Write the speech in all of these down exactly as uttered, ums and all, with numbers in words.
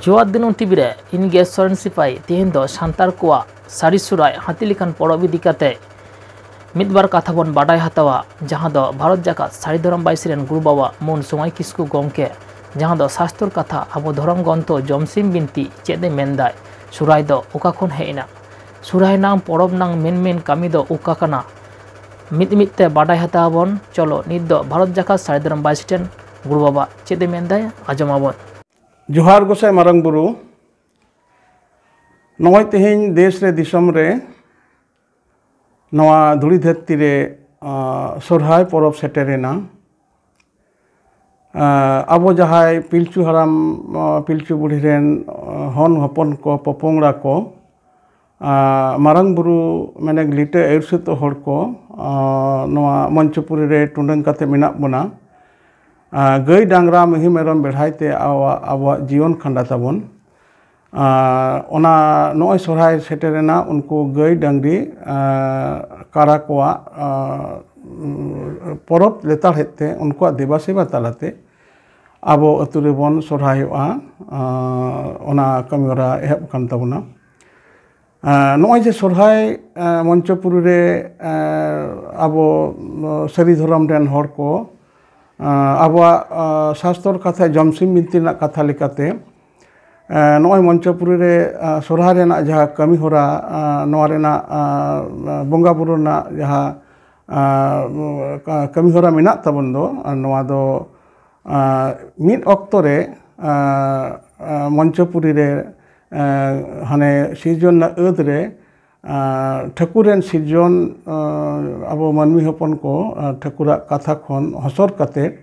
ᱡᱚᱦᱟᱨ ᱫᱤᱱᱩᱢ ᱴᱤᱵᱷᱤ ᱨᱮ ᱤᱧ ᱜᱮ ᱥᱚᱨᱮᱱ ᱥᱤᱯᱟᱹᱦᱤ᱾ ᱛᱮᱦᱮᱧ ᱫᱚ ᱥᱟᱱᱛᱟᱲ ᱠᱚᱣᱟᱜ ᱥᱟᱹᱨᱤ ᱥᱚᱦᱨᱟᱭ ᱦᱟᱹᱛᱤ ᱞᱮᱠᱟᱱ ᱯᱚᱨᱚᱵᱽ ᱤᱫᱤ ᱠᱟᱛᱮ ᱢᱤᱫ ᱵᱟᱨ ᱠᱟᱛᱷᱟ ᱵᱚᱱ ᱵᱟᱰᱟᱭ ᱦᱟᱛᱟᱣᱟ, ᱡᱟᱦᱟᱸ ᱫᱚ ᱵᱷᱟᱨᱚᱛ ᱡᱟᱠᱟᱛ ᱥᱟᱹᱨᱤ ᱫᱷᱚᱨᱚᱢ ᱵᱟᱭᱥᱤ ᱨᱮᱱ ᱜᱩᱨᱩ ᱵᱟᱵᱟ ᱢᱚᱱ ᱥᱚᱢᱟᱭ ᱠᱤᱥᱠᱩ ᱜᱚᱢᱠᱮ, ᱡᱟᱦᱟᱸ ᱫᱚ ᱥᱟᱥᱛᱚᱨ ᱠᱟᱛᱷᱟ ᱟᱵᱚ ᱫᱷᱚᱨᱚᱢ ᱜᱨᱚᱱᱛᱷᱚ ᱡᱚᱢᱥᱤᱢ ᱵᱤᱱᱛᱤ ᱪᱮᱫ ᱮ ᱢᱮᱱᱫᱟᱭ, ᱥᱚᱦᱨᱟᱭ ᱫᱚ ᱚᱠᱟ ᱠᱷᱚᱱ ᱦᱮᱡ ᱮᱱᱟ, ᱥᱚᱦᱨᱟᱭ ᱱᱟᱝ ᱯᱚᱨᱚᱵᱽ ᱱᱟᱝ ᱢᱮᱱ ᱢᱮᱱ ᱠᱟᱹᱢᱤ ᱫᱚ ᱚᱠᱟ ᱠᱟᱱᱟ, ᱢᱤᱫ ᱢᱤᱫ ᱛᱮ ᱵᱟᱰᱟᱭ ᱦᱟᱛᱟᱣ ᱟᱵᱚᱱ᱾ ᱪᱚᱞᱚ ᱱᱤᱛ ᱫᱚ ᱵᱷᱟᱨᱚᱛ ᱡᱟᱠᱟᱛ ᱥᱟᱹᱨᱤ ᱫᱷᱚᱨᱚᱢ ᱵᱟᱭᱥᱤ ᱴᱷᱮᱱ ᱜᱩᱨᱩ ᱵᱟᱵᱟ ᱪᱮᱫ ᱮ ᱢᱮᱱᱫᱟᱭ, ᱟᱸᱡᱚᱢ ᱟᱵᱚᱱ᱾ ᱡᱚᱦᱟᱨ ᱜᱚᱸᱥᱟᱭ ᱢᱟᱨᱟᱝ ᱵᱩᱨᱩ, ᱱᱚᱜᱼᱚᱭ ᱛᱮᱦᱮᱧ ᱫᱮᱥ ᱨᱮ ᱫᱤᱥᱚᱢ ᱨᱮ ᱱᱚᱣᱟ ᱫᱷᱩᱲᱤ ᱫᱷᱟᱹᱨᱛᱤ ᱨᱮ, ᱟᱸ, ᱥᱚᱨᱦᱟᱭ ᱯᱚᱨᱚᱵᱽ ᱥᱮᱴᱮᱨᱮᱱᱟ᱾ ᱟᱸ, ᱟᱵᱚ ᱡᱟᱦᱟᱸᱭ ᱯᱤᱞᱪᱩ ᱦᱟᱲᱟᱢ, ᱟᱸ, ᱯᱤᱞᱪᱩ ᱵᱩᱲᱦᱤ ᱨᱮᱱ, ᱟᱸ, ᱦᱚᱱ ᱦᱚᱯᱚᱱ ᱠᱚ, ᱯᱚᱯᱚᱝᱲᱟ ᱠᱚ, ᱟᱸ, ᱢᱟᱨᱟᱝ ᱵᱩᱨᱩ ᱢᱮᱱᱮᱠ ᱞᱤᱴᱟᱹ ᱟᱹᱭᱩᱨ ᱥᱩᱛᱩᱜ ᱦᱚᱲ ᱠᱚ, ᱟᱸ, ᱱᱚᱣᱟ ᱢᱚᱧᱪᱚᱯᱩᱨᱤ ᱨᱮ ᱴᱩᱰᱟᱹᱝ ᱠᱟᱛᱮ ᱢᱮᱱᱟᱜ ᱵᱚᱱᱟ᱾ ᱟᱸ, ᱜᱟᱹᱭ ᱰᱟᱝᱨᱟ ᱢᱤᱦᱩ ᱢᱮᱨᱚᱢ ᱵᱮᱲᱦᱟᱭ ᱛᱮ ᱟᱵᱚᱣᱟᱜ, ᱟᱵᱚᱣᱟᱜ ᱡᱤᱭᱚᱱ ᱠᱷᱟᱸᱰᱟ ᱛᱟᱵᱚᱱ᱾ ᱟᱸ, ᱚᱱᱟ ᱱᱚᱜᱼᱚᱭ ᱥᱚᱨᱦᱟᱭ ᱥᱮᱴᱮᱨᱮᱱᱟ, ᱩᱱᱠᱩ ᱜᱟᱹᱭ ᱰᱟᱝᱨᱤ, ᱟᱸ, ᱠᱟᱲᱟ ᱠᱚᱣᱟᱜ, ᱟᱸ, ᱯᱚᱨᱚᱵᱽ ᱞᱮᱛᱟᱲᱦᱮᱫ ᱛᱮ ᱩᱱᱠᱩᱣᱟᱜ ᱫᱮᱵᱟ ᱥᱮᱵᱟ ᱛᱟᱞᱟᱛᱮ ᱟᱵᱚ ᱟᱹᱛᱩ ᱨᱮᱵᱚᱱ ᱥᱚᱨᱦᱟᱭᱚᱜᱼᱟ᱾ ᱟᱸ, ᱚᱱᱟ ᱠᱟᱹᱢᱤᱦᱚᱨᱟ ᱮᱦᱚᱵ ᱟᱠᱟᱱ ᱛᱟᱵᱚᱱᱟ᱾ ᱟᱸ, ᱱᱚᱜᱼᱚᱭ ᱡᱮ ᱥᱚᱨᱦᱟᱭ, ᱟᱸ, ᱢᱚᱧᱪᱚᱯᱩᱨᱤ ᱨᱮ, ᱟᱸ, ᱟᱵᱚ, ᱟᱸ, ᱥᱟᱹᱨᱤ ᱫᱷᱚᱨᱚᱢ ᱨᱮᱱ ᱦᱚᱲ ᱠᱚ, ᱟᱸ, ᱟᱵᱚᱣᱟᱜ, ᱟᱸ, ᱥᱟᱥᱛᱚᱨ ᱠᱟᱛᱷᱟ, ᱡᱚᱢᱥᱤᱢ ᱵᱤᱱᱛᱤ ᱨᱮᱱᱟᱜ ᱠᱟᱛᱷᱟ ᱞᱮᱠᱟᱛᱮ, ᱟᱸ, ᱱᱚᱜᱼᱚᱭ ᱢᱚᱧᱪᱚᱯᱩᱨᱤ ᱨᱮ, ᱟᱸ, ᱥᱚᱨᱦᱟᱭ ᱨᱮᱱᱟᱜ ᱡᱟᱦᱟᱸ ᱠᱟᱹᱢᱤᱦᱚᱨᱟ, ᱟᱸ, ᱱᱚᱣᱟ ᱨᱮᱱᱟᱜ, ᱟᱸ, ᱵᱚᱸᱜᱟ ᱵᱩᱨᱩ ᱨᱮᱱᱟᱜ ᱡᱟᱦᱟᱸ, ᱟᱸ, ᱠᱟ-, ᱠᱟᱹᱢᱤᱦᱚᱨᱟ ᱢᱮᱱᱟᱜ ᱛᱟᱵᱚᱱ ᱫᱚ, ᱟᱨ ᱱᱚᱣᱟ ᱫᱚ, ᱟᱸ, ᱢᱤᱫ ᱚᱠᱛᱚ ᱨᱮ, ᱟᱸ, ᱟᱸ, ᱢᱚᱧᱪᱚᱯᱩᱨᱤ ᱨᱮ, ᱟᱸ, ᱦᱟᱱᱮ ᱥᱤᱨᱡᱚᱱ ᱨᱮᱱᱟᱜ ᱟᱹᱫ ᱨᱮ, ᱟᱸ, ᱴᱷᱟᱹᱠᱩᱨ ᱨᱮᱱ ᱥᱤᱨᱡᱚᱱ, ᱟᱸ, ᱟᱵᱚ ᱢᱟᱹᱱᱢᱤ ᱦᱚᱯᱚᱱ ᱠᱚ, ᱟᱸ, ᱴᱷᱟᱹᱠᱩᱨᱟᱜ ᱠᱟᱛᱷᱟ ᱠᱷᱚᱱ ᱦᱚᱥᱚᱨ ᱠᱟᱛᱮ,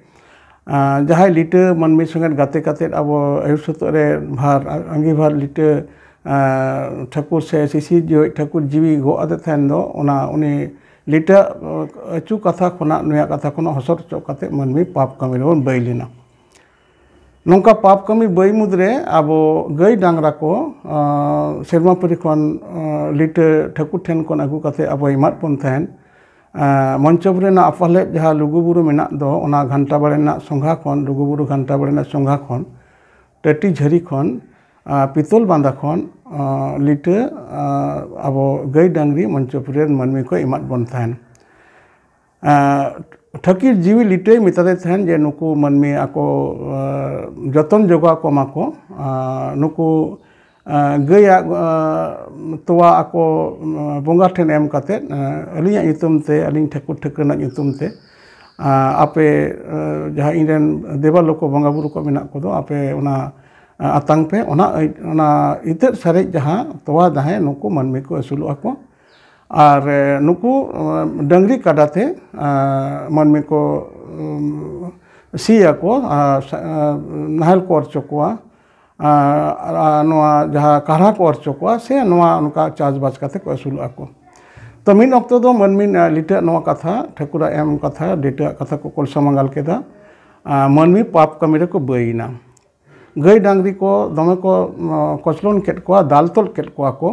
ᱟᱸ, ᱡᱟᱦᱟᱸᱭ ᱞᱤᱴᱟᱹ ᱢᱟᱹᱱᱢᱤ ᱥᱚᱸᱜᱮ ᱜᱟᱛᱮ ᱠᱟᱛᱮ ᱟᱵᱚ ᱟᱹᱭᱩᱨ ᱥᱩᱛᱩᱜ ᱨᱮ ᱵᱷᱟᱨ, ᱟᱸᱜᱤᱵᱷᱟᱨ ᱞᱤᱴᱟᱹ, ᱟᱸ, ᱴᱷᱟᱹᱠᱩᱨ ᱥᱮ ᱥᱤᱥᱤᱨ ᱡᱚᱦᱚᱡ ᱴᱷᱟᱹᱠᱩᱨ ᱡᱤᱣᱤ ᱜᱚᱜ ᱟᱫᱮ ᱛᱟᱦᱮᱱ ᱫᱚ, ᱚᱱᱟ ᱩᱱᱤ ᱞᱤᱴᱟᱹ, ᱟᱸ, ᱟᱹᱪᱩ ᱠᱟᱛᱷᱟ ᱠᱷᱚᱱᱟᱜ, ᱱᱩᱭᱟᱜ ᱠᱟᱛᱷᱟ ᱠᱷᱚᱱᱟᱜ ᱦᱚᱥᱚᱨ ᱦᱚᱪᱚ ᱠᱟᱛᱮ ᱢᱟᱹᱱᱢᱤ ᱯᱟᱯ ᱠᱟᱹᱢᱤ ᱨᱮᱵᱚᱱ ᱵᱟᱹᱭ ᱞᱮᱱᱟ᱾ ᱱᱚᱝᱠᱟ ᱯᱟᱯ ᱠᱟᱹᱢᱤ ᱵᱟᱹᱭ ᱢᱩᱫᱽᱨᱮ ᱟᱵᱚ ᱜᱟᱹᱭ ᱰᱟᱝᱨᱟ ᱠᱚ, ᱟᱸ, ᱥᱮᱨᱢᱟ ᱯᱟᱹᱨᱤ ᱠᱷᱚᱱ, ᱟᱸ, ᱞᱤᱴᱟᱹ ᱴᱷᱟᱹᱠᱩᱨ ᱴᱷᱮᱱ ᱠᱷᱚᱱ ᱟᱹᱜᱩ ᱠᱟᱛᱮ ᱟᱵᱚᱭ ᱮᱢᱟᱫ ᱵᱚᱱ ᱛᱟᱦᱮᱸᱫ᱾ ᱟᱸ, ᱢᱚᱧᱪᱚᱯᱩᱨᱤ ᱨᱮᱱᱟᱜ ᱟᱯᱟᱞᱮᱵ ᱡᱟᱦᱟᱸ ᱞᱩᱜᱩᱵᱩᱨᱩ ᱢᱮᱱᱟᱜ ᱫᱚ, ᱚᱱᱟ ᱜᱷᱟᱱᱴᱟ ᱵᱟᱲᱮ ᱨᱮᱱᱟᱜ ᱥᱚᱸᱜᱷᱟ ᱠᱷᱚᱱ, ᱞᱩᱜᱩᱵᱩᱨᱩ ᱜᱷᱟᱱᱴᱟ ᱵᱟᱲᱮ ᱨᱮᱱᱟᱜ ᱥᱚᱸᱜᱷᱟ ᱠᱷᱚᱱ ᱴᱟᱹᱴᱤ ᱡᱷᱟᱹᱨᱤ ᱠᱷᱚᱱ, ᱟᱨ ᱯᱤᱛᱚᱞ ᱵᱟᱸᱫᱟ ᱠᱷᱚᱱ ᱟᱨ ᱞᱤᱴᱟᱹ ᱟᱨ ᱟᱵᱚ ᱜᱟᱹᱭ ᱰᱟᱹᱝᱨᱤ ᱢᱚᱧᱪᱚᱯᱩᱨᱤ ᱨᱮᱱ ᱢᱟᱹᱱᱢᱤ ᱠᱚ ᱮᱢᱟᱫ ᱵᱚᱱ ᱛᱟᱦᱮᱱ᱾ ᱟᱨ ᱴᱷᱟᱹᱠᱤᱨ ᱡᱤᱣᱤ ᱞᱤᱴᱟᱹᱭ ᱢᱮᱛᱟᱫᱮ ᱛᱟᱦᱮᱱ ᱡᱮ ᱱᱩᱠᱩ ᱢᱟᱹᱱᱢᱤ ᱟᱠᱚ ᱟᱨ ᱡᱚᱛᱚᱱ ᱡᱚᱜᱟᱣ ᱠᱚᱢᱟ ᱠᱚ, ᱟᱨ ᱱᱩᱠᱩ ᱟᱨ ᱜᱟᱹᱭᱟᱜ ᱟᱨ ᱛᱚᱣᱟ ᱟᱠᱚ ᱟᱨ ᱵᱚᱸᱜᱟ ᱴᱷᱮᱱ ᱮᱢ ᱠᱟᱛᱮᱫ, ᱟᱨ ᱟᱹᱞᱤᱧᱟᱜ ᱧᱩᱛᱩᱢ ᱛᱮ, ᱟᱹᱞᱤᱧ ᱴᱷᱟᱹᱠᱩᱨ ᱴᱷᱟᱹᱠᱨᱟᱹᱱᱟᱜ ᱧᱩᱛᱩᱢ ᱛᱮ, ᱟᱨ ᱟᱯᱮ ᱟᱨ ᱡᱟᱦᱟᱸ ᱤᱧ ᱨᱮᱱ ᱫᱮᱵᱟ ᱞᱳᱠᱚ ᱵᱚᱸᱜᱟ ᱵᱩᱨᱩ ᱠᱚ ᱢᱮᱱᱟᱜ ᱠᱚᱫᱚ, ᱟᱯᱮ ᱚᱱᱟ ᱟᱨ ᱟᱛᱟᱝ ᱯᱮ, ᱚᱱᱟ ᱟᱹᱭ-, ᱚᱱᱟ ᱤᱛᱟᱹᱫ ᱥᱟᱨᱮᱡ ᱡᱟᱦᱟᱸ ᱛᱚᱣᱟ ᱫᱟᱦᱮ ᱱᱩᱠᱩ ᱢᱟᱹᱱᱢᱤ ᱠᱚ ᱟᱹᱥᱩᱞᱚᱜᱼᱟ ᱠᱚ᱾ ᱟᱨ ᱟᱨ ᱱᱩᱠᱩ ᱟᱨ ᱰᱟᱹᱝᱨᱤ ᱠᱟᱰᱟ ᱛᱮ ᱟᱨ ᱢᱟᱹᱱᱢᱤ ᱠᱚ ᱟᱨ ᱥᱤᱭᱟᱠᱚ, ᱟᱨ ᱥᱟ-, ᱟᱨ ᱱᱟᱦᱮᱞ ᱠᱚ ᱚᱨ ᱦᱚᱪᱚ ᱠᱚᱣᱟ, ᱟᱨ, ᱟᱨ ᱱᱚᱣᱟ ᱡᱟᱦᱟᱸ ᱠᱟᱨᱦᱟ ᱠᱚ ᱚᱨ ᱦᱚᱪᱚ ᱠᱚᱣᱟ, ᱥᱮ ᱱᱚᱣᱟ ᱚᱱᱠᱟ ᱪᱟᱥᱵᱟᱥ ᱠᱟᱛᱮ ᱠᱚ ᱟᱹᱥᱩᱞᱚᱜᱼᱟ ᱠᱚ᱾ ᱛᱚ, ᱢᱤᱫ ᱚᱠᱛᱚ ᱫᱚ ᱢᱟᱹᱱᱢᱤ, ᱟᱨ ᱞᱤᱴᱟᱹᱣᱟᱜ ᱱᱚᱣᱟ ᱠᱟᱛᱷᱟ, ᱴᱷᱟᱹᱠᱩᱨᱟᱜ ᱮᱢ ᱠᱟᱛᱷᱟ, ᱞᱤᱴᱟᱹᱣᱟᱜ ᱠᱟᱛᱷᱟ ᱠᱚ ᱠᱚᱞᱥᱟ ᱢᱟᱸᱜᱟᱞ ᱠᱮᱫᱟ᱾ ᱟᱨ ᱢᱟᱹᱱᱢᱤ ᱯᱟᱯ ᱠᱟᱹᱢᱤ ᱨᱮᱠᱚ ᱵᱟᱹᱭ ᱮᱱᱟ᱾ ᱜᱟᱹᱭ ᱰᱟᱝᱨᱤ ᱠᱚ ᱫᱚᱢᱮ ᱠᱚ, ᱟᱸ, ᱠᱚᱪᱞᱚᱱ ᱠᱮᱫ ᱠᱚᱣᱟ, ᱫᱟᱞ ᱛᱚᱞ ᱠᱮᱫ ᱠᱚᱣᱟ ᱠᱚ᱾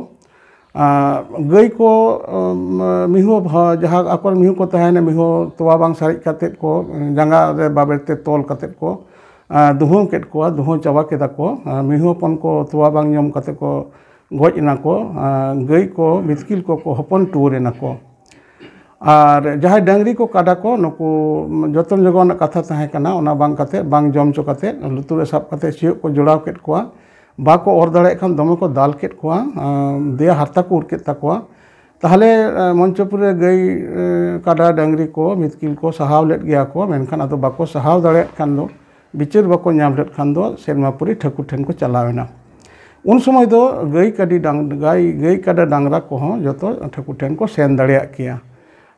ᱟᱸ, ᱜᱟᱹᱭ ᱠᱚ, ᱟᱸ, ᱢᱤᱦᱩ ᱵᱷᱟ-, ᱡᱟᱦᱟᱸ ᱟᱠᱚᱨᱮᱱ ᱢᱤᱦᱩ ᱠᱚ ᱛᱟᱦᱮᱱᱟ, ᱢᱤᱦᱩ ᱛᱚᱣᱟ ᱵᱟᱝ ᱥᱟᱨᱮᱡ ᱠᱟᱛᱮᱫ ᱠᱚ, ᱡᱟᱸᱜᱟ ᱨᱮ ᱵᱟᱵᱮᱨ ᱛᱮ ᱛᱚᱞ ᱠᱟᱛᱮᱫ ᱠᱚ, ᱟᱸ, ᱫᱩᱦᱟᱹᱣ ᱠᱮᱫ ᱠᱚᱣᱟ, ᱫᱩᱦᱟᱹᱣ ᱪᱟᱵᱟ ᱠᱮᱫᱟ ᱠᱚ᱾ ᱟᱸ, ᱢᱤᱦᱩ ᱦᱚᱯᱚᱱ ᱠᱚ ᱛᱚᱣᱟ ᱵᱟᱝ ᱧᱟᱢ ᱠᱟᱛᱮᱫ ᱠᱚ ᱜᱚᱡ ᱮᱱᱟ ᱠᱚ᱾ ᱟᱸ, ᱜᱟᱹᱭ ᱠᱚ, ᱵᱤᱛᱠᱤᱞ ᱠᱚ ᱠᱚ ᱦᱚᱯᱚᱱ ᱴᱩᱣᱟᱹᱨ ᱮᱱᱟ ᱠᱚ᱾ ᱟᱨ ᱡᱟᱦᱟᱸᱭ ᱰᱟᱹᱝᱨᱤ ᱠᱚ, ᱠᱟᱰᱟ ᱠᱚ, ᱱᱩᱠᱩ ᱡᱚᱛᱚᱱ ᱡᱚᱜᱟᱣ ᱨᱮᱱᱟᱜ ᱠᱟᱛᱷᱟ ᱛᱟᱦᱮᱸ ᱠᱟᱱᱟ, ᱚᱱᱟ ᱵᱟᱝ ᱠᱟᱛᱮ, ᱵᱟᱝ ᱡᱚᱢ ᱦᱚᱪᱚ ᱠᱟᱛᱮ, ᱞᱩᱛᱩᱨ ᱨᱮ ᱥᱟᱵ ᱠᱟᱛᱮ ᱥᱤᱭᱳᱜ ᱠᱚ ᱡᱚᱲᱟᱣ ᱠᱮᱫ ᱠᱚᱣᱟ, ᱵᱟᱠᱚ ᱚᱨ ᱫᱟᱲᱮᱭᱟᱜ ᱠᱷᱟᱱ ᱫᱚᱢᱮ ᱠᱚ ᱫᱟᱞ ᱠᱮᱫ ᱠᱚᱣᱟ, ᱟᱸ, ᱫᱮᱭᱟ ᱦᱟᱨᱛᱟ ᱠᱚ ᱩᱨ ᱠᱮᱫ ᱛᱟᱠᱚᱣᱟ᱾ ᱛᱟᱦᱚᱞᱮ, ᱟᱸ, ᱢᱚᱧᱪᱚᱯᱩᱨ ᱨᱮ ᱜᱟᱹᱭ, ᱟᱸ, ᱠᱟᱰᱟ, ᱰᱟᱹᱝᱨᱤ ᱠᱚ, ᱵᱤᱛᱠᱤᱞ ᱠᱚ ᱥᱟᱦᱟᱣ ᱞᱮᱫ ᱜᱮᱭᱟ ᱠᱚ, ᱢᱮᱱᱠᱷᱟᱱ ᱟᱫᱚ ᱵᱟᱠᱚ ᱥᱟᱦᱟᱣ ᱫᱟᱲᱮᱭᱟᱜ ᱠᱷᱟᱱ ᱫᱚ, ᱵᱤᱪᱟᱹᱨ ᱵᱟᱠᱚ ᱧᱟᱢ ᱞᱮᱫ ᱠᱷᱟᱱ ᱫᱚ ᱥᱮᱨᱢᱟᱯᱩᱨᱤ ᱴᱷᱟᱹᱠᱩᱨ ᱴᱷᱮᱱ ᱠᱚ ᱪᱟᱞᱟᱣ ᱮᱱᱟ᱾ ᱩᱱ ᱥᱚᱢᱚᱭ ᱫᱚ ᱜᱟᱹᱭ ᱠᱟᱰᱤ ᱰᱟᱝ-, ᱜᱟᱹᱭ, ᱜᱟᱹᱭ ᱠᱟᱰᱟ ᱰᱟᱝᱨᱟ ᱠᱚᱦᱚᱸ ᱡᱚᱛᱚ ᱴᱷᱟᱹᱠᱩᱨ ᱴᱷᱮᱱ ᱠᱚ ᱥᱮᱱ ᱫᱟᱲᱮᱭᱟᱜ ᱠᱮᱭᱟ᱾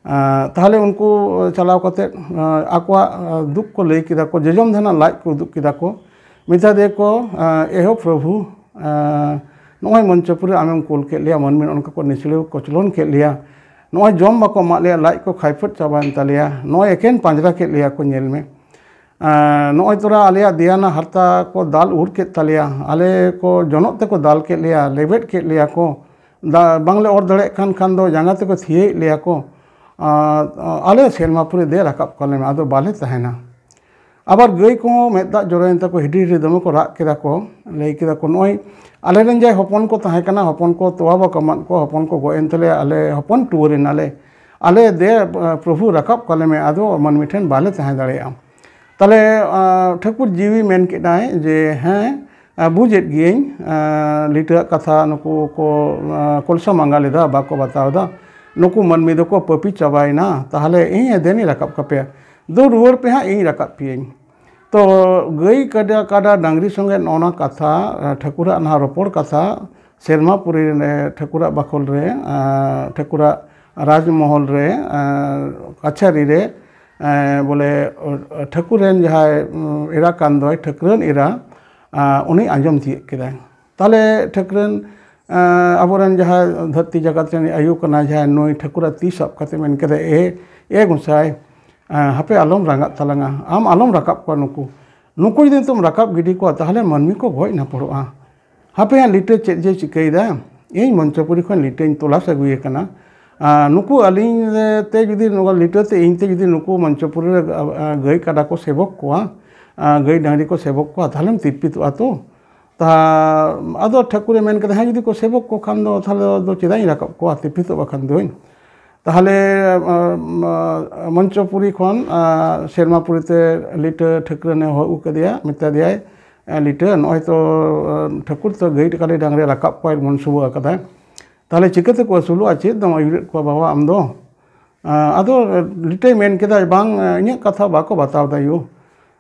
ᱟᱸ, ᱛᱟᱦᱚᱞᱮ ᱩᱱᱠᱩ ᱪᱟᱞᱟᱣ ᱠᱟᱛᱮᱫ, ᱟᱸ, ᱟᱠᱚᱣᱟᱜ, ᱟᱸ, ᱫᱩᱠ ᱠᱚ ᱞᱟᱹᱭ ᱠᱮᱫᱟ ᱠᱚ, ᱡᱚᱡᱚᱢ ᱫᱷᱟᱱᱟ ᱞᱟᱡ ᱠᱚ ᱩᱫᱩᱜ ᱠᱮᱫᱟ ᱠᱚ᱾ ᱢᱮᱛᱟ ᱫᱮᱭᱟ ᱠᱚ, ᱟᱸ, "ᱮᱦᱳ ᱯᱨᱚᱵᱷᱩ, ᱟᱸ, ᱱᱚᱜᱼᱚᱭ ᱢᱚᱧᱪᱚᱯᱩᱨ ᱨᱮ ᱟᱢᱮᱢ ᱠᱩᱞ ᱠᱮᱫ ᱞᱮᱭᱟ, ᱢᱟᱹᱱᱢᱤ ᱱᱚᱜᱼᱚ ᱱᱚᱝᱠᱟ ᱠᱚ ᱱᱤᱪᱲᱟᱹᱣ ᱠᱚᱪᱞᱚᱱ ᱠᱮᱫ ᱞᱮᱭᱟ, ᱱᱚᱜᱼᱚᱭ ᱡᱚᱢ ᱵᱟᱠᱚ ᱮᱢᱟᱜ ᱞᱮᱭᱟ, ᱞᱟᱡ ᱠᱚ ᱠᱷᱟᱭᱯᱷᱚᱴ ᱪᱟᱵᱟᱭᱮᱱ ᱛᱟᱞᱮᱭᱟ, ᱱᱚᱜᱼᱚᱭ ᱮᱠᱮᱱ ᱯᱟᱸᱡᱽᱨᱟ ᱠᱮᱫ ᱞᱮᱭᱟ ᱠᱚ, ᱧᱮᱞ ᱢᱮ᱾ ᱟᱸ, ᱱᱚᱜᱼᱚᱭ ᱛᱚᱨᱟ ᱟᱞᱮᱭᱟᱜ ᱫᱮᱭᱟᱱᱟ ᱦᱟᱨᱛᱟ ᱠᱚ ᱫᱟᱞ ᱩᱨ ᱠᱮᱫ ᱛᱟᱞᱮᱭᱟ, ᱟᱞᱮ ᱠᱚ ᱡᱚᱱᱚᱜ ᱛᱮᱠᱚ ᱫᱟᱞ ᱠᱮᱫ ᱞᱮᱭᱟ, ᱞᱮᱵᱮᱫ ᱠᱮᱫ ᱞᱮᱭᱟ ᱠᱚ, ᱫᱟ-, ᱵᱟᱝᱞᱮ ᱚᱨ ᱫᱟᱲᱮᱭᱟᱜ ᱠᱟᱱ ᱠᱷᱟᱱ ᱫᱚ ᱡᱟᱸᱜᱟ ᱛᱮᱠᱚ ᱛᱷᱤᱭᱟᱹᱭᱮᱫ ᱞᱮᱭᱟ ᱠᱚ᱾ ᱟᱸ, ᱟᱞᱮ ᱥᱮᱨᱢᱟᱯᱩᱨᱤ ᱫᱮᱡ ᱨᱟᱠᱟᱵ ᱠᱟᱞᱮ ᱢᱮ, ᱟᱫᱚ ᱵᱟᱞᱮ ᱛᱟᱦᱮᱱᱟ᱾" ᱟᱵᱟᱨ ᱜᱟᱹᱭ ᱠᱚᱦᱚᱸ ᱢᱮᱫ ᱫᱟᱜ ᱡᱚᱨᱚᱭᱮᱱ ᱛᱟᱠᱚ, ᱦᱤᱰᱤᱨ ᱦᱤᱰᱤᱨ ᱫᱚᱢᱮ ᱠᱚ ᱨᱟᱜ ᱠᱮᱫᱟ ᱠᱚ, ᱞᱟᱹᱭ ᱠᱮᱫᱟ ᱠᱚ, "ᱱᱚᱜᱼᱚᱭ ᱟᱞᱮᱨᱮᱱ ᱡᱟᱦᱟᱸᱭ ᱦᱚᱯᱚᱱ ᱠᱚ ᱛᱟᱦᱮᱸ ᱠᱟᱱᱟ, ᱦᱚᱯᱚᱱ ᱠᱚ ᱛᱚᱣᱟ ᱵᱟᱠᱚ ᱮᱢᱟᱫ ᱠᱚᱣᱟ, ᱦᱚᱯᱚᱱ ᱠᱚ ᱜᱚᱡ ᱮᱱ ᱛᱟᱞᱮᱭᱟ, ᱟᱞᱮ ᱦᱚᱯᱚᱱ ᱴᱩᱣᱟᱹᱨ ᱮᱱᱟᱞᱮ, ᱟᱞᱮ ᱫᱮ, ᱯᱨᱚᱵᱷᱩ ᱨᱟᱠᱟᱵ ᱠᱟᱞᱮ ᱢᱮ, ᱟᱫᱚ ᱢᱟᱹᱱᱢᱤ ᱴᱷᱮᱱ ᱵᱟᱞᱮ ᱛᱟᱦᱮᱸ ᱫᱟᱲᱮᱭᱟᱜᱼᱟ᱾" ᱛᱟᱦᱞᱮ ᱴᱷᱟᱹᱠᱩᱨ ᱡᱤᱣᱤ ᱢᱮᱱ ᱠᱮᱫᱟᱭ ᱡᱮ, "ᱦᱮᱸ, ᱵᱩᱡᱮᱫ ᱜᱤᱭᱟᱹᱧ, ᱞᱤᱴᱟᱹᱣᱟᱜ ᱠᱟᱛᱷᱟ ᱱᱩᱠᱩ ᱠᱚ ᱠᱚᱞᱥᱟ ᱢᱟᱸᱜᱟ ᱞᱮᱫᱟ, ᱵᱟᱠᱚ ᱵᱟᱛᱟᱣ ᱮᱫᱟ, ᱱᱩᱠᱩ ᱢᱟᱹᱱᱢᱤ ᱫᱚᱠᱚ ᱯᱟᱹᱯᱤ ᱪᱟᱵᱟᱭᱮᱱᱟ, ᱛᱟᱦᱞᱮ ᱤᱧ ᱫᱮᱱᱤᱧ ᱨᱟᱠᱟᱵ ᱠᱟᱯᱮᱭᱟ, ᱫᱩ ᱨᱩᱣᱟᱹᱲ ᱯᱮ ᱦᱟᱸᱜ, ᱤᱧ ᱨᱟᱠᱟᱵ ᱯᱮᱭᱟᱹᱧ᱾" ᱛᱚ ᱜᱟᱹᱭ ᱠᱟᱰᱟ, ᱠᱟᱰᱟ ᱰᱟᱝᱨᱤ ᱥᱚᱸᱜᱮ ᱱᱚᱜᱼᱚ ᱱᱟ ᱠᱟᱛᱷᱟ, ᱴᱷᱟᱹᱠᱩᱨᱟᱜ ᱱᱟᱦᱟᱜ ᱨᱚᱯᱚᱲ ᱠᱟᱛᱷᱟ, ᱥᱮᱨᱢᱟᱯᱩᱨᱤ ᱨᱮ ᱴᱷᱟᱹᱠᱩᱨᱟᱜ ᱵᱟᱠᱷᱳᱞ ᱨᱮ, ᱴᱷᱟᱹᱠᱩᱨᱟᱜ ᱨᱟᱡᱽᱢᱚᱦᱚᱞ ᱨᱮ, ᱠᱟᱪᱷᱟᱨᱤ ᱨᱮ, ᱵᱚᱞᱮ ᱴᱷᱟᱹᱠᱩᱨ ᱨᱮᱱ ᱡᱟᱦᱟᱸᱭ ᱮᱨᱟ ᱠᱟᱱ ᱫᱚᱭ, ᱴᱷᱟᱹᱠᱨᱟᱹᱱ ᱮᱨᱟ, ᱩᱱᱤ ᱟᱸᱡᱚᱢ ᱛᱤᱭᱳᱜ ᱠᱮᱫᱟᱭ᱾ ᱛᱟᱦᱞᱮ ᱴᱷᱟᱹᱠᱨᱟᱹᱱ, ᱟᱵᱚᱨᱮᱱ ᱡᱟᱦᱟᱸᱭ ᱫᱷᱟᱹᱨᱛᱤ ᱡᱟᱠᱟᱛ ᱨᱮᱱ ᱟᱭᱳ ᱠᱟᱱᱟᱭ, ᱡᱟᱦᱟᱸᱭ ᱱᱩᱭ ᱴᱷᱟᱹᱠᱩᱨᱟᱜ ᱛᱤ ᱥᱟᱵ ᱠᱟᱛᱮ ᱢᱮᱱ ᱠᱮᱫᱟᱭ, "ᱮ, ᱮ ᱜᱚᱸᱥᱟᱭ, ᱦᱟᱯᱮ ᱟᱞᱚᱢ ᱨᱟᱸᱜᱟᱜ ᱛᱟᱞᱟᱝᱟ, ᱟᱢ ᱟᱞᱚᱢ ᱨᱟᱠᱟᱵ ᱠᱚᱣᱟ ᱱᱩᱠᱩ, ᱱᱩᱠᱩ ᱡᱩᱫᱤ ᱱᱤᱛᱚᱜ ᱮᱢ ᱨᱟᱠᱟᱵ ᱜᱤᱰᱤ ᱠᱚᱣᱟ, ᱛᱟᱦᱞᱮ ᱢᱟᱹᱱᱢᱤ ᱠᱚ ᱜᱚᱡ ᱱᱟᱯᱚᱲᱚᱜᱼᱟ᱾ ᱦᱟᱯᱮ ᱦᱟᱸᱜ ᱞᱤᱴᱟᱹ ᱪᱮᱫ ᱡᱮ ᱪᱤᱠᱟᱹᱭᱮᱫᱟ, ᱤᱧ ᱢᱚᱧᱪᱚᱯᱩᱨᱤ ᱠᱷᱚᱱ ᱞᱤᱴᱟᱹᱧ ᱛᱚᱞᱟᱥ ᱟᱹᱜᱩᱭᱮ ᱠᱟᱱᱟ᱾ ᱟᱨ ᱱᱩᱠᱩ ᱟᱹᱞᱤᱧ ᱛᱮ ᱡᱩᱫᱤ, ᱱᱚᱣᱟ ᱞᱤᱴᱟᱹ ᱛᱮ ᱤᱧ ᱛᱮ ᱡᱩᱫᱤ ᱱᱩᱠᱩ ᱢᱚᱧᱪᱚᱯᱩᱨᱤ ᱨᱮ ᱜᱟᱹᱭ ᱠᱟᱰᱟ ᱠᱚ ᱥᱮᱵᱚᱠ ᱠᱚᱣᱟ, ᱜᱟᱹᱭ ᱰᱟᱝᱨᱤ ᱠᱚ ᱥᱮᱵᱚᱠ ᱠᱚᱣᱟ, ᱛᱟᱦᱞᱮᱢ ᱛᱤᱨᱯᱤᱛᱚᱜᱼᱟ ᱛᱚ?" ᱛᱟ-, ᱟᱫᱚ ᱴᱷᱟᱹᱠᱩᱨᱮ ᱢᱮᱱ ᱠᱮᱫᱟ, "ᱦᱮᱸ, ᱡᱩᱫᱤ ᱠᱚ ᱥᱮᱵᱚᱠ ᱠᱚ ᱠᱷᱟᱱ ᱫᱚ, ᱛᱟᱦᱞᱮ ᱫᱚ ᱪᱮᱫᱟᱜ ᱤᱧ ᱨᱟᱠᱟᱵ ᱠᱚᱣᱟ, ᱛᱤᱨᱯᱤᱛᱚᱜ ᱵᱟᱠᱷᱟᱱ ᱫᱚᱧ?" ᱛᱟᱦᱞᱮ, ᱟᱸ, ᱟᱸ, ᱢᱚᱧᱪᱚᱯᱩᱨᱤ ᱠᱷᱚᱱ, ᱟᱸ, ᱥᱮᱨᱢᱟᱯᱩᱨᱤ ᱛᱮ ᱞᱤᱴᱟᱹ ᱴᱷᱟᱹᱠᱨᱟᱹᱱᱮ ᱦᱚᱦᱚ ᱟᱹᱜᱩ ᱠᱮᱫᱮᱭᱟ, ᱢᱮᱛᱟ ᱫᱮᱭᱟᱭ, "ᱮ, ᱞᱤᱴᱟᱹ, ᱱᱚᱜᱼᱚᱭ ᱛᱚ, ᱟᱸ, ᱴᱷᱟᱹᱠᱩᱨ ᱛᱚ ᱜᱟᱹᱭ ᱠᱟᱰᱟ ᱰᱟᱝᱨᱤ ᱨᱟᱠᱟᱵ ᱠᱚᱣᱟᱭ ᱢᱚᱱᱥᱩᱵᱟᱹ ᱟᱠᱟᱫᱟᱭ᱾ ᱛᱟᱦᱞᱮ ᱪᱤᱠᱟᱹ ᱛᱮᱠᱚ ᱟᱹᱥᱩᱞᱚᱜᱼᱟ? ᱪᱮᱫ ᱫᱚᱢ ᱟᱹᱭᱩᱨᱮᱫ ᱠᱚᱣᱟ ᱵᱟᱵᱟ ᱟᱢ ᱫᱚ?" ᱟᱸ, ᱟᱫᱚ ᱞᱤᱴᱟᱹᱭ ᱢᱮᱱ ᱠᱮᱫᱟ, "ᱵᱟᱝ, ᱤᱧᱟᱹᱜ ᱠᱟᱛᱷᱟ ᱵᱟᱠᱚ ᱵᱟᱛᱟᱣ ᱫᱟ ᱭᱳ᱾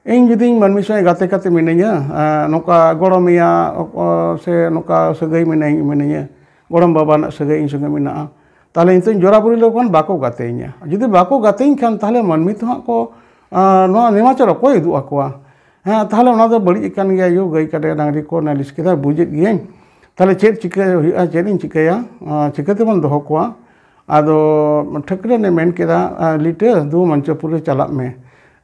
ᱤᱧ ᱡᱩᱫᱤᱧ ᱢᱟᱹᱱᱢᱤ ᱥᱚᱸᱜᱮ ᱜᱟᱛᱮ ᱠᱟᱛᱮ ᱢᱤᱱᱟᱹᱧᱟ, ᱟᱸ, ᱱᱚᱝᱠᱟ ᱜᱚᱲᱚᱢᱮᱭᱟ, ᱚ, ᱥᱮ ᱱᱚᱝᱠᱟ ᱥᱟᱹᱜᱟᱹᱭ ᱢᱮᱱᱟᱧ, ᱢᱤᱱᱟᱹᱧᱟ, ᱜᱚᱲᱚᱢ ᱵᱟᱵᱟ ᱨᱮᱱᱟᱜ ᱥᱟᱹᱜᱟᱹᱭ ᱤᱧ ᱥᱚᱸᱜᱮ ᱢᱮᱱᱟᱜᱼᱟ, ᱛᱟᱦᱞᱮ ᱱᱤᱛᱚᱜ ᱤᱧ ᱡᱚᱨᱟᱵᱩᱨᱤ ᱞᱮᱠᱚ ᱠᱷᱟᱱ ᱵᱟᱠᱚ ᱜᱟᱛᱮᱧᱟ᱾ ᱡᱩᱫᱤ ᱵᱟᱠᱚ ᱜᱟᱛᱮᱧ ᱠᱷᱟᱱ, ᱛᱟᱦᱞᱮ ᱢᱟᱹᱱᱢᱤ ᱛᱚ ᱦᱟᱸᱜ ᱠᱚ, ᱟᱸ, ᱱᱚᱣᱟ ᱱᱮᱢᱟᱪᱟᱨ ᱚᱠᱚᱭ ᱩᱫᱩᱜ ᱟᱠᱚᱣᱟ? ᱦᱮᱸ, ᱛᱟᱦᱞᱮ ᱚᱱᱟ ᱫᱚ ᱵᱟᱹᱲᱤᱡ ᱟᱠᱟᱱ ᱜᱮᱭᱟ ᱭᱳ, ᱜᱟᱹᱭ ᱠᱟᱰᱟ ᱰᱟᱝᱨᱤ ᱠᱚ ᱱᱟᱹᱞᱤᱥ ᱠᱮᱫᱟ, ᱵᱩᱡᱮᱫ ᱜᱤᱭᱟᱹᱧ᱾ ᱛᱟᱦᱞᱮ ᱪᱮᱫ ᱪᱤᱠᱟᱹ ᱦᱩᱭᱩᱜᱼᱟ, ᱪᱮᱫ ᱤᱧ ᱪᱤᱠᱟᱹᱭᱟ, ᱟᱸ, ᱪᱤᱠᱟᱹ ᱛᱮᱵᱚᱱ ᱫᱚᱦᱚ ᱠᱚᱣᱟ?" ᱟᱫᱚ ᱴᱷᱟᱹᱠᱨᱟᱹᱱᱮ ᱢᱮᱱ ᱠᱮᱫᱟ, ᱟᱸ, "ᱞᱤᱴᱟᱹ, ᱫᱩ ᱢᱚᱧᱪᱚᱯᱩᱨᱤ ᱪᱟᱞᱟᱜ ᱢᱮ᱾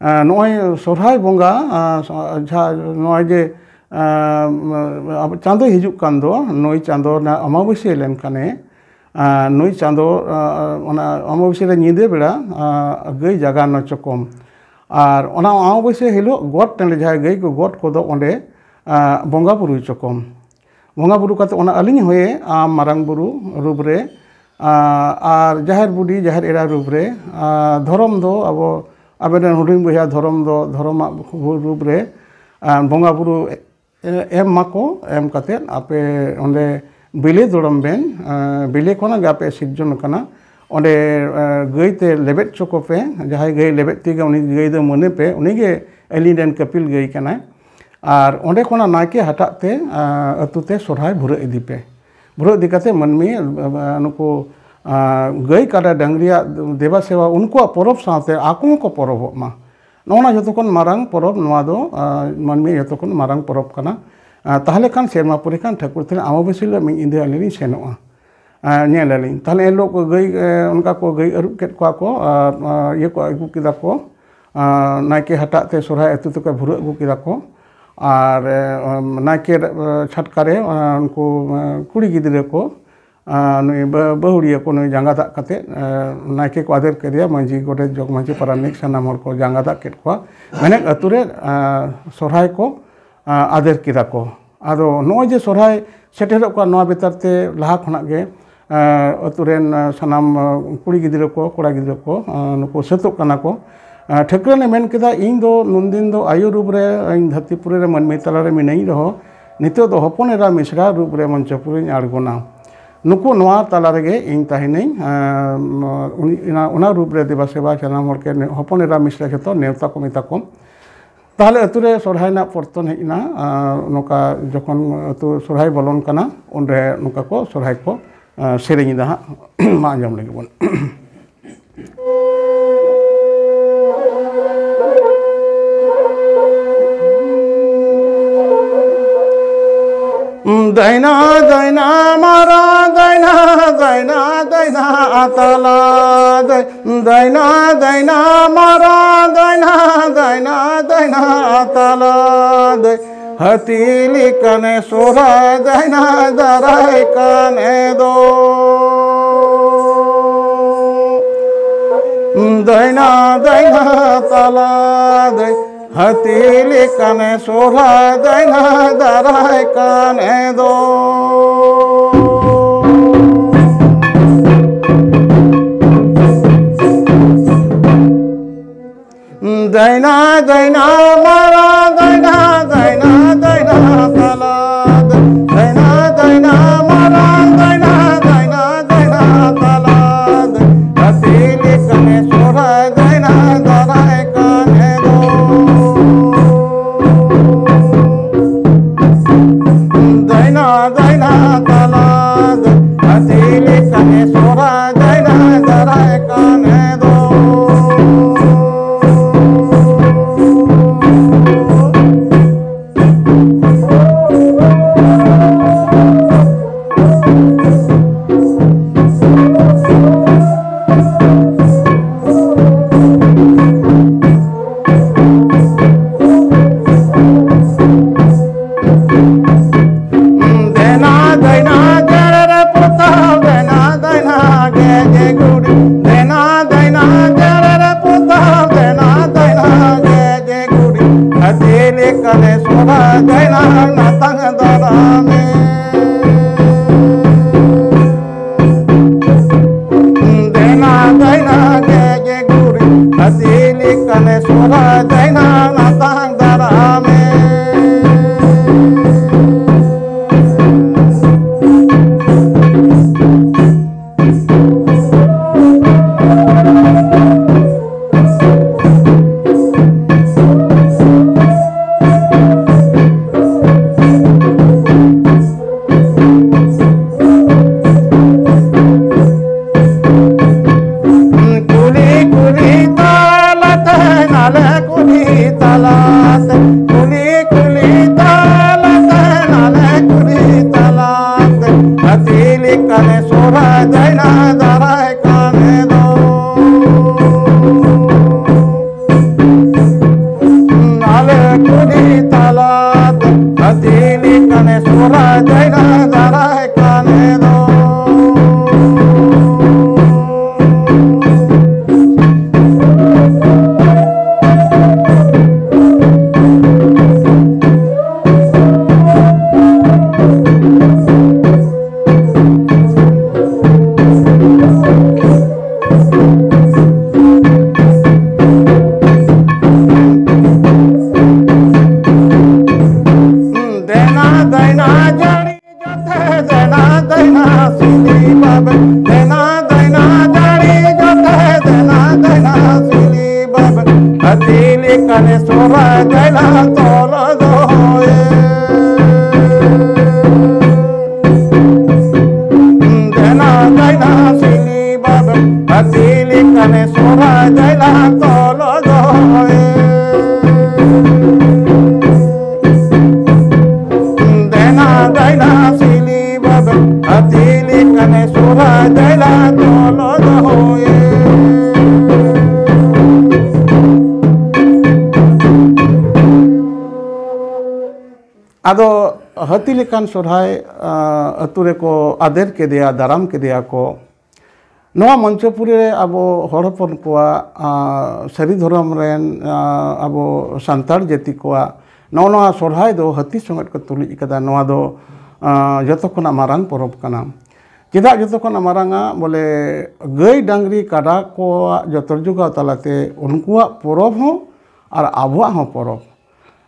ᱟᱸ, ᱱᱚᱜᱼᱚᱭ ᱥᱚᱨᱦᱟᱭ ᱵᱚᱸᱜᱟ, ᱟᱸ, ᱥᱚ-, ᱡᱟᱦᱟᱸ ᱱᱚᱜᱼᱚᱭ ᱡᱮ, ᱟᱸ, ᱟᱵᱚ ᱪᱟᱸᱫᱳᱭ ᱦᱤᱡᱩᱜ ᱠᱟᱱ ᱫᱚ, ᱱᱩᱭ ᱪᱟᱸᱫᱳ ᱨᱮᱱᱟᱜ ᱚᱢᱟᱵᱟᱹᱥᱭᱟᱹ ᱞᱮᱱᱠᱷᱟᱱᱮ, ᱟᱸ, ᱱᱩᱭ ᱪᱟᱸᱫᱳ, ᱟᱸ, ᱚᱱᱟ ᱚᱢᱟᱵᱟᱹᱥᱭᱟᱹ ᱨᱮ ᱧᱤᱫᱟᱹ ᱵᱮᱲᱟ, ᱟᱸ, ᱜᱟᱹᱭ ᱡᱟᱜᱟᱱᱱᱚ ᱪᱚᱠᱚᱢ, ᱟᱨ ᱚᱱᱟ ᱟᱢᱟᱵᱟᱹᱥᱭᱟᱹ ᱦᱤᱞᱳᱜ ᱜᱚᱴ ᱴᱟᱺᱰᱤ, ᱡᱟᱦᱟᱸᱭ ᱜᱟᱹᱭ ᱠᱚ ᱜᱚᱴ ᱠᱚᱫᱚ, ᱚᱸᱰᱮ ᱟᱸ, ᱵᱚᱸᱜᱟ ᱵᱩᱨᱩ ᱦᱚᱪᱚ ᱠᱚᱢ᱾ ᱵᱚᱸᱜᱟ ᱵᱩᱨᱩ ᱠᱟᱛᱮ ᱚᱱᱟ ᱟᱹᱞᱤᱧ ᱦᱚᱭᱮ ᱟᱢ ᱢᱟᱨᱟᱝ ᱵᱩᱨᱩ ᱨᱩᱯ ᱨᱮ, ᱟᱸ, ᱟᱨ ᱡᱟᱦᱮᱨ ᱵᱩᱰᱷᱤ, ᱡᱟᱦᱮᱨ ᱮᱨᱟ ᱨᱩᱯ ᱨᱮ, ᱟᱸ, ᱫᱷᱚᱨᱚᱢ ᱫᱚ ᱟᱵᱚ, ᱟᱵᱮᱱ ᱨᱮᱱ ᱦᱩᱰᱤᱧ ᱵᱚᱭᱦᱟ ᱫᱷᱚᱨᱚᱢ ᱫᱚ ᱫᱷᱚᱨᱚᱢᱟᱜ ᱨᱩᱯ ᱨᱮ, ᱟᱸ, ᱵᱚᱸᱜᱟ ᱵᱩᱨᱩ ᱮ-, ᱮᱢ ᱢᱟᱠᱚ, ᱮᱢ ᱠᱟᱛᱮᱫ ᱟᱯᱮ ᱚᱸᱰᱮ ᱵᱤᱞᱤ ᱫᱚᱲᱚᱢ ᱵᱮᱱ, ᱮᱸ, ᱵᱤᱞᱤ ᱠᱷᱚᱱᱟᱜ ᱜᱮ ᱟᱯᱮ ᱥᱤᱨᱡᱚᱱ ᱟᱠᱟᱱᱟ᱾ ᱚᱸᱰᱮ, ᱮᱸ, ᱜᱟᱹᱭ ᱛᱮ ᱞᱮᱵᱮᱫ ᱦᱚᱪᱚ ᱠᱚᱯᱮ, ᱡᱟᱦᱟᱸᱭ ᱜᱟᱹᱭ ᱞᱮᱵᱮᱫ ᱛᱮᱜᱮ ᱩᱱᱤ ᱜᱟᱹᱭ ᱫᱚ ᱢᱟᱹᱱᱮ ᱯᱮ, ᱩᱱᱤ ᱜᱮ ᱟᱹᱞᱤᱧ ᱨᱮᱱ ᱠᱟᱹᱯᱤᱞ ᱜᱟᱹᱭ ᱠᱟᱱᱟᱭ᱾ ᱟᱨ ᱚᱸᱰᱮ ᱠᱷᱚᱱᱟᱜ ᱱᱟᱭᱠᱮ ᱦᱟᱴᱟᱜ ᱛᱮ, ᱮᱸ, ᱟᱹᱛᱩ ᱛᱮ ᱥᱚᱨᱦᱟᱭ ᱵᱷᱩᱨᱟᱹᱜ ᱤᱫᱤ ᱯᱮ᱾ ᱵᱷᱩᱨᱟᱹᱜ ᱤᱫᱤ ᱠᱟᱛᱮ ᱢᱟᱹᱱᱢᱤ, ᱮᱸ, ᱱᱩᱠᱩ, ᱮᱸ, ᱜᱟᱹᱭ ᱠᱟᱰᱟ ᱰᱟᱹᱝᱨᱤᱭᱟᱜ ᱫᱮᱵᱟ ᱥᱮᱵᱟ, ᱩᱱᱠᱩᱣᱟᱜ ᱯᱚᱨᱚᱵᱽ ᱥᱟᱶᱛᱮ ᱟᱠᱚ ᱦᱚᱸᱠᱚ ᱯᱚᱨᱚᱵᱚᱜ ᱢᱟ᱾ ᱱᱚᱜᱼᱚ ᱱᱟ ᱡᱚᱛᱚ ᱠᱷᱚᱱ ᱢᱟᱨᱟᱝ ᱯᱚᱨᱚᱵᱽ ᱱᱚᱣᱟ ᱫᱚ, ᱟᱸ, ᱢᱟᱹᱱᱢᱤ ᱡᱚᱛᱚ ᱠᱷᱚᱱ ᱢᱟᱨᱟᱝ ᱯᱚᱨᱚᱵᱽ ᱠᱟᱱᱟ᱾ ᱟᱸ, ᱛᱟᱦᱚᱞᱮ ᱠᱷᱟᱱ ᱥᱮᱨᱢᱟ ᱯᱩᱨᱤ ᱠᱷᱟᱱ ᱴᱷᱟᱹᱠᱩᱨ ᱛᱟᱞᱮ ᱟᱢᱟᱵᱟᱹᱥᱭᱟᱹ ᱦᱤᱞᱳᱜ ᱢᱤᱫ ᱧᱤᱫᱟᱹ ᱟᱹᱞᱤᱧ ᱞᱤᱧ ᱥᱮᱱᱚᱜᱼᱟ᱾ ᱟᱸ, ᱧᱮᱞ ᱟᱹᱞᱤᱧ᱾ ᱛᱟᱦᱚᱞᱮ ᱮᱱ ᱦᱤᱞᱳᱜ ᱠᱚ ᱜᱟᱹᱭ, ᱮᱸ, ᱚᱱᱠᱟ ᱠᱚ ᱜᱟᱹᱭ ᱟᱹᱨᱩᱵ ᱠᱮᱫ ᱠᱚᱣᱟ ᱠᱚ, ᱟᱨ, ᱟᱸ, ᱤᱭᱟᱹ ᱠᱚ ᱟᱹᱜᱩ ᱠᱮᱫᱟ ᱠᱚ, ᱟᱸ, ᱱᱟᱭᱠᱮ ᱦᱟᱴᱟᱜ ᱛᱮ ᱥᱚᱨᱦᱟᱭ ᱟᱹᱛᱩ ᱛᱮᱠᱚ ᱵᱷᱩᱨᱟᱹ ᱟᱹᱜᱩ ᱠᱮᱫᱟ ᱠᱚ᱾ ᱟᱨ, ᱮᱸ, ᱱᱟᱭᱠᱮ, ᱮᱸ, ᱪᱷᱟᱴᱠᱟ ᱨᱮ, ᱟᱸ, ᱩᱱᱠᱩ, ᱮᱸ, ᱠᱩᱲᱤ ᱜᱤᱫᱽᱨᱟᱹ ᱠᱚ, ᱟᱨ ᱱᱩᱭ ᱵᱟ-, ᱵᱟᱹᱦᱩᱲᱤᱭᱟᱹ ᱠᱚ ᱱᱩᱭ ᱡᱟᱸᱜᱟ ᱫᱟᱜ ᱠᱟᱛᱮᱫ, ᱮ, ᱱᱟᱭᱠᱮ ᱠᱚ ᱟᱫᱮᱨ ᱠᱮᱫᱮᱭᱟ, ᱢᱟᱹᱡᱷᱤ, ᱜᱚᱰᱮᱛ, ᱡᱚᱜᱽ ᱢᱟᱹᱡᱷᱤ, ᱯᱟᱨᱟᱱᱤᱠ, ᱥᱟᱱᱟᱢ ᱦᱚᱲ ᱠᱚ ᱡᱟᱸᱜᱟ ᱫᱟᱜ ᱠᱮᱫ ᱠᱚᱣᱟ᱾ ᱢᱮᱱᱮᱫ ᱟᱹᱛᱩ ᱨᱮ, ᱮ, ᱥᱚᱨᱦᱟᱭ ᱠᱚ, ᱮ, ᱟᱫᱮᱨ ᱠᱮᱫᱟ ᱠᱚ᱾ ᱟᱫᱚ ᱱᱚᱜᱼᱚᱭ ᱡᱮ ᱥᱚᱨᱦᱟᱭ ᱥᱮᱴᱮᱨᱚᱜ ᱠᱟᱱᱟ, ᱱᱚᱣᱟ ᱵᱮᱯᱟᱨ ᱛᱮ ᱞᱟᱦᱟ ᱠᱷᱚᱱᱟᱜ ᱜᱮ, ᱮ, ᱟᱹᱛᱩ ᱨᱮᱱ, ᱮ, ᱥᱟᱱᱟᱢ, ᱮ, ᱠᱩᱲᱤ ᱜᱤᱫᱽᱨᱟᱹ ᱠᱚ, ᱠᱚᱲᱟ ᱜᱤᱫᱽᱨᱟᱹ ᱠᱚ, ᱮ, ᱱᱩᱠᱩ ᱥᱟᱹᱛᱚᱜ ᱠᱟᱱᱟ ᱠᱚ᱾ ᱮ, ᱴᱷᱟᱹᱠᱨᱟᱹᱱᱮ ᱢᱮᱱ ᱠᱮᱫᱟ, "ᱤᱧ ᱫᱚ ᱱᱩᱱᱫᱤᱱ ᱫᱚ ᱟᱭᱳ ᱨᱩᱯ ᱨᱮ ᱤᱧ ᱫᱷᱟᱹᱨᱛᱤᱯᱩᱨᱤ ᱨᱮ ᱢᱟᱹᱱᱢᱤ ᱛᱟᱞᱟᱨᱮ ᱢᱤᱱᱟᱹᱧ ᱨᱮᱦᱚᱸ, ᱱᱤᱛᱚᱜ ᱫᱚ ᱦᱚᱯᱚᱱ ᱮᱨᱟ ᱢᱤᱥᱨᱟ ᱨᱩᱯ ᱨᱮ ᱢᱚᱧᱪᱚᱯᱩᱨᱤᱧ ᱟᱬᱜᱚᱱᱟ᱾ ᱱᱩᱠᱩ ᱱᱚᱣᱟ ᱛᱟᱞᱟ ᱨᱮᱜᱮ ᱤᱧ ᱛᱟᱦᱮᱱᱟᱹᱧ, ᱟᱸ, ᱩᱱᱤ, ᱚᱱᱟ, ᱚᱱᱟ ᱨᱩᱯ ᱨᱮ ᱫᱮᱵᱟ ᱥᱮᱵᱟ ᱥᱟᱱᱟᱢ ᱦᱚᱲ ᱠᱮ ᱦᱚᱯᱚᱱ ᱮᱨᱟ ᱢᱤᱥᱨᱟ ᱡᱷᱚᱛᱚ ᱱᱮᱣᱛᱟ ᱠᱚ ᱢᱮᱛᱟ ᱠᱚᱢ᱾" ᱛᱟᱦᱚᱞᱮ ᱟᱹᱛᱩ ᱨᱮ ᱥᱚᱨᱦᱟᱭ ᱨᱮᱱᱟᱜ ᱯᱚᱨᱛᱚᱱ ᱦᱮᱡ ᱮᱱᱟ᱾ ᱟᱸ, ᱱᱚᱝᱠᱟ ᱡᱚᱠᱷᱚᱱ ᱟᱹᱛᱩ ᱥᱚᱨᱦᱟᱭ ᱵᱚᱞᱚᱱ ᱠᱟᱱᱟ, ᱩᱱᱨᱮ ᱱᱚᱝᱠᱟ ᱠᱚ ᱥᱚᱨᱦᱟᱭ ᱠᱚ, ᱟᱸ, ᱥᱮᱨᱮᱧ ᱮᱫᱟ ᱦᱟᱸᱜ᱾ ᱢᱟ ᱟᱸᱡᱚᱢ ᱞᱮᱜᱮ ᱵᱚᱱ᱾ ᱫᱟᱹᱭᱱᱟ, ᱫᱟᱹᱭᱱᱟ, ᱢᱟᱨᱟ, ᱫᱟᱹᱭᱱᱟ, ᱫᱟᱹᱭᱱᱟ, ᱫᱟᱹᱭᱱᱟ, ᱟᱛᱟᱞᱟ, ᱫᱟᱹᱭ-, ᱫᱟᱹᱭᱱᱟ, ᱫᱟᱹᱭᱱᱟ, ᱢᱟᱨᱟ, ᱫᱟᱹᱭᱱᱟ, ᱫᱟᱹᱭᱱᱟ, ᱫᱟᱹᱭᱱᱟ, ᱟᱛᱟᱞᱟ, ᱫᱟᱹᱭ-, ᱦᱟᱹᱛᱤ ᱞᱮᱠᱟᱱᱮ ᱥᱚᱨᱦᱟᱭ ᱫᱟᱭᱱᱟ ᱫᱟᱨᱟᱭ ᱠᱟᱱᱮ ᱫᱚ᱾ ᱫᱟᱹᱭᱱᱟ ᱫᱟᱹᱭᱱᱟ ᱛᱟᱞᱟ ᱫᱟᱹᱭ, ᱦᱟᱹᱛᱤ ᱞᱮᱠᱟᱱᱮ ᱥᱚᱨᱦᱟᱭ ᱫᱟᱹᱭᱱᱟ ᱫᱟᱨᱟᱭ ᱠᱟᱱᱮ ᱫᱚ᱾ ᱫᱟᱹᱭᱱᱟ ᱫᱟᱹᱭᱱᱟ ᱢᱟᱨᱟᱝ ᱫᱟᱹᱭᱱᱟ, ᱫᱟᱹᱭᱱᱟ ᱫᱟᱹᱭᱱᱟ ᱛᱟᱞᱟ ᱫᱟᱹᱭᱱᱟ, ᱫᱟᱹᱭᱱᱟ ᱢᱟᱨᱟᱝ ᱫᱟᱹᱭᱱᱟ, ᱫᱟᱹᱭᱱᱟ ᱫᱟᱹᱭᱱᱟ ᱛᱟᱞᱟ ᱫᱟᱹᱭ, ᱦᱟᱹᱛᱤ ᱞᱮᱠᱟᱱᱮ ᱥᱚᱨᱦᱟᱭ ᱫᱟᱹᱭᱱᱟ ᱫᱟᱨᱟᱭ ᱠᱟᱱᱮ ᱫᱚ᱾ ᱫᱟᱹᱭᱱᱟ ᱫᱟᱹᱭᱱᱟ ᱛᱟᱞᱟ ᱫᱟᱹᱭ, ᱦᱟᱹᱛᱤ ᱞᱮᱠᱟᱱᱮ ᱥᱚᱨᱦᱟᱭ ᱫᱟᱹᱭᱱᱟ ᱫᱟᱨᱟᱭ ᱠᱟᱱᱮ ᱫᱚ᱾ ᱫᱮᱱᱟ ᱫᱟᱹᱭᱱᱟ ᱡᱮᱨᱮᱲ ᱯᱚᱛᱟᱣ, ᱫᱮᱱᱟ ᱫᱟᱹᱭᱱᱟ ᱜᱮᱡᱮ ᱜᱩᱨᱤᱡ, ᱫᱮᱱᱟ ᱫᱟᱹᱭᱱᱟ ᱡᱮᱨᱮᱲ ᱯᱚᱛᱟᱣ, ᱫᱮᱱᱟ ᱫᱟᱹᱭᱱᱟ ᱜᱮᱡᱮ ᱜᱩᱨᱤᱡ, ᱦᱟᱹᱛᱤ ᱞᱮᱠᱟᱱᱮ ᱥᱚᱨᱦᱟᱭ ᱫᱟᱹᱭᱱᱟ ᱱᱟᱛᱟᱝ ᱫᱟᱨᱟᱢᱮ᱾ ᱫᱮᱱᱟ ᱫᱟᱹᱭᱱᱟ ᱜᱮᱡᱮ ᱜᱩᱨᱤᱡ, ᱦᱟᱹᱛᱤ ᱞᱮᱠᱟᱱᱮ ᱥᱚᱨᱦᱟᱭ ᱫᱟᱹᱭᱱᱟ ᱱᱟᱛᱟᱝ ᱫᱟᱨᱟᱢᱮ᱾ ᱥᱚᱨᱦᱟᱭ ᱫᱟᱭᱞᱟ ᱛᱚᱞ ᱫᱚᱦᱚᱭᱮ᱾ ᱫᱮᱱᱟ ᱫᱟᱭᱱᱟ ᱥᱤᱞᱤ ᱵᱟᱵᱮ ᱦᱟᱹᱛᱤ ᱞᱮᱠᱟᱱᱮ ᱥᱚᱨᱦᱟᱭ ᱫᱟᱭᱞᱟ ᱛᱚᱞ ᱫᱚᱦᱚᱭᱮ᱾ ᱫᱮᱱᱟ ᱫᱟᱭᱱᱟ ᱥᱤᱞᱤ ᱵᱟᱵᱮ ᱦᱟᱹᱛᱤ ᱞᱮᱠᱟᱱᱮ ᱥᱚᱨᱦᱟᱭ ᱫᱟᱭᱞᱟ ᱛᱚᱞ ᱫᱚᱦᱚᱭᱮ᱾ ᱟᱫᱚ ᱦᱟᱹᱛᱤ ᱞᱮᱠᱟᱱ ᱥᱚᱨᱦᱟᱭ, ᱟᱸ, ᱟᱹᱛᱩ ᱨᱮᱠᱚ ᱟᱫᱮᱨ ᱠᱮᱫᱮᱭᱟ, ᱫᱟᱨᱟᱢ ᱠᱮᱫᱮᱭᱟ ᱠᱚ᱾ ᱱᱚᱣᱟ ᱢᱚᱧᱪᱚᱯᱩᱨᱤ ᱨᱮ ᱟᱵᱚ ᱦᱚᱲ ᱦᱚᱯᱚᱱ ᱠᱚᱣᱟᱜ, ᱟᱸ, ᱥᱟᱹᱨᱤ ᱫᱷᱚᱨᱚᱢ ᱨᱮᱱ, ᱟᱸ, ᱟᱵᱚ ᱥᱟᱱᱛᱟᱲ ᱡᱟᱹᱛᱤ ᱠᱚᱣᱟᱜ ᱱᱚᱜᱼᱚ ᱱᱚᱣᱟ ᱥᱚᱨᱦᱟᱭ ᱫᱚ ᱦᱟᱹᱛᱤ ᱥᱚᱸᱜᱮ ᱠᱚ ᱛᱩᱞᱩᱡ ᱠᱟᱫᱟ᱾ ᱱᱚᱣᱟ ᱫᱚ, ᱟᱸ, ᱡᱚᱛᱚ ᱠᱷᱚᱱᱟᱜ ᱢᱟᱨᱟᱝ ᱯᱚᱨᱚᱵᱽ ᱠᱟᱱᱟ᱾ ᱪᱮᱫᱟᱜ ᱡᱚᱛᱚ ᱠᱷᱚᱱᱟᱜ ᱢᱟᱨᱟᱝᱟ? ᱵᱚᱞᱮ, ᱜᱟᱹᱭ ᱰᱟᱝᱨᱤ ᱠᱟᱰᱟ ᱠᱚᱣᱟᱜ ᱡᱚᱛᱚᱱ ᱡᱚᱜᱟᱣ ᱛᱟᱞᱟᱛᱮ ᱩᱱᱠᱩᱣᱟᱜ ᱯᱚᱨᱚᱵᱽ ᱦᱚᱸ ᱟᱨ ᱟᱵᱚᱣᱟᱜ ᱦᱚᱸ ᱯᱚᱨᱚᱵᱽ᱾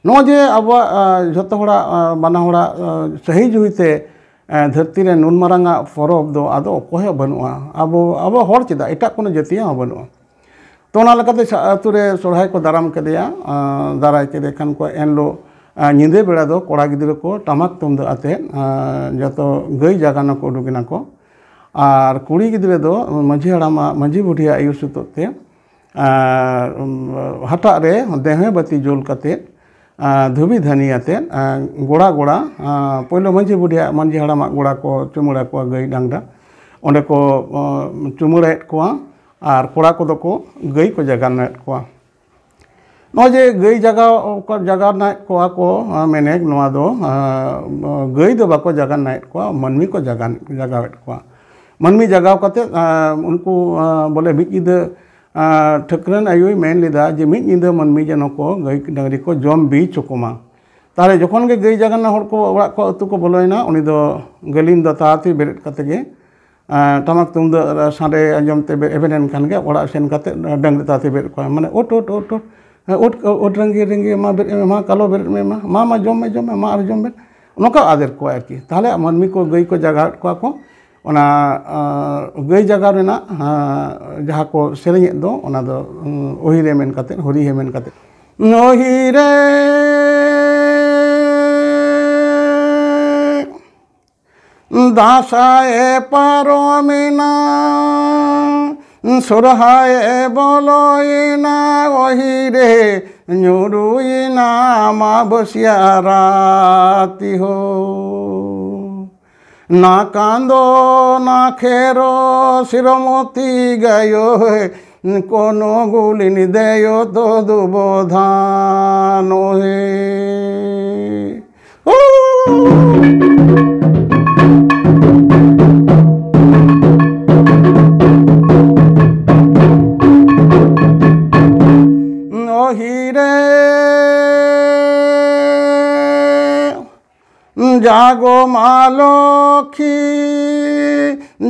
ᱱᱚᱜᱼᱚᱭ ᱡᱮ ᱟᱵᱚᱣᱟᱜ, ᱟᱸ, ᱡᱚᱛᱚ ᱦᱚᱲᱟᱜ, ᱟᱸ, ᱵᱟᱱᱟ ᱦᱚᱲᱟᱜ, ᱟᱸ, ᱥᱟᱹᱦᱤ ᱡᱩᱦᱤ ᱛᱮ, ᱟᱸ, ᱫᱷᱟᱹᱨᱛᱤ ᱨᱮ ᱱᱩᱱ ᱢᱟᱨᱟᱝᱟᱜ ᱯᱚᱨᱚᱵᱽ ᱫᱚ ᱟᱫᱚ ᱚᱠᱚᱭ ᱦᱚᱸ ᱵᱟᱹᱱᱩᱜᱼᱟ᱾ ᱟᱵᱚ, ᱟᱵᱚ ᱦᱚᱲ ᱪᱮᱫᱟᱜ, ᱮᱴᱟᱜ ᱠᱳᱱᱳ ᱡᱟᱹᱛᱤᱭᱟᱜ ᱦᱚᱸ ᱵᱟᱹᱱᱩᱜᱼᱟ᱾ ᱛᱚ, ᱚᱱᱟ ᱞᱮᱠᱟᱛᱮ ᱥᱟ-, ᱟᱹᱛᱩ ᱨᱮ ᱥᱚᱨᱦᱟᱭ ᱠᱚ ᱫᱟᱨᱟᱢ ᱠᱮᱫᱮᱭᱟ᱾ ᱟᱸ, ᱫᱟᱨᱟᱭ ᱠᱮᱫᱮ ᱠᱷᱟᱱ ᱠᱚ ᱮᱱᱦᱤᱞᱳᱜ, ᱟᱸ, ᱧᱤᱫᱟᱹ ᱵᱮᱲᱟ ᱫᱚ ᱠᱚᱲᱟ ᱜᱤᱫᱽᱨᱟᱹ ᱠᱚ ᱴᱟᱢᱟᱠ ᱛᱩᱢᱫᱟᱜ ᱟᱛᱮᱫ, ᱟᱸ, ᱡᱚᱛᱚ ᱜᱟᱹᱭ ᱡᱟᱜᱟᱱᱟ ᱠᱚ ᱩᱰᱩᱠ ᱮᱱᱟ ᱠᱚ᱾ ᱟᱨ ᱠᱩᱲᱤ ᱜᱤᱫᱽᱨᱟᱹ ᱫᱚ ᱢᱟᱹᱡᱷᱤ ᱦᱟᱲᱟᱢᱟᱜ, ᱢᱟᱹᱡᱷᱤ ᱵᱩᱰᱷᱤᱭᱟᱜ ᱟᱹᱭᱩᱨ ᱥᱩᱛᱩᱜ ᱛᱮ, ᱟᱨ, ᱩᱢ, ᱦᱟᱴᱟᱜ ᱨᱮ ᱫᱮᱦᱮ ᱵᱟᱹᱛᱤ ᱡᱩᱞ ᱠᱟᱛᱮᱫ, ᱟᱨ, ᱫᱷᱩᱵᱤ ᱫᱷᱟᱹᱱᱤ ᱟᱛᱮᱫ, ᱟᱨ, ᱜᱚᱲᱟ ᱜᱚᱲᱟ, ᱟᱨ, ᱯᱳᱭᱞᱳ ᱢᱟᱹᱡᱷᱤ ᱵᱩᱰᱷᱤᱭᱟᱜ, ᱢᱟᱹᱡᱷᱤ ᱦᱟᱲᱟᱢᱟᱜ ᱜᱚᱲᱟ ᱠᱚ ᱪᱩᱢᱟᱹᱲᱟ ᱠᱚᱣᱟ, ᱜᱟᱹᱭ ᱰᱟᱝᱨᱟ᱾ ᱚᱸᱰᱮ ᱠᱚ, ᱟᱨ, ᱪᱩᱢᱟᱹᱲᱟᱭᱮᱫ ᱠᱚᱣᱟ ᱟᱨ ᱠᱚᱲᱟ ᱠᱚᱫᱚ ᱠᱚ ᱜᱟᱹᱭ ᱠᱚ ᱡᱟᱜᱟᱱᱮᱫ ᱠᱚᱣᱟ᱾ ᱱᱚᱜᱼᱚᱭ ᱡᱮ ᱜᱟᱹᱭ ᱡᱟᱜᱟᱣ, ᱡᱟᱜᱟᱣᱱᱟᱭᱮᱫ ᱠᱚᱣᱟ ᱠᱚ, ᱟᱨ ᱢᱮᱱᱮᱠ ᱱᱚᱣᱟ ᱫᱚ, ᱟᱨ, ᱜᱟᱹᱭ ᱫᱚ ᱵᱟᱠᱚ ᱡᱟᱜᱟᱱᱟᱭᱮᱫ ᱠᱚᱣᱟ, ᱢᱟᱹᱱᱢᱤ ᱠᱚ ᱡᱟᱜᱟᱱ, ᱡᱟᱜᱟᱣᱮᱫ ᱠᱚᱣᱟ᱾ ᱢᱟᱹᱱᱢᱤ ᱡᱟᱜᱟᱣ ᱠᱟᱛᱮᱫ, ᱟᱨ, ᱩᱱᱠᱩ, ᱟᱨ, ᱵᱚᱞᱮ ᱢᱤᱫ ᱧᱤᱫᱟᱹ, ᱟᱨ, ᱴᱷᱟᱹᱠᱨᱟᱹᱱ ᱟᱭᱳᱭ ᱢᱮᱱ ᱞᱮᱫᱟ ᱡᱮ ᱢᱤᱫ ᱧᱤᱫᱟᱹ ᱢᱟᱹᱱᱢᱤ ᱡᱮᱱᱚ ᱠᱚ ᱜᱟᱹᱭ ᱰᱟᱹᱝᱨᱤ ᱠᱚ ᱡᱚᱢ ᱵᱤ ᱦᱚᱪᱚ ᱠᱚᱢᱟ᱾ ᱛᱟᱦᱚᱞᱮ ᱡᱚᱠᱷᱚᱱ ᱜᱮ ᱜᱟᱹᱭ ᱡᱟᱜᱟᱱᱟ ᱦᱚᱲ ᱠᱚ ᱚᱲᱟᱜ ᱠᱚ ᱟᱹᱛᱩ ᱠᱚ ᱵᱚᱞᱚᱭᱮᱱᱟ, ᱩᱱᱤ ᱫᱚ ᱜᱟᱹᱞᱤᱢ ᱫᱚ ᱛᱟᱲᱟᱛᱟᱲᱤ ᱵᱮᱨᱮᱫ ᱠᱟᱛᱮ ᱜᱮ, ᱟᱨ, ᱴᱟᱢᱟᱠ ᱛᱩᱢᱫᱟᱜ ᱥᱟᱰᱮ ᱟᱸᱡᱚᱢ ᱛᱮ ᱵᱮ-, ᱮᱵᱷᱮᱱ ᱮᱱ ᱠᱷᱟᱱ ᱜᱮ ᱚᱲᱟᱜ ᱥᱮᱱ ᱠᱟᱛᱮ ᱰᱟᱹᱝᱨᱤ ᱛᱟᱲᱟᱛᱟᱲᱤ ᱵᱮᱨᱮᱫ ᱠᱚᱣᱟ, ᱢᱟᱱᱮ, "ᱩᱴ, ᱩᱴ, ᱩᱴ, ᱩᱴ, ᱦᱮᱸ, ᱩᱴ, ᱩᱴ ᱰᱟᱹᱝᱨᱤ, ᱰᱟᱹᱝᱨᱤ, ᱢᱟ ᱵᱮᱨᱮᱫ ᱢᱮ, ᱢᱟ ᱠᱟᱞᱚ ᱵᱮᱨᱮᱫ ᱢᱮ, ᱢᱟ, ᱢᱟ, ᱢᱟ ᱡᱚᱢ ᱢᱮ, ᱡᱚᱢ ᱢᱮ, ᱢᱟ ᱟᱨ ᱡᱚᱢ ᱢᱮ", ᱱᱚᱝᱠᱟ ᱟᱫᱮᱨ ᱠᱚᱣᱟ ᱟᱨᱠᱤ᱾ ᱛᱟᱦᱚᱞᱮ ᱢᱟᱹᱱᱢᱤ ᱠᱚ ᱜᱟᱹᱭ ᱠᱚ ᱡᱟᱜᱟᱣᱮᱫ ᱠᱚᱣᱟ ᱠᱚ, ᱚᱱᱟ, ᱟᱸ, ᱜᱟᱹᱭ ᱡᱟᱜᱟᱣ ᱨᱮᱱᱟᱜ, ᱟᱸ, ᱡᱟᱦᱟᱸ ᱠᱚ ᱥᱮᱨᱮᱧᱮᱫ ᱫᱚ, ᱚᱱᱟ ᱫᱚ, ᱩᱸ, ᱚᱦᱤᱨᱮ ᱢᱮᱱ ᱠᱟᱛᱮ, ᱦᱚᱨᱤᱦᱮ ᱢᱮᱱ ᱠᱟᱛᱮ᱾ ᱱᱚᱦᱤᱨᱮ ᱫᱟᱸᱥᱟᱭᱮ ᱯᱟᱨᱚᱢᱮᱱᱟ, ᱥᱚᱨᱦᱟᱭᱮ ᱵᱚᱞᱚᱭᱮᱱᱟ, ᱚᱦᱤᱨᱮ ᱧᱩᱨᱩᱭᱮᱱᱟ ᱟᱢᱟᱵᱟᱹᱥᱭᱟᱹ ᱨᱟᱛᱤ ᱦᱳ᱾ ᱱᱟ ᱠᱟᱸᱫᱚ ᱱᱟ ᱠᱷᱮᱨᱚ ᱥᱤᱨᱚᱢᱚᱛᱤ ᱜᱟᱭᱚ ᱦᱮ, ᱠᱚᱱᱚ ᱜᱩᱞᱤᱱ ᱫᱮᱭᱚ ᱛᱚᱫᱩ ᱵᱚᱫᱷᱟᱱᱚ ᱦᱮ᱾ ᱳ! ᱚᱦᱤᱨᱮ ᱡᱟᱜᱚ ᱢᱟ ᱞᱚᱠᱷᱤ,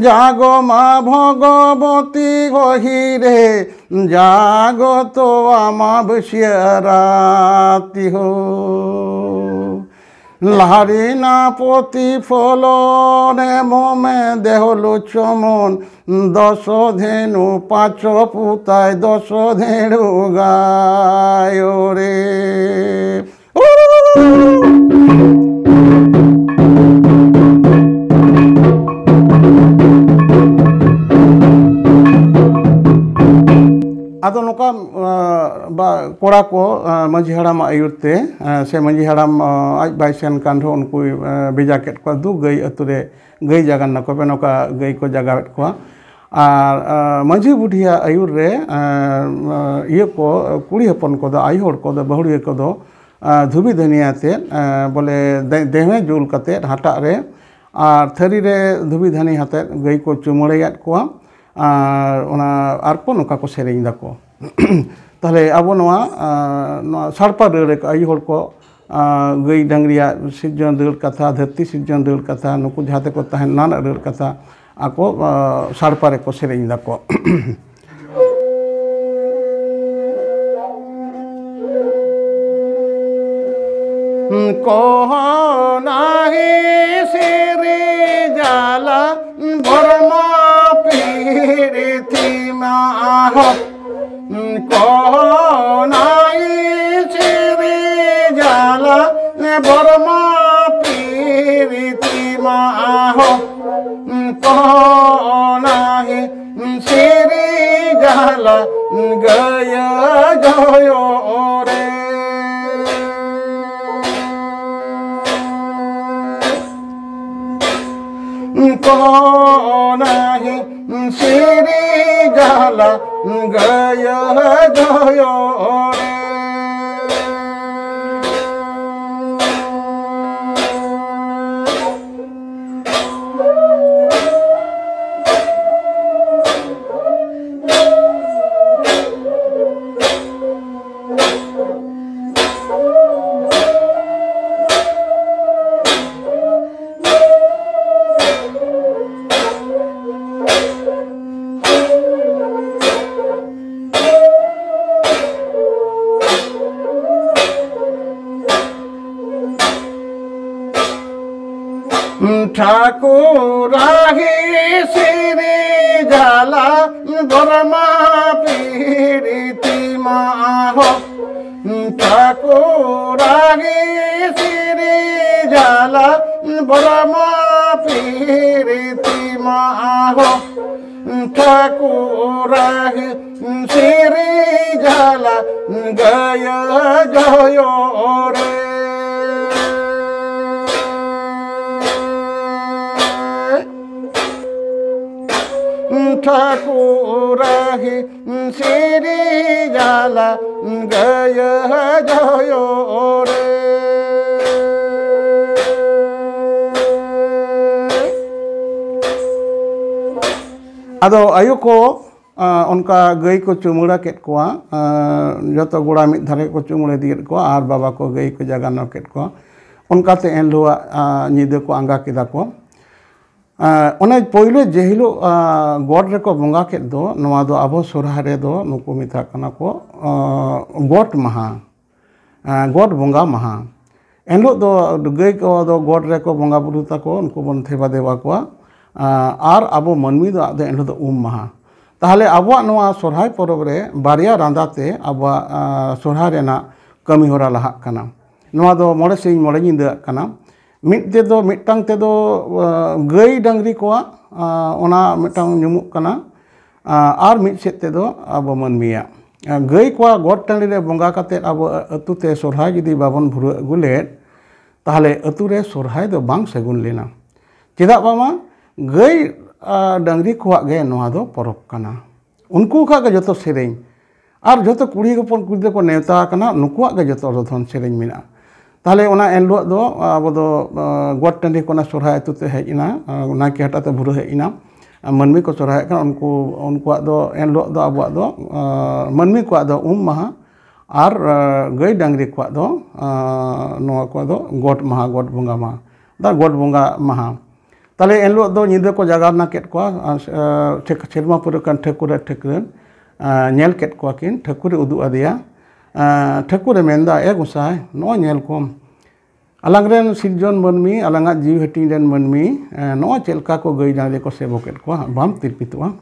ᱡᱟᱜᱚ ᱢᱟ ᱵᱷᱚᱜᱚᱵᱚᱛᱤ, ᱚᱦᱤᱨᱮ ᱡᱟᱜᱚ ᱛᱚ ᱟᱢᱟᱵᱟᱹᱥᱭᱟᱹ ᱨᱟᱛᱤ ᱦᱳ᱾ ᱞᱟᱦᱟᱨᱤᱱᱟ ᱯᱚᱛᱤ ᱯᱷᱚᱞᱚᱱ ᱮᱢᱚᱢᱮ ᱫᱮᱦᱚ ᱞᱚᱪᱷᱚᱢᱚᱱ, ᱫᱚᱥᱚ ᱫᱷᱮᱱᱩ ᱯᱟᱸᱪᱚ ᱯᱩᱛᱟᱭ ᱫᱚᱥᱚ ᱫᱷᱮᱱᱩ ᱜᱟᱭᱚ ᱨᱮ᱾ ᱟᱫᱚ ᱱᱚᱝᱠᱟ, ᱟ, ᱵᱟ, ᱠᱚᱲᱟ ᱠᱚ, ᱟ, ᱢᱟᱹᱡᱷᱤ ᱦᱟᱲᱟᱢᱟᱜ ᱟᱹᱭᱩᱨ ᱛᱮ, ᱟ, ᱥᱮ ᱢᱟᱹᱡᱷᱤ ᱦᱟᱲᱟᱢ, ᱟ, ᱟᱡ ᱵᱟᱭ ᱥᱮᱱ ᱠᱟᱱ ᱨᱮᱦᱚᱸ ᱩᱱᱠᱩᱭ, ᱟ, ᱵᱷᱮᱡᱟ ᱠᱮᱫ ᱠᱚᱣᱟ ᱫᱩ ᱜᱟᱹᱭ ᱟᱹᱛᱩ ᱨᱮ ᱜᱟᱹᱭ ᱡᱟᱜᱟᱱᱱᱟ ᱠᱚᱯᱮ, ᱱᱚᱝᱠᱟ ᱜᱟᱹᱭ ᱠᱚ ᱡᱟᱜᱟᱣᱮᱫ ᱠᱚᱣᱟ᱾ ᱟᱨ, ᱟ, ᱢᱟᱹᱡᱷᱤ ᱵᱩᱰᱷᱤᱭᱟᱜ ᱟᱹᱭᱩᱨ ᱨᱮ, ᱟ, ᱟ, ᱤᱭᱟᱹ ᱠᱚ, ᱠᱩᱲᱤ ᱦᱚᱯᱚᱱ ᱠᱚᱫᱚ, ᱟᱭᱳ ᱦᱚᱲ ᱠᱚᱫᱚ, ᱵᱟᱹᱦᱩᱲᱤᱭᱟᱹ ᱠᱚᱫᱚ, ᱟ, ᱫᱷᱩᱵᱤ ᱫᱷᱟᱹᱱᱤ ᱟᱛᱮᱫ, ᱟ, ᱵᱚᱞᱮ ᱫᱮ-, ᱫᱮᱣᱦᱮᱸ ᱡᱩᱞ ᱠᱟᱛᱮᱫ ᱦᱟᱴᱟᱜ ᱨᱮ ᱟᱨ ᱛᱷᱟᱹᱨᱤ ᱨᱮ ᱫᱷᱩᱵᱤ ᱫᱷᱟᱹᱱᱤ ᱟᱛᱮᱫ ᱜᱟᱹᱭ ᱠᱚ ᱪᱩᱢᱟᱹᱲᱟᱭᱮᱫ ᱠᱚᱣᱟ᱾ ᱟᱨ ᱚᱱᱟ, ᱟᱨ ᱠᱚ ᱱᱚᱝᱠᱟ ᱠᱚ ᱥᱮᱨᱮᱧ ᱫᱟᱠᱚ᱾ ᱛᱟᱦᱞᱮ ᱟᱵᱚ ᱱᱚᱣᱟ, ᱟ, ᱱᱚᱣᱟ ᱥᱟᱲᱯᱟ ᱨᱟᱹᱲ ᱨᱮ ᱟᱭᱳ ᱦᱚᱲ ᱠᱚ, ᱟ, ᱜᱟᱹᱭ ᱰᱟᱝᱨᱤᱭᱟᱜ ᱥᱤᱨᱡᱚᱱ ᱨᱟᱹᱲ ᱠᱟᱛᱷᱟ, ᱫᱷᱟᱹᱨᱛᱤ ᱥᱤᱨᱡᱚᱱ ᱨᱟᱹᱲ ᱠᱟᱛᱷᱟ, ᱱᱩᱠᱩ ᱡᱟᱦᱟᱸ ᱛᱮᱠᱚ ᱛᱟᱦᱮᱱ ᱱᱟᱱ ᱨᱟᱹᱲ ᱠᱟᱛᱷᱟ, ᱟᱠᱚ, ᱟ, ᱥᱟᱲᱯᱟ ᱨᱮᱠᱚ ᱥᱮᱨᱮᱧ ᱫᱟᱠᱚ᱾ ᱠᱚᱦᱚ ᱱᱟᱦᱤ ᱥᱤᱨᱤ ᱡᱟᱞᱟ ᱵᱷᱚᱨᱢᱟ ᱯᱤᱨᱤᱛᱷᱤ ᱢᱟ ᱦᱚ᱾ ᱠᱚᱦᱚ ᱱᱟᱦᱤ ᱵᱚᱨᱢᱟ ᱯᱤᱨᱤᱛᱤ ᱢᱟ ᱦᱚ ᱠᱚᱱᱟᱦᱤ ᱥᱤᱨᱤ ᱡᱟᱞᱟ ᱜᱟᱹᱭᱟ ᱡᱚᱭᱚ ᱨᱮ᱾ ᱠᱚᱱᱟᱦᱤ ᱥᱤᱨᱤ ᱡᱟᱞᱟ ᱜᱟᱹᱭᱟ ᱡᱚᱭᱚ ᱨᱮ᱾ ᱴᱷᱟᱠᱩᱨᱟᱦᱤ ᱥᱤᱨᱤ ᱡᱟᱞᱟ ᱵᱚᱨᱢᱟ ᱯᱤᱨᱤᱛᱤ ᱢᱟ ᱦᱚ ᱴᱷᱟᱠᱩᱨᱟᱦᱤ ᱥᱤᱨᱤ ᱡᱟᱞᱟ ᱵᱚᱨᱢᱟ ᱯᱤᱨᱤᱛᱤ ᱢᱟ ᱦᱚ ᱴᱷᱟᱠᱩᱨᱟᱦᱤ ᱥᱤᱨᱤ ᱡᱟᱞᱟ ᱜᱟᱹᱭᱟ ᱡᱚᱭᱚ ᱨᱮ᱾ ᱴᱷᱟᱠᱩᱨᱟᱦᱤ ᱥᱤᱨᱤ ᱡᱟᱞᱟ ᱜᱟᱹᱭᱟ ᱡᱚᱭᱚ ᱨᱮ᱾ ᱟᱫᱚ ᱟᱭᱳ ᱠᱚ, ᱟ, ᱚᱱᱠᱟ ᱜᱟᱹᱭ ᱠᱚ ᱪᱩᱢᱟᱹᱲᱟ ᱠᱮᱫ ᱠᱚᱣᱟ, ᱟ, ᱡᱚᱛᱚ ᱜᱚᱲᱟ ᱢᱤᱫ ᱫᱷᱟᱨᱮ ᱠᱚ ᱪᱩᱢᱟᱹᱲᱟ ᱤᱫᱤ ᱠᱮᱫ ᱠᱚᱣᱟ ᱟᱨ ᱵᱟᱵᱟ ᱠᱚ ᱜᱟᱹᱭ ᱠᱚ ᱡᱟᱜᱟᱱᱚ ᱠᱮᱫ ᱠᱚᱣᱟ᱾ ᱚᱱᱠᱟᱛᱮ ᱮᱱ ᱦᱤᱞᱳᱜ, ᱟ, ᱧᱤᱫᱟᱹ ᱠᱚ ᱟᱸᱜᱟ ᱠᱮᱫᱟ ᱠᱚ᱾ ᱟ, ᱚᱱᱮ ᱯᱳᱭᱞᱳ ᱡᱮ ᱦᱤᱞᱳᱜ, ᱟ, ᱜᱚᱴ ᱨᱮᱠᱚ ᱵᱚᱸᱜᱟ ᱠᱮᱫ ᱫᱚ, ᱱᱚᱣᱟ ᱫᱚ ᱟᱵᱚ ᱥᱚᱨᱦᱟᱭ ᱨᱮᱫᱚ ᱱᱩᱠᱩ ᱢᱮᱛᱟ ᱠᱟᱱᱟ ᱠᱚ, ᱟ, ᱜᱚᱴ ᱢᱟᱦᱟ, ᱟ, ᱜᱚᱴ ᱵᱚᱸᱜᱟ ᱢᱟᱦᱟ᱾ ᱮᱱᱦᱤᱞᱳᱜ ᱫᱚ ᱜᱟᱹᱭ ᱠᱚ ᱫᱚ ᱜᱚᱴ ᱨᱮᱠᱚ ᱵᱚᱸᱜᱟ ᱵᱩᱨᱩ ᱛᱟᱠᱚ, ᱩᱱᱠᱩ ᱵᱚᱱ ᱥᱮᱵᱟ ᱫᱮᱵᱟ ᱠᱚᱣᱟ, ᱟ, ᱟᱨ ᱟᱵᱚ ᱢᱟᱹᱱᱢᱤ ᱫᱚ ᱟᱫᱚ ᱮᱱᱦᱤᱞᱳᱜ ᱫᱚ ᱩᱢ ᱢᱟᱦᱟ᱾ ᱛᱟᱦᱚᱞᱮ ᱟᱵᱚᱣᱟᱜ ᱱᱚᱣᱟ ᱥᱚᱨᱦᱟᱭ ᱯᱚᱨᱚᱵᱽ ᱨᱮ ᱵᱟᱨᱭᱟ ᱨᱟᱸᱫᱟ ᱛᱮ ᱟᱵᱚᱣᱟᱜ, ᱟ, ᱥᱚᱨᱦᱟᱭ ᱨᱮᱱᱟᱜ ᱠᱟᱹᱢᱤ ᱦᱚᱨᱟ ᱞᱟᱦᱟᱜ ᱠᱟᱱᱟ᱾ ᱱᱚᱣᱟ ᱫᱚ ᱢᱚᱬᱮ ᱥᱤᱧ ᱢᱚᱬᱮ ᱧᱤᱫᱟᱹᱣᱟᱜ ᱠᱟᱱᱟ᱾ ᱢᱤᱫ ᱛᱮᱫᱚ, ᱢᱤᱫᱴᱟᱝ ᱛᱮᱫᱚ, ᱟ, ᱜᱟᱹᱭ ᱰᱟᱝᱨᱤ ᱠᱚᱣᱟᱜ, ᱟ, ᱚᱱᱟ ᱢᱤᱫᱴᱟᱝ ᱧᱩᱢᱩᱜ ᱠᱟᱱᱟ, ᱟ, ᱟᱨ ᱢᱤᱫ ᱥᱮᱫ ᱛᱮᱫᱚ ᱟᱵᱚ ᱢᱟᱹᱱᱢᱤᱭᱟᱜ᱾ ᱟ, ᱜᱟᱹᱭ ᱠᱚᱣᱟᱜ ᱜᱚᱴ ᱴᱟᱺᱰᱤ ᱨᱮ ᱵᱚᱸᱜᱟ ᱠᱟᱛᱮᱫ ᱟᱵᱚ ᱟᱹᱛᱩ ᱛᱮ ᱥᱚᱨᱦᱟᱭ ᱡᱩᱫᱤ ᱵᱟᱵᱚᱱ ᱵᱷᱩᱨᱟᱹ ᱟᱹᱜᱩ ᱞᱮᱫ, ᱛᱟᱦᱚᱞᱮ ᱟᱹᱛᱩ ᱨᱮ ᱥᱚᱨᱦᱟᱭ ᱫᱚ ᱵᱟᱝ ᱥᱟᱹᱜᱩᱱ ᱞᱮᱱᱟ᱾ ᱪᱮᱫᱟᱜ ᱵᱟᱝᱢᱟ ᱜᱟᱹᱭ, ᱟ, ᱰᱟᱝᱨᱤ ᱠᱚᱣᱟᱜ ᱜᱮ ᱱᱚᱣᱟ ᱫᱚ ᱯᱚᱨᱚᱵᱽ ᱠᱟᱱᱟ᱾ ᱩᱱᱠᱩ ᱠᱚᱣᱟᱜ ᱜᱮ ᱡᱚᱛᱚ ᱥᱮᱨᱮᱧ᱾ ᱟᱨ ᱡᱚᱛᱚ ᱠᱩᱲᱤ ᱦᱚᱯᱚᱱ ᱠᱩᱲᱤ ᱜᱤᱫᱽᱨᱟᱹ ᱠᱚ ᱱᱮᱣᱛᱟ ᱟᱠᱟᱱᱟ, ᱱᱩᱠᱩᱣᱟᱜ ᱜᱮ ᱡᱚᱛᱚ ᱫᱚ ᱫᱷᱚᱱ ᱥᱮᱨᱮᱧ ᱢᱮᱱᱟᱜᱼᱟ᱾ ᱛᱟᱦᱚᱞᱮ ᱚᱱᱟ ᱮᱱ ᱦᱤᱞᱳᱜ ᱫᱚ ᱟᱵᱚ ᱫᱚ, ᱟ, ᱜᱚᱴ ᱴᱟᱺᱰᱤ ᱠᱷᱚᱱᱟᱜ ᱥᱚᱨᱦᱟᱭ ᱟᱹᱛᱩ ᱛᱮ ᱦᱮᱡ ᱮᱱᱟ, ᱟ, ᱱᱟᱭᱠᱮ ᱦᱟᱴᱟᱜ ᱛᱮ ᱵᱷᱩᱨᱟᱹ ᱦᱮᱡ ᱮᱱᱟ᱾ ᱟ, ᱢᱟᱹᱱᱢᱤ ᱠᱚ ᱥᱚᱨᱦᱟᱭᱚᱜ ᱠᱟᱱᱟ, ᱩᱱᱠᱩ, ᱩᱱᱠᱩᱣᱟᱜ ᱫᱚ ᱮᱱ ᱦᱤᱞᱳᱜ ᱫᱚ ᱟᱵᱚᱣᱟᱜ ᱫᱚ, ᱟ, ᱢᱟᱹᱱᱢᱤ ᱠᱚᱣᱟᱜ ᱫᱚ ᱩᱢ ᱢᱟᱦᱟ ᱟᱨ, ᱟ, ᱜᱟᱹᱭ ᱰᱟᱝᱨᱤ ᱠᱚᱣᱟᱜ ᱫᱚ, ᱟ, ᱱᱚᱣᱟ ᱠᱚᱣᱟᱜ ᱫᱚ ᱜᱚᱴ ᱢᱟᱦᱟ, ᱜᱚᱴ ᱵᱚᱸᱜᱟ ᱢᱟᱦᱟ, ᱫᱟ ᱜᱚᱴ ᱵᱚᱸᱜᱟ ᱢᱟᱦᱟ᱾ ᱛᱟᱦᱞᱮ ᱮᱱ ᱦᱤᱞᱳᱜ ᱫᱚ ᱧᱤᱫᱟᱹ ᱠᱚ ᱡᱟᱜᱟᱨᱱᱟ ᱠᱮᱫ ᱠᱚᱣᱟ, ᱟ, ᱥᱮ-, ᱟ, ᱴᱷᱟᱹᱠ-, ᱥᱮᱨᱢᱟ ᱯᱩᱨᱟᱹ ᱠᱟᱱ ᱴᱷᱟᱹᱠᱩᱨ ᱟᱨ ᱴᱷᱟᱹᱠᱨᱟᱹᱱ, ᱟ, ᱧᱮᱞ ᱠᱮᱫ ᱠᱚᱣᱟ ᱠᱤᱱ, ᱴᱷᱟᱹᱠᱩᱨᱮ ᱩᱫᱩᱜ ᱟᱫᱮᱭᱟ᱾ ᱟ, ᱴᱷᱟᱹᱠᱩᱨᱮ ᱢᱮᱱᱫᱟ, "ᱮ ᱜᱚᱸᱥᱟᱭ, ᱱᱚᱜᱼᱚᱭ ᱧᱮᱞ ᱠᱚᱢ, ᱟᱞᱟᱝ ᱨᱮᱱ ᱥᱤᱨᱡᱚᱱ ᱢᱟᱹᱱᱢᱤ, ᱟᱞᱟᱝᱟᱜ ᱡᱤᱣᱤ ᱦᱟᱹᱴᱤᱧ ᱨᱮᱱ ᱢᱟᱹᱱᱢᱤ, ᱮ, ᱱᱚᱜᱼᱚᱭ ᱪᱮᱫ ᱞᱮᱠᱟ ᱠᱚ ᱜᱟᱹᱭ ᱰᱟᱝᱨᱤ ᱠᱚ ᱥᱮᱵᱚᱠᱮᱫ ᱠᱚᱣᱟ, ᱵᱟᱢ ᱛᱤᱨᱯᱤᱛᱚᱜᱼᱟ?"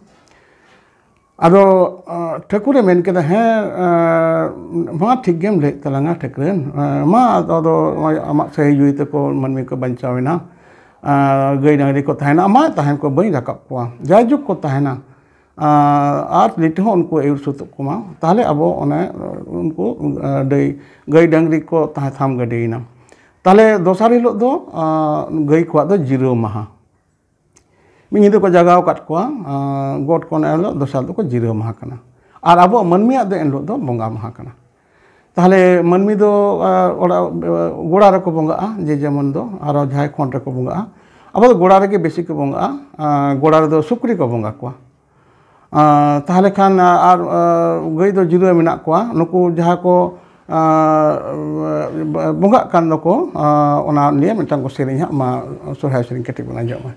ᱟᱫᱚ, ᱟ, ᱴᱷᱟᱹᱠᱩᱨᱮ ᱢᱮᱱ ᱠᱮᱫᱟ, "ᱦᱮᱸ, ᱟ, ᱢᱟ ᱴᱷᱤᱠ ᱜᱮᱢ ᱞᱟᱹᱭᱮᱫ ᱛᱟᱞᱟᱝᱟ ᱴᱷᱟᱹᱠᱨᱟᱹᱱ, ᱟ, ᱢᱟ ᱟᱫᱚ, ᱟᱫᱚ ᱟᱢᱟᱜ ᱥᱟᱹᱦᱤ ᱡᱩᱦᱤ ᱛᱮᱠᱚ ᱢᱟᱹᱱᱢᱤ ᱠᱚ ᱵᱟᱧᱪᱟᱣ ᱮᱱᱟ, ᱟ, ᱜᱟᱹᱭ ᱰᱟᱝᱨᱤ ᱠᱚ ᱛᱟᱦᱮᱱᱟ, ᱟᱢᱟᱜ ᱛᱟᱦᱮᱱ ᱠᱚ ᱵᱟᱹᱧ ᱨᱟᱠᱟᱵ ᱠᱚᱣᱟ, ᱡᱟᱭᱡᱩᱜᱽ ᱠᱚ ᱛᱟᱦᱮᱱᱟ, ᱟ, ᱟᱨ ᱞᱤᱴᱟᱹ ᱦᱚᱸ ᱩᱱᱠᱩ ᱟᱹᱭᱩᱨ ᱥᱩᱛᱩᱜ ᱠᱚᱢᱟ, ᱛᱟᱦᱞᱮ ᱟᱵᱚ ᱚᱱᱮ ᱩᱱᱠᱩ, ᱟ, ᱰᱟᱹᱭ, ᱜᱟᱹᱭ ᱰᱟᱝᱨᱤ ᱠᱚ ᱛᱟᱦᱮᱸ ᱛᱷᱟᱢ ᱜᱟᱹᱰᱤᱭᱮᱱᱟ᱾" ᱛᱟᱦᱞᱮ ᱫᱚᱥᱟᱨ ᱦᱤᱞᱳᱜ ᱫᱚ, ᱟ, ᱜᱟᱹᱭ ᱠᱚᱣᱟᱜ ᱫᱚ ᱡᱤᱨᱟᱹᱣ ᱢᱟᱦᱟ᱾ ᱢᱤᱫ ᱧᱤᱫᱟᱹ ᱠᱚ ᱡᱟᱜᱟᱣ ᱟᱠᱟᱫ ᱠᱚᱣᱟ, ᱟᱸ, ᱜᱚᱴ ᱠᱚ ᱚᱱᱟ ᱦᱤᱞᱳᱜ, ᱫᱚᱥᱟᱨ ᱫᱚᱠᱚ ᱡᱤᱨᱟᱹᱣ ᱢᱟᱦᱟ ᱠᱟᱱᱟ᱾ ᱟᱨ ᱟᱵᱚᱣᱟᱜ ᱢᱟᱹᱱᱢᱤᱭᱟᱜ ᱫᱚ ᱮᱱ ᱦᱤᱞᱳᱜ ᱫᱚ ᱵᱚᱸᱜᱟ ᱢᱟᱦᱟ ᱠᱟᱱᱟ᱾ ᱛᱟᱦᱞᱮ ᱢᱟᱹᱱᱢᱤ ᱫᱚ, ᱟᱸ, ᱚᱲᱟᱜ, ᱟᱸ, ᱜᱚᱲᱟ ᱨᱮᱠᱚ ᱵᱚᱸᱜᱟᱜᱼᱟ, ᱡᱮ ᱡᱮᱢᱚᱱ ᱫᱚ, ᱟᱨᱚ ᱡᱟᱦᱟᱸᱭ ᱠᱷᱚᱸᱰ ᱨᱮᱠᱚ ᱵᱚᱸᱜᱟᱜᱼᱟ᱾ ᱟᱵᱚ ᱫᱚ ᱜᱚᱲᱟ ᱨᱮᱜᱮ ᱵᱮᱥᱤ ᱠᱚ ᱵᱚᱸᱜᱟᱜᱼᱟ, ᱟᱸ, ᱜᱚᱲᱟ ᱨᱮᱫᱚ ᱥᱩᱠᱨᱤ ᱠᱚ ᱵᱚᱸᱜᱟ ᱠᱚᱣᱟ᱾ ᱟᱸ, ᱛᱟᱦᱞᱮ ᱠᱷᱟᱱ, ᱟᱨ, ᱟᱸ, ᱜᱟᱹᱭ ᱫᱚ ᱡᱤᱨᱟᱹᱣ ᱢᱮᱱᱟᱜ ᱠᱚᱣᱟ᱾ ᱱᱩᱠᱩ ᱡᱟᱦᱟᱸ ᱠᱚ, ᱟᱸ, ᱵᱚᱸᱜᱟᱜ ᱠᱟᱱ ᱫᱚᱠᱚ, ᱟᱸ, ᱚᱱᱟ ᱱᱤᱭᱮ ᱢᱤᱫᱴᱟᱝ ᱠᱚ ᱥᱮᱨᱮᱧ ᱦᱟᱸᱜ, ᱢᱟ ᱥᱚᱨᱦᱟᱭ ᱥᱮᱨᱮᱧ ᱠᱟᱹᱴᱤᱡ ᱵᱚᱱ ᱟᱸᱡᱚᱢᱟ᱾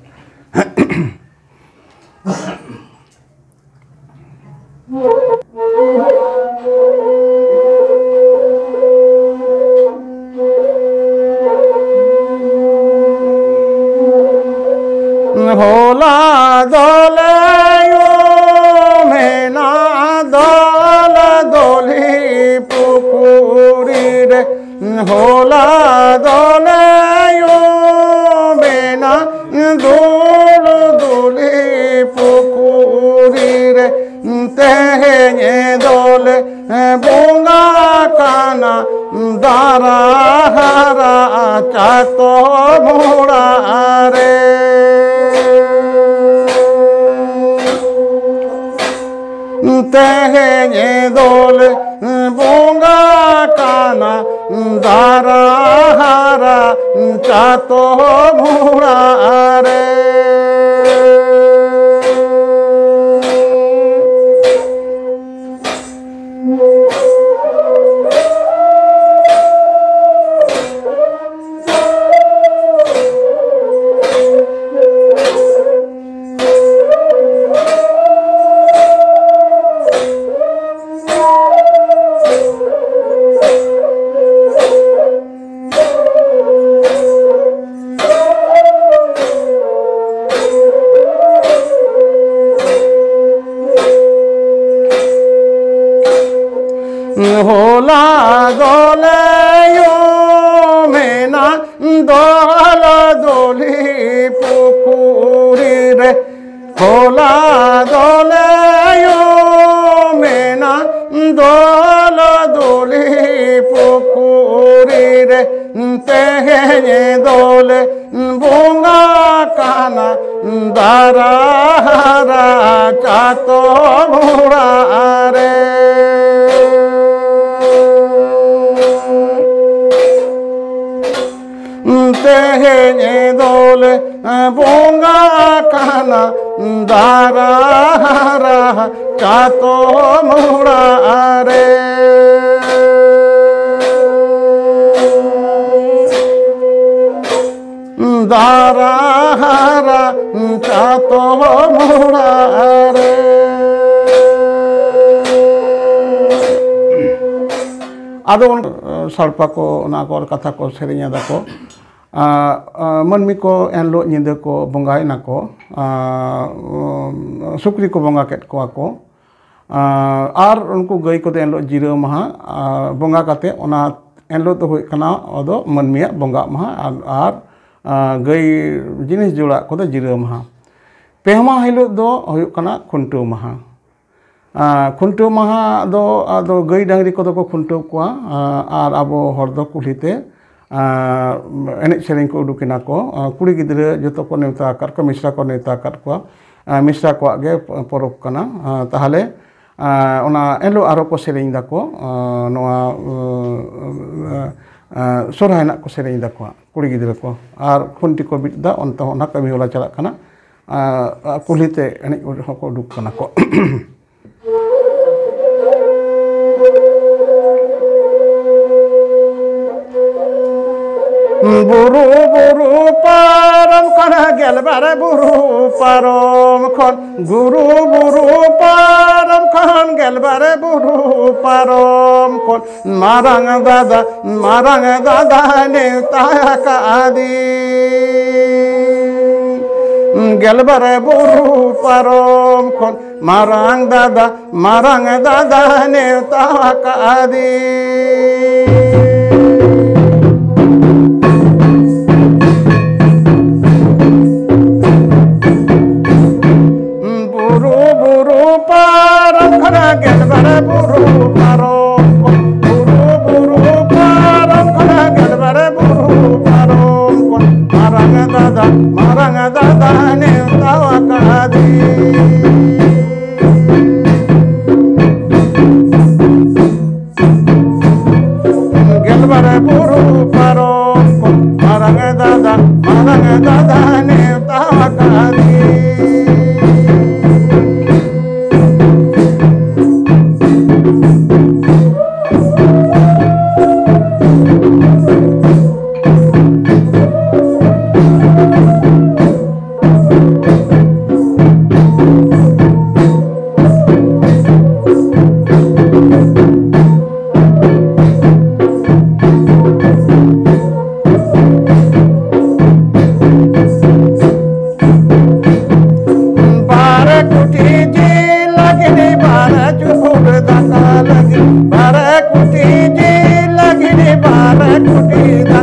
ᱦᱚᱞᱟ ᱫᱚᱞᱮ ᱩᱢᱮᱱᱟ ᱫᱚᱞ ᱫᱚᱞᱦᱤ ᱯᱩᱠᱷᱩᱨᱤ ᱨᱮ, ᱦᱚᱞᱟ ᱫᱚᱞᱮ ᱩᱢᱮᱱᱟ ᱫᱩᱞ ᱫᱩᱞᱤ ᱯᱩᱠᱷᱩᱨᱤ ᱨᱮ, ᱛᱮᱦᱮᱧ ᱫᱚᱞᱮ ᱵᱚᱸᱜᱟ ᱠᱟᱱᱟ ᱫᱟᱨᱟ ᱦᱟᱨᱟ ᱪᱟᱛᱚᱢ ᱚᱲᱟᱜ ᱨᱮ᱾ ᱛᱮᱦᱮᱧ ᱫᱚᱞᱮ ᱵᱚᱸᱜᱟ ᱠᱟᱱᱟ ᱫᱟᱨᱟ ᱦᱟᱨᱟ ᱪᱟᱛᱚᱢ ᱚᱲᱟᱜ ᱨᱮ᱾ ᱦᱚᱞᱟ ᱫᱚᱞᱮ ᱩᱢᱮᱱᱟ ᱫᱚᱞ ᱫᱚᱞᱤ ᱯᱩᱠᱷᱩᱨᱤ ᱨᱮ, ᱦᱚᱞᱟ ᱫᱚᱞᱮ ᱩᱢᱮᱱᱟ ᱫᱚᱞ ᱫᱚᱞᱤ ᱯᱩᱠᱷᱩᱨᱤ ᱨᱮ, ᱛᱮᱦᱮᱧ ᱫᱚᱞᱮ ᱵᱚᱸᱜᱟ ᱠᱟᱱᱟ ᱫᱟᱨᱟ ᱦᱟᱨᱟ ᱪᱟᱛᱚᱢ ᱚᱲᱟᱜ ᱨᱮ᱾ ᱛᱮᱦᱮᱧ ᱫᱚᱞᱮ ᱵᱚᱸᱜᱟ ᱠᱟᱱᱟ ᱫᱟᱨᱟ ᱦᱟᱨᱟ ᱪᱟᱛᱚᱢ ᱚᱲᱟᱜ ᱨᱮ᱾ ᱫᱟᱨᱟ ᱦᱟᱨᱟ ᱪᱟᱛᱚᱢ ᱚᱲᱟᱜ ᱨᱮ᱾ ᱟᱫᱚ ᱩᱱ ᱥᱟᱲᱯᱟ ᱠᱚ ᱚᱱᱟ ᱠᱚ ᱠᱟᱛᱷᱟ ᱠᱚ ᱥᱮᱨᱮᱧ ᱟᱫᱟ ᱠᱚ᱾ ᱟᱸ, ᱟᱸ, ᱢᱟᱹᱱᱢᱤ ᱠᱚ ᱮᱱᱦᱤᱞᱳᱜ ᱧᱤᱫᱟᱹ ᱠᱚ ᱵᱚᱸᱜᱟᱭᱮᱱᱟ ᱠᱚ, ᱟᱸ, ᱩᱸ, ᱥᱩᱠᱨᱤ ᱠᱚ ᱵᱚᱸᱜᱟ ᱠᱮᱫ ᱠᱚᱣᱟ ᱠᱚ᱾ ᱟᱸ, ᱟᱨ ᱩᱱᱠᱩ ᱜᱟᱹᱭ ᱠᱚᱫᱚ ᱮᱱᱦᱤᱞᱳᱜ ᱡᱤᱨᱟᱹᱣ ᱢᱟᱦᱟ, ᱟᱨ ᱵᱚᱸᱜᱟ ᱠᱟᱛᱮ ᱚᱱᱟ ᱮᱱᱦᱤᱞᱳᱜ ᱫᱚ ᱦᱩᱭᱩᱜ ᱠᱟᱱᱟ ᱟᱫᱚ ᱢᱟᱹᱱᱢᱤᱭᱟᱜ ᱵᱚᱸᱜᱟᱜ ᱢᱟᱦᱟ ᱟᱨ, ᱟᱨ ᱟᱸ, ᱜᱟᱹᱭ ᱡᱤᱱᱤᱥ ᱡᱚᱲᱟᱜ ᱠᱚᱫᱚ ᱡᱤᱨᱟᱹᱣ ᱢᱟᱦᱟ᱾ ᱯᱮ ᱢᱟᱦᱟ ᱦᱤᱞᱳᱜ ᱫᱚ ᱦᱩᱭᱩᱜ ᱠᱟᱱᱟ ᱠᱷᱩᱱᱴᱟᱹᱣ ᱢᱟᱦᱟ᱾ ᱟᱸ, ᱠᱷᱩᱱᱴᱟᱹᱣ ᱢᱟᱦᱟ ᱫᱚ ᱟᱫᱚ ᱜᱟᱹᱭ ᱰᱟᱹᱝᱨᱤ ᱠᱚᱫᱚ ᱠᱚ ᱠᱷᱩᱱᱴᱟᱹᱣ ᱠᱚᱣᱟ, ᱟᱸ, ᱟᱨ ᱟᱵᱚ ᱦᱚᱲ ᱫᱚ ᱠᱩᱞᱦᱤ ᱛᱮ, ᱟᱸ, ᱮᱱᱮᱡ ᱥᱮᱨᱮᱧ ᱠᱚ ᱩᱰᱩᱠ ᱮᱱᱟ ᱠᱚ᱾ ᱟᱸ, ᱠᱩᱲᱤ ᱜᱤᱫᱽᱨᱟᱹ ᱡᱚᱛᱚ ᱠᱚ ᱱᱮᱣᱛᱟ ᱟᱠᱟᱫ ᱠᱚᱣᱟ, ᱢᱤᱥᱨᱟ ᱠᱚ ᱱᱮᱣᱛᱟ ᱟᱠᱟᱫ ᱠᱚᱣᱟ᱾ ᱟᱸ, ᱢᱤᱥᱨᱟ ᱠᱚᱣᱟᱜ ᱜᱮ ᱯᱚᱨᱚᱵᱽ ᱠᱟᱱᱟ᱾ ᱟᱸ, ᱛᱟᱦᱚᱞᱮ, ᱟᱸ, ᱚᱱᱟ ᱮᱱᱦᱤᱞᱳᱜ ᱟᱨᱚ ᱠᱚ ᱥᱮᱨᱮᱧ ᱫᱟᱠᱚ, ᱟᱸ, ᱱᱚᱣᱟ, ᱟᱸ, ᱟᱸ, ᱥᱚᱨᱦᱟᱭ ᱨᱮᱱᱟᱜ ᱠᱚ ᱥᱮᱨᱮᱧ ᱫᱟᱠᱚ ᱠᱩᱲᱤ ᱜᱤᱫᱽᱨᱟᱹ ᱠᱚ᱾ ᱟᱨ ᱠᱷᱩᱱᱴᱤ ᱠᱚ ᱵᱤᱫ ᱮᱫᱟ, ᱚᱱᱛᱮ ᱦᱚᱸ ᱚᱱᱟ ᱠᱟᱹᱢᱤ ᱦᱚᱨᱟ ᱪᱟᱞᱟᱜ ᱠᱟᱱᱟ᱾ ᱟᱸ, ᱠᱩᱞᱦᱤ ᱛᱮ ᱮᱱᱮᱡ ᱦᱚᱸᱠᱚ ᱩᱰᱩᱠ ᱠᱟᱱᱟ ᱠᱚ᱾ ᱵᱩᱨᱩ ᱵᱩᱨᱩ ᱯᱟᱨᱚᱢ ᱠᱷᱚᱱ ᱜᱮᱞᱵᱟᱨ ᱵᱩᱨᱩ ᱯᱟᱨᱚᱢ ᱠᱷᱚᱱ, ᱜᱩᱨᱩ ᱵᱩᱨᱩ ᱯᱟᱨᱚᱢ ᱠᱷᱚᱱ ᱜᱮᱞᱵᱟᱨ ᱵᱩᱨᱩ ᱯᱟᱨᱚᱢ ᱠᱷᱚᱱ, ᱢᱟᱨᱟᱝ ᱫᱟᱫᱟ, ᱢᱟᱨᱟᱝ ᱫᱟᱫᱟ ᱱᱮᱣᱛᱟ ᱟᱠᱟᱫᱤᱧ᱾ ᱜᱮᱞᱵᱟᱨ ᱵᱩᱨᱩ ᱯᱟᱨᱚᱢ ᱠᱷᱚᱱ ᱢᱟᱨᱟᱝ ᱫᱟᱫᱟ, ᱢᱟᱨᱟᱝ ᱫᱟᱫᱟ ᱱᱮᱣᱛᱟ ᱟᱠᱟᱫᱤᱧ᱾ ᱵᱩᱨᱩ ᱵᱩᱨᱩ ᱯᱟᱨᱚᱢ ᱠᱷᱚᱱ ᱜᱮᱞᱵᱟᱨ ᱵᱩᱨᱩ ᱯᱟᱨᱚᱢ ᱠᱷᱚᱱ, ᱵᱩᱨᱩ ᱵᱩᱨᱩ ᱯᱟᱨᱚᱢ ᱠᱷᱚᱱ ᱜᱮᱞᱵᱟᱨ ᱵᱩᱨᱩ ᱯᱟᱨᱚᱢ ᱠᱷᱚᱱ, ᱢᱟᱨᱟᱝ ᱫᱟᱫᱟ, ᱢᱟᱨᱟᱝ ᱫᱟᱫᱟ ᱱᱮᱣᱛᱟ ᱟᱠᱟᱫᱤᱧ᱾ ᱜᱮᱞᱵᱟᱨ ᱵᱩᱨᱩ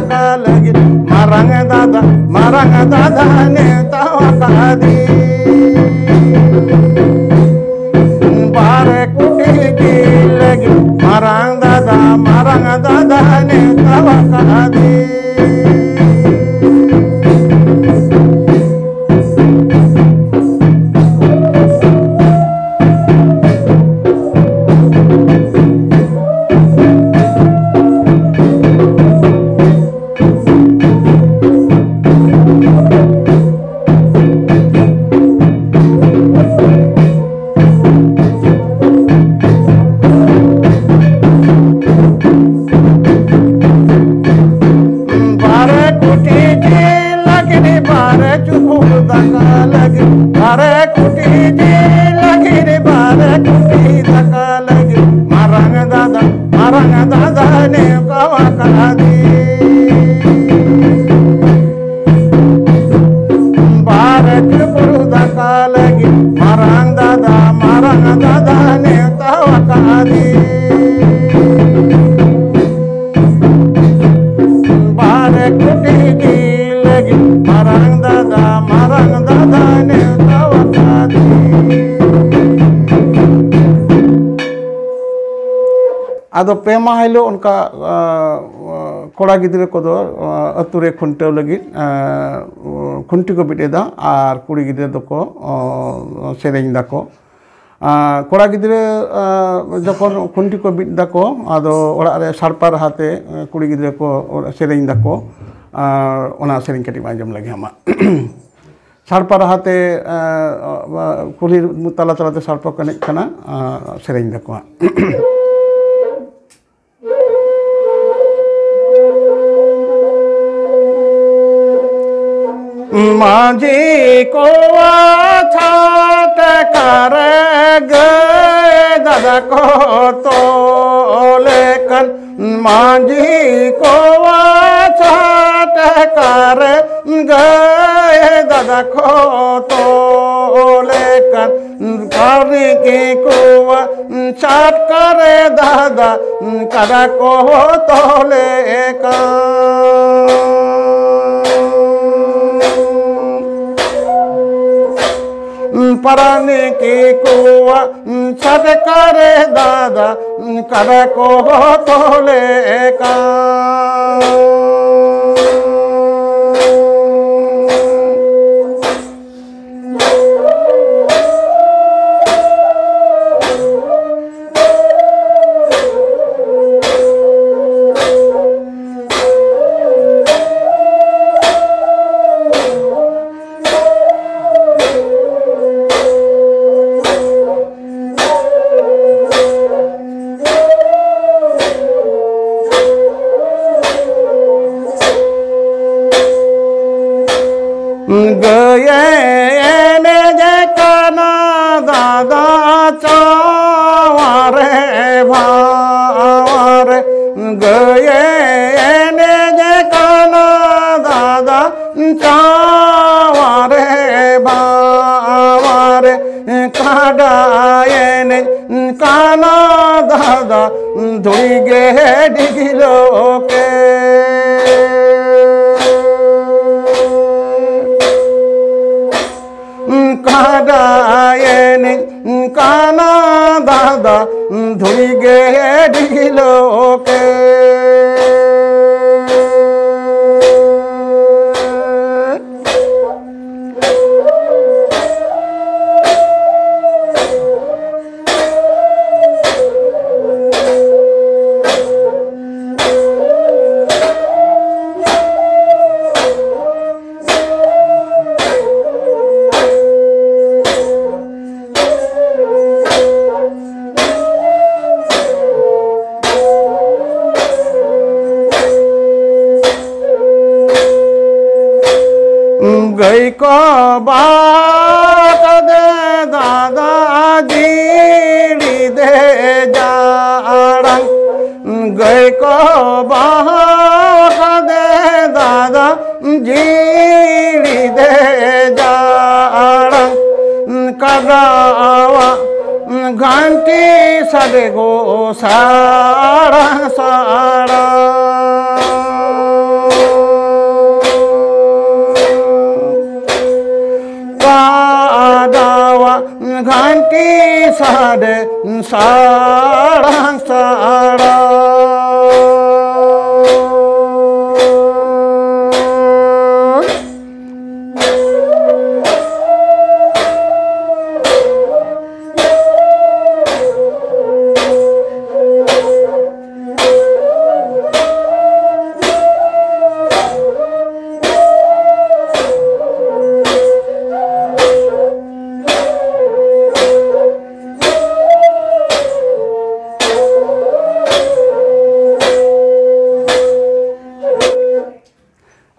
ᱞᱟᱹᱜᱤᱫ ᱢᱟᱨᱟᱝ ᱫᱟᱫᱟ, ᱢᱟᱨᱟᱝ ᱫᱟᱫᱟ ᱱᱮᱣᱛᱟ ᱟᱠᱟᱫᱤᱧ᱾ ᱵᱟᱨ ᱠᱩᱴᱤ ᱡᱤᱞ ᱞᱟᱹᱜᱤᱫ ᱢᱟᱨᱟᱝ ᱫᱟᱫᱟ, ᱢᱟᱨᱟᱝ ᱫᱟᱫᱟ ᱱᱮᱣᱛᱟ ᱟᱠᱟᱫᱤᱧ᱾ ᱵᱟᱨ ᱠᱩᱴᱤ ᱡᱤᱞ ᱞᱟᱹᱜᱤᱫ, ᱵᱟᱨ ᱪᱩᱯᱩᱫ ᱫᱟᱠᱟ ᱞᱟᱹᱜᱤᱫ, ᱵᱟᱨ ᱠᱩᱴᱤ ᱡᱤᱞ ᱞᱟᱹᱜᱤᱫ, ᱵᱟᱨ ᱠᱩᱴᱤ ᱫᱟᱠᱟ ᱞᱟᱹᱜᱤᱫ, ᱢᱟᱨᱟᱝ ᱫᱟᱫᱟ, ᱢᱟᱨᱟᱝ ᱫᱟᱫᱟ ᱱᱮᱣᱛᱟ ᱟᱠᱟᱫᱤᱧ᱾ ᱵᱟᱨ ᱪᱩᱯᱩᱫ ᱫᱟᱠᱟ ᱞᱟᱹᱜᱤᱫ ᱢᱟᱨᱟᱝ ᱫᱟᱫᱟ, ᱢᱟᱨᱟᱝ ᱫᱟᱫᱟ ᱱᱮᱣᱛᱟ ᱟᱠᱟᱫᱤᱧ᱾ ᱵᱟᱨ ᱠᱩᱴᱤ ᱡᱤᱞ ᱞᱟᱹᱜᱤᱫ ᱢᱟᱨᱟᱝ ᱫᱟᱫᱟ, ᱢᱟᱨᱟᱝ ᱫᱟᱫᱟ ᱱᱮᱣᱛᱟ ᱟᱠᱟᱫᱤᱧ᱾ ᱟᱫᱚ ᱯᱮ ᱢᱟᱦᱟ ᱦᱤᱞᱳᱜ ᱚᱱᱠᱟ, ᱟ, ᱠᱚᱲᱟ ᱜᱤᱫᱽᱨᱟᱹ ᱠᱚᱫᱚ, ᱟ, ᱟᱹᱛᱩ ᱨᱮ ᱠᱷᱩᱱᱴᱟᱹᱣ ᱞᱟᱹᱜᱤᱫ, ᱟ, ᱠᱷᱩᱱᱴᱤ ᱠᱚ ᱵᱤᱫ ᱮᱫᱟ ᱟᱨ ᱠᱩᱲᱤ ᱜᱤᱫᱽᱨᱟᱹ ᱫᱚᱠᱚ, ᱚ, ᱥᱮᱨᱮᱧ ᱫᱟᱠᱚ᱾ ᱟ, ᱠᱚᱲᱟ ᱜᱤᱫᱽᱨᱟᱹ, ᱟ, ᱡᱚᱠᱷᱚᱱ ᱠᱷᱩᱱᱴᱤ ᱠᱚ ᱵᱤᱫ ᱫᱟᱠᱚ, ᱟᱫᱚ ᱚᱲᱟᱜ ᱨᱮ ᱥᱟᱲᱯᱟ ᱨᱟᱦᱟ ᱛᱮ, ᱟ, ᱠᱩᱲᱤ ᱜᱤᱫᱽᱨᱟᱹ ᱠᱚ ᱥᱮᱨᱮᱧ ᱫᱟᱠᱚ᱾ ᱟᱨ ᱚᱱᱟ ᱥᱮᱨᱮᱧ ᱠᱟᱹᱴᱤᱡ ᱵᱚᱱ ᱟᱸᱡᱚᱢ ᱞᱮᱜᱮ ᱦᱟᱸᱜ ᱢᱟ᱾ ᱥᱟᱲᱯᱟ ᱨᱟᱦᱟ ᱛᱮ, ᱟ, ᱟ, ᱠᱩᱞᱦᱤ ᱛᱟᱞᱟ ᱛᱟᱞᱟ ᱛᱮ ᱥᱟᱲᱯᱟ ᱠᱚ ᱮᱱᱮᱡ ᱠᱟᱱᱟ, ᱟ, ᱥᱮᱨᱮᱧ ᱫᱟᱠᱚ ᱦᱟᱸᱜ᱾ ᱢᱟᱹᱡᱷᱤ ᱠᱚᱣᱟ ᱪᱷᱟᱴᱠᱟ ᱨᱮ ᱜᱟᱹᱭ ᱫᱟᱫᱟ ᱠᱚ ᱛᱚᱞᱮ ᱠᱟᱱ, ᱢᱟᱹᱡᱷᱤ ᱠᱚᱣᱟ ᱪᱷᱟᱴᱠᱟ ᱨᱮ ᱜᱟᱹᱭ ᱫᱟᱫᱟ ᱠᱚ ᱛᱚᱞᱮ ᱠᱟᱱ, ᱠᱟᱹᱨᱤ ᱠᱚᱣᱟ ᱪᱷᱟᱴᱠᱟ ᱨᱮ ᱫᱟᱫᱟ ᱠᱟᱰᱟ ᱠᱚ ᱛᱚᱞᱮ ᱠᱟᱱ᱾ ᱯᱟᱨᱟᱱᱤᱠ ᱠᱚᱣᱟᱜ ᱪᱷᱟᱴᱠᱟ ᱨᱮ ᱫᱟᱫᱟ ᱠᱟᱰᱟ ᱠᱚ ᱛᱚᱞᱮ ᱠᱟᱱ᱾ ᱜᱟᱹᱭᱮ ᱮᱱᱮᱡ ᱠᱟᱱᱟ ᱫᱟᱫᱟ ᱪᱟᱣᱟᱨᱮ ᱵᱷᱟᱣᱟᱨᱮ᱾ ᱜᱟᱹᱭᱮ ᱮᱱᱮᱡ ᱠᱟᱱᱟ ᱫᱟᱫᱟ ᱪᱟᱣᱟᱨᱮ ᱵᱷᱟᱣᱟᱨᱮ᱾ ᱠᱟᱰᱟ ᱮᱱᱮᱡ ᱠᱟᱱᱟ ᱫᱟᱫᱟ ᱫᱷᱩᱲᱤ ᱜᱮ ᱰᱷᱤᱜᱞᱳ ᱠᱮ᱾ ᱠᱟᱰᱟ ᱮᱱᱮᱡ ᱠᱟᱱᱟ ᱫᱟᱫᱟ ᱫᱷᱩᱲᱤ ᱜᱮ ᱰᱷᱤᱜᱞᱳ ᱠᱮ᱾ ᱜᱟᱹᱭ ᱠᱚ ᱵᱟᱦᱟ ᱠᱟᱫᱮ ᱫᱟᱫᱟ ᱡᱤᱲᱤ ᱫᱮ ᱡᱟᱲᱟᱝ᱾ ᱜᱟᱹᱭ ᱠᱚ ᱵᱟᱦᱟ ᱠᱟᱫᱮ ᱫᱟᱫᱟ ᱡᱤᱲᱤ ᱫᱮ ᱡᱟᱲᱟᱝ᱾ ᱠᱟᱰᱟᱣᱟᱜ ᱜᱷᱟᱱᱴᱤ ᱥᱟᱰᱮ ᱜᱚ ᱥᱟᱲᱟ ᱥᱟᱲᱟ᱾ ᱠᱟᱰᱟ ᱜᱷᱟᱱᱴᱤ ᱥᱟᱰᱮ ᱥᱟᱲᱟᱝ ᱥᱟᱲᱟᱝ᱾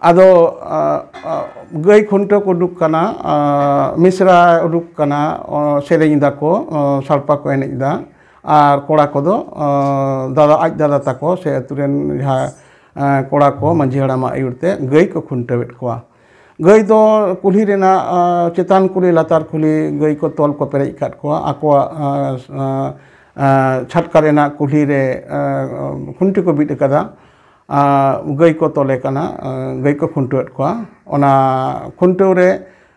ᱟᱫᱚ, ᱟ, ᱟ, ᱜᱟᱹᱭ ᱠᱷᱩᱱᱴᱟᱹᱣ ᱠᱚ ᱩᱰᱩᱠ ᱠᱟᱱᱟ, ᱟ, ᱢᱤᱥᱨᱟ ᱩᱰᱩᱠ ᱠᱟᱱᱟ, ᱚ, ᱥᱮᱨᱮᱧ ᱫᱟᱠᱚ, ᱚ, ᱥᱟᱲᱯᱟ ᱠᱚ ᱮᱱᱮᱡ ᱫᱟ᱾ ᱟᱨ ᱠᱚᱲᱟ ᱠᱚᱫᱚ, ᱟ, ᱫᱟᱫᱟ, ᱟᱡ ᱫᱟᱫᱟ ᱛᱟᱠᱚ ᱥᱮ ᱟᱹᱛᱩ ᱨᱮᱱ ᱡᱟᱦᱟᱸ, ᱟ, ᱠᱚᱲᱟ ᱠᱚ ᱢᱟᱹᱡᱷᱤ ᱦᱟᱲᱟᱢᱟᱜ ᱟᱹᱭᱩᱨ ᱛᱮ ᱜᱟᱹᱭ ᱠᱚ ᱠᱷᱩᱱᱴᱟᱹᱣᱮᱫ ᱠᱚᱣᱟ᱾ ᱜᱟᱹᱭ ᱫᱚ ᱠᱩᱞᱦᱤ ᱨᱮᱱᱟᱜ, ᱟ, ᱪᱮᱛᱟᱱ ᱠᱩᱞᱦᱤ, ᱞᱟᱛᱟᱨ ᱠᱩᱞᱦᱤ ᱜᱟᱹᱭ ᱠᱚ ᱛᱚᱞ ᱠᱚ ᱯᱮᱨᱮᱡ ᱟᱠᱟᱫ ᱠᱚᱣᱟ᱾ ᱟᱠᱚᱣᱟᱜ, ᱟ, ᱟ, ᱟ, ᱪᱷᱟᱴᱠᱟ ᱨᱮᱱᱟᱜ ᱠᱩᱞᱦᱤ ᱨᱮ, ᱟ, ᱠᱷᱩᱱᱴᱤ ᱠᱚ ᱵᱤᱫ ᱟᱠᱟᱫᱟ᱾ ᱟ, ᱜᱟᱹᱭ ᱠᱚ ᱛᱚᱞᱮ ᱠᱟᱱᱟ, ᱟ, ᱜᱟᱹᱭ ᱠᱚ ᱠᱷᱩᱱᱴᱟᱹᱣᱮᱫ ᱠᱚᱣᱟ᱾ ᱚᱱᱟ ᱠᱷᱩᱱᱴᱟᱹᱣ ᱨᱮ,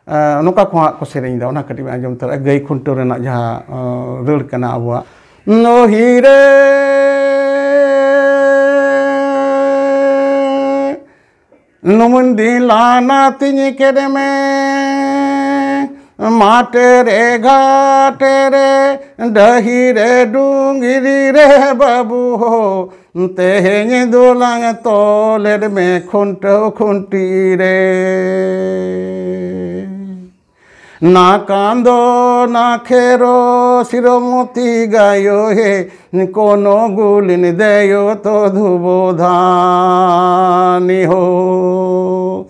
ᱟ, ᱱᱚᱝᱠᱟ ᱠᱚ ᱦᱟᱸᱜ ᱠᱚ ᱥᱮᱨᱮᱧ ᱮᱫᱟ, ᱚᱱᱟ ᱠᱟᱹᱴᱤᱡ ᱵᱚᱱ ᱟᱸᱡᱚᱢ ᱛᱚᱨᱟ, ᱜᱟᱹᱭ ᱠᱷᱩᱱᱴᱟᱹᱣ ᱨᱮᱱᱟᱜ ᱡᱟᱦᱟᱸ, ᱟ, ᱨᱟᱹᱲ ᱠᱟᱱᱟ ᱟᱵᱚᱣᱟᱜ᱾ ᱱᱚᱦᱤᱨᱮ ᱱᱩᱢᱩᱱ ᱫᱤᱱ ᱞᱟᱱᱟ ᱛᱤᱧ ᱠᱮᱫ ᱢᱮ, ᱢᱟᱴᱷ ᱨᱮ ᱜᱷᱟᱴ ᱨᱮ ᱰᱟᱹᱦᱤ ᱨᱮ ᱰᱩᱝᱨᱤ ᱨᱮ ᱵᱟᱹᱵᱩ ᱦᱳ, ᱛᱮᱦᱮᱧ ᱫᱚᱞᱟᱝ ᱛᱚᱞᱮᱫ ᱢᱮ ᱠᱷᱩᱱᱴᱟᱹᱣ ᱠᱷᱩᱱᱴᱤ ᱨᱮ᱾ ᱱᱟ ᱠᱟᱸᱫᱚ ᱱᱟ ᱠᱷᱮᱨᱚ ᱥᱤᱨᱚᱢᱚᱛᱤ ᱜᱟᱭᱚ ᱦᱮ, ᱠᱚᱱᱚ ᱜᱩᱞᱤᱱ ᱫᱮᱭᱚ ᱛᱚ ᱫᱷᱩᱵᱚ ᱫᱷᱟᱱᱤ ᱦᱳ᱾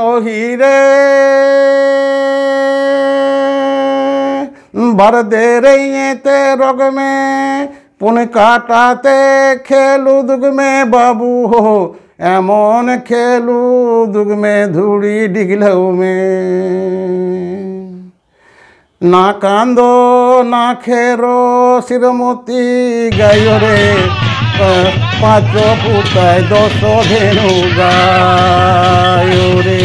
ᱳ ᱦᱤᱨᱮ ᱵᱟᱨᱫᱮ ᱨᱮ ᱛᱮ ᱨᱚᱜᱽ ᱢᱮ, ᱯᱩᱱ ᱠᱟᱴᱟ ᱛᱮ ᱠᱷᱮᱞᱩᱫᱩᱜ ᱢᱮ ᱵᱟᱹᱵᱩ ᱦᱳ, ᱮᱢᱚᱱ ᱠᱷᱮᱞᱩᱫᱩᱜ ᱢᱮ ᱫᱷᱩᱲᱤ ᱰᱤᱜᱽᱞᱟᱹᱣ ᱢᱮ᱾ ᱱᱟᱠᱟᱱᱫᱚ ᱱᱟᱠᱷᱮᱨᱚ ᱥᱤᱨᱢᱚᱛᱤ ᱜᱟᱭᱚᱨᱮ, ᱯᱟᱸᱪᱚ ᱯᱩᱛᱟᱭ ᱫᱚᱥᱚ ᱫᱷᱮᱱᱩ ᱜᱟᱭᱚᱨᱮ᱾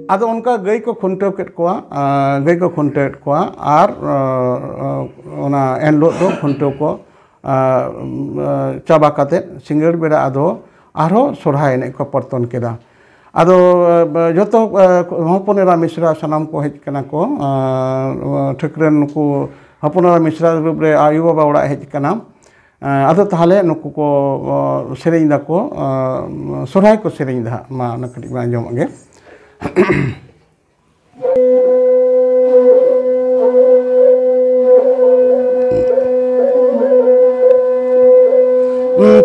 ᱟᱫᱚ ᱚᱱᱠᱟ ᱜᱟᱹᱭ ᱠᱚ ᱠᱷᱩᱱᱴᱟᱹᱣ ᱠᱮᱫ ᱠᱚᱣᱟ, ᱟᱸ, ᱜᱟᱹᱭ ᱠᱚ ᱠᱷᱩᱱᱴᱟᱹᱣᱮᱫ ᱠᱚᱣᱟ, ᱟᱨ, ᱟᱸ, ᱚᱱᱟ ᱮᱱ ᱦᱤᱞᱳᱜ ᱫᱚ ᱠᱷᱩᱱᱴᱟᱹᱣ ᱠᱚ, ᱟᱸ, ᱪᱟᱵᱟ ᱠᱟᱛᱮᱫ ᱥᱤᱸᱜᱟᱹᱲ ᱵᱮᱲᱟ ᱟᱫᱚ ᱟᱨᱦᱚᱸ ᱥᱚᱨᱦᱟᱭ ᱮᱱᱮᱡ ᱠᱚ ᱯᱚᱨᱛᱚᱱ ᱠᱮᱫᱟ᱾ ᱟᱫᱚ, ᱟᱸ, ᱡᱚᱛᱚ, ᱟᱸ, ᱦᱚᱯᱚᱱ ᱮᱨᱟ ᱢᱤᱥᱨᱟ ᱥᱟᱱᱟᱢ ᱠᱚ ᱦᱮᱡ ᱠᱟᱱᱟ ᱠᱚ, ᱟᱸ, ᱴᱷᱟᱹᱠᱨᱟᱹᱱ ᱱᱩᱠᱩ ᱦᱚᱯᱚᱱ ᱮᱨᱟ ᱢᱤᱥᱨᱟ ᱜᱨᱩᱯ ᱨᱮ ᱟᱭᱳ ᱵᱟᱵᱟ ᱚᱲᱟᱜ ᱦᱮᱡ ᱠᱟᱱᱟ᱾ ᱟᱸ, ᱟᱫᱚ ᱛᱟᱦᱞᱮ ᱱᱩᱠᱩ ᱠᱚ, ᱟᱸ, ᱥᱮᱨᱮᱧ ᱫᱟᱠᱚ, ᱟᱸ, ᱥᱚᱨᱦᱟᱭ ᱠᱚ ᱥᱮᱨᱮᱧ ᱫᱟ ᱦᱟᱸᱜ, ᱢᱟ ᱚᱱᱟ ᱠᱟᱹᱴᱤᱡ ᱵᱚᱱ ᱟᱸᱡᱚᱢᱟᱜ ᱜᱮ᱾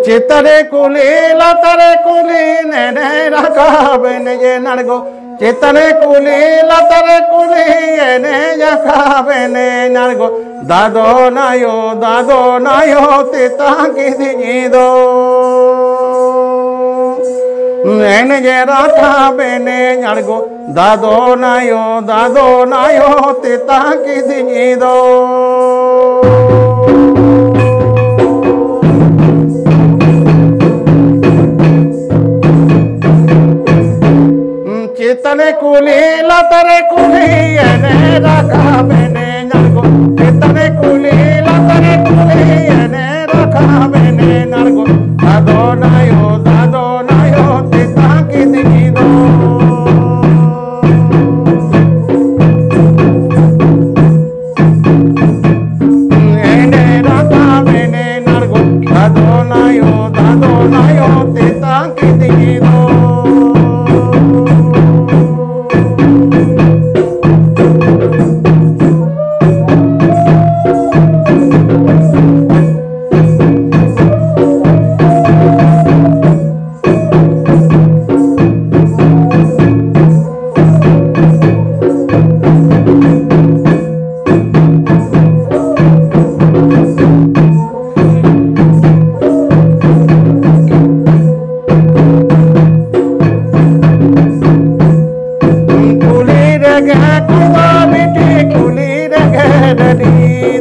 ᱪᱮᱛᱟᱱ ᱨᱮ ᱠᱩᱞᱦᱤ, ᱞᱟᱛᱟᱨ ᱨᱮ ᱠᱩᱞᱦᱤ, ᱱᱮᱱᱮ ᱨᱟᱠᱟᱵ ᱮᱱᱮᱡ ᱮ ᱱᱟᱲᱜᱚ᱾ ᱪᱮᱛᱟᱱ ᱨᱮ ᱠᱩᱞᱦᱤ, ᱞᱟᱛᱟᱨ ᱨᱮ ᱠᱩᱞᱦᱤ, ᱮᱱᱮᱡ ᱨᱟᱠᱟᱵ ᱮᱱᱮᱡ ᱱᱟᱲᱜᱚ᱾ ᱫᱟᱫᱚᱱ ᱟᱭᱳ, ᱫᱟᱫᱚᱱ ᱟᱭᱳ, ᱛᱮᱛᱟᱝ ᱠᱤᱫᱤᱧ ᱫᱚ᱾ ᱮᱱᱮᱡ ᱨᱟᱠᱟᱵ ᱮᱱᱮᱡ ᱟᱲᱜᱚ, ᱫᱟᱫᱚᱱ ᱟᱭᱳ, ᱫᱟᱫᱚᱱ ᱟᱭᱳ, ᱛᱮᱛᱟᱝ ᱠᱤᱫᱤᱧ ᱫᱚ᱾ ᱪᱮᱛᱟᱱ ᱠᱩᱞᱦᱤ, ᱞᱟᱛᱟᱨ ᱠᱩᱞᱦᱤ, ᱮᱱᱮᱡ ᱨᱟᱠᱟᱵ ᱮᱱᱮᱡ ᱟᱲᱜᱚ᱾ ᱪᱮᱛᱟᱱ ᱠᱩᱞᱦᱤ, ᱞᱟᱛᱟᱨ ᱠᱩᱞᱦᱤ, ᱮᱱᱮᱡ ᱨᱟᱠᱟᱵ ᱮᱱᱮᱡ ᱟᱲᱜᱚ᱾ ᱫᱟᱫᱚᱱ ᱟᱭᱳ, ᱫᱟᱫᱚᱱ ᱟᱭᱳ, ᱛᱮᱛᱟᱝ ᱠᱤᱫᱤᱧ ᱫᱚ᱾ ᱮᱱᱮᱡ ᱨᱟᱠᱟᱵ ᱮᱱᱮᱡ ᱟᱲᱜᱚ, ᱫᱟᱫᱚᱱ ᱟᱭᱳ, ᱫᱟᱫᱚᱱ ᱟᱭᱳ, ᱛᱮᱛᱟᱝ ᱠᱤᱫᱤᱧ ᱫᱚ᱾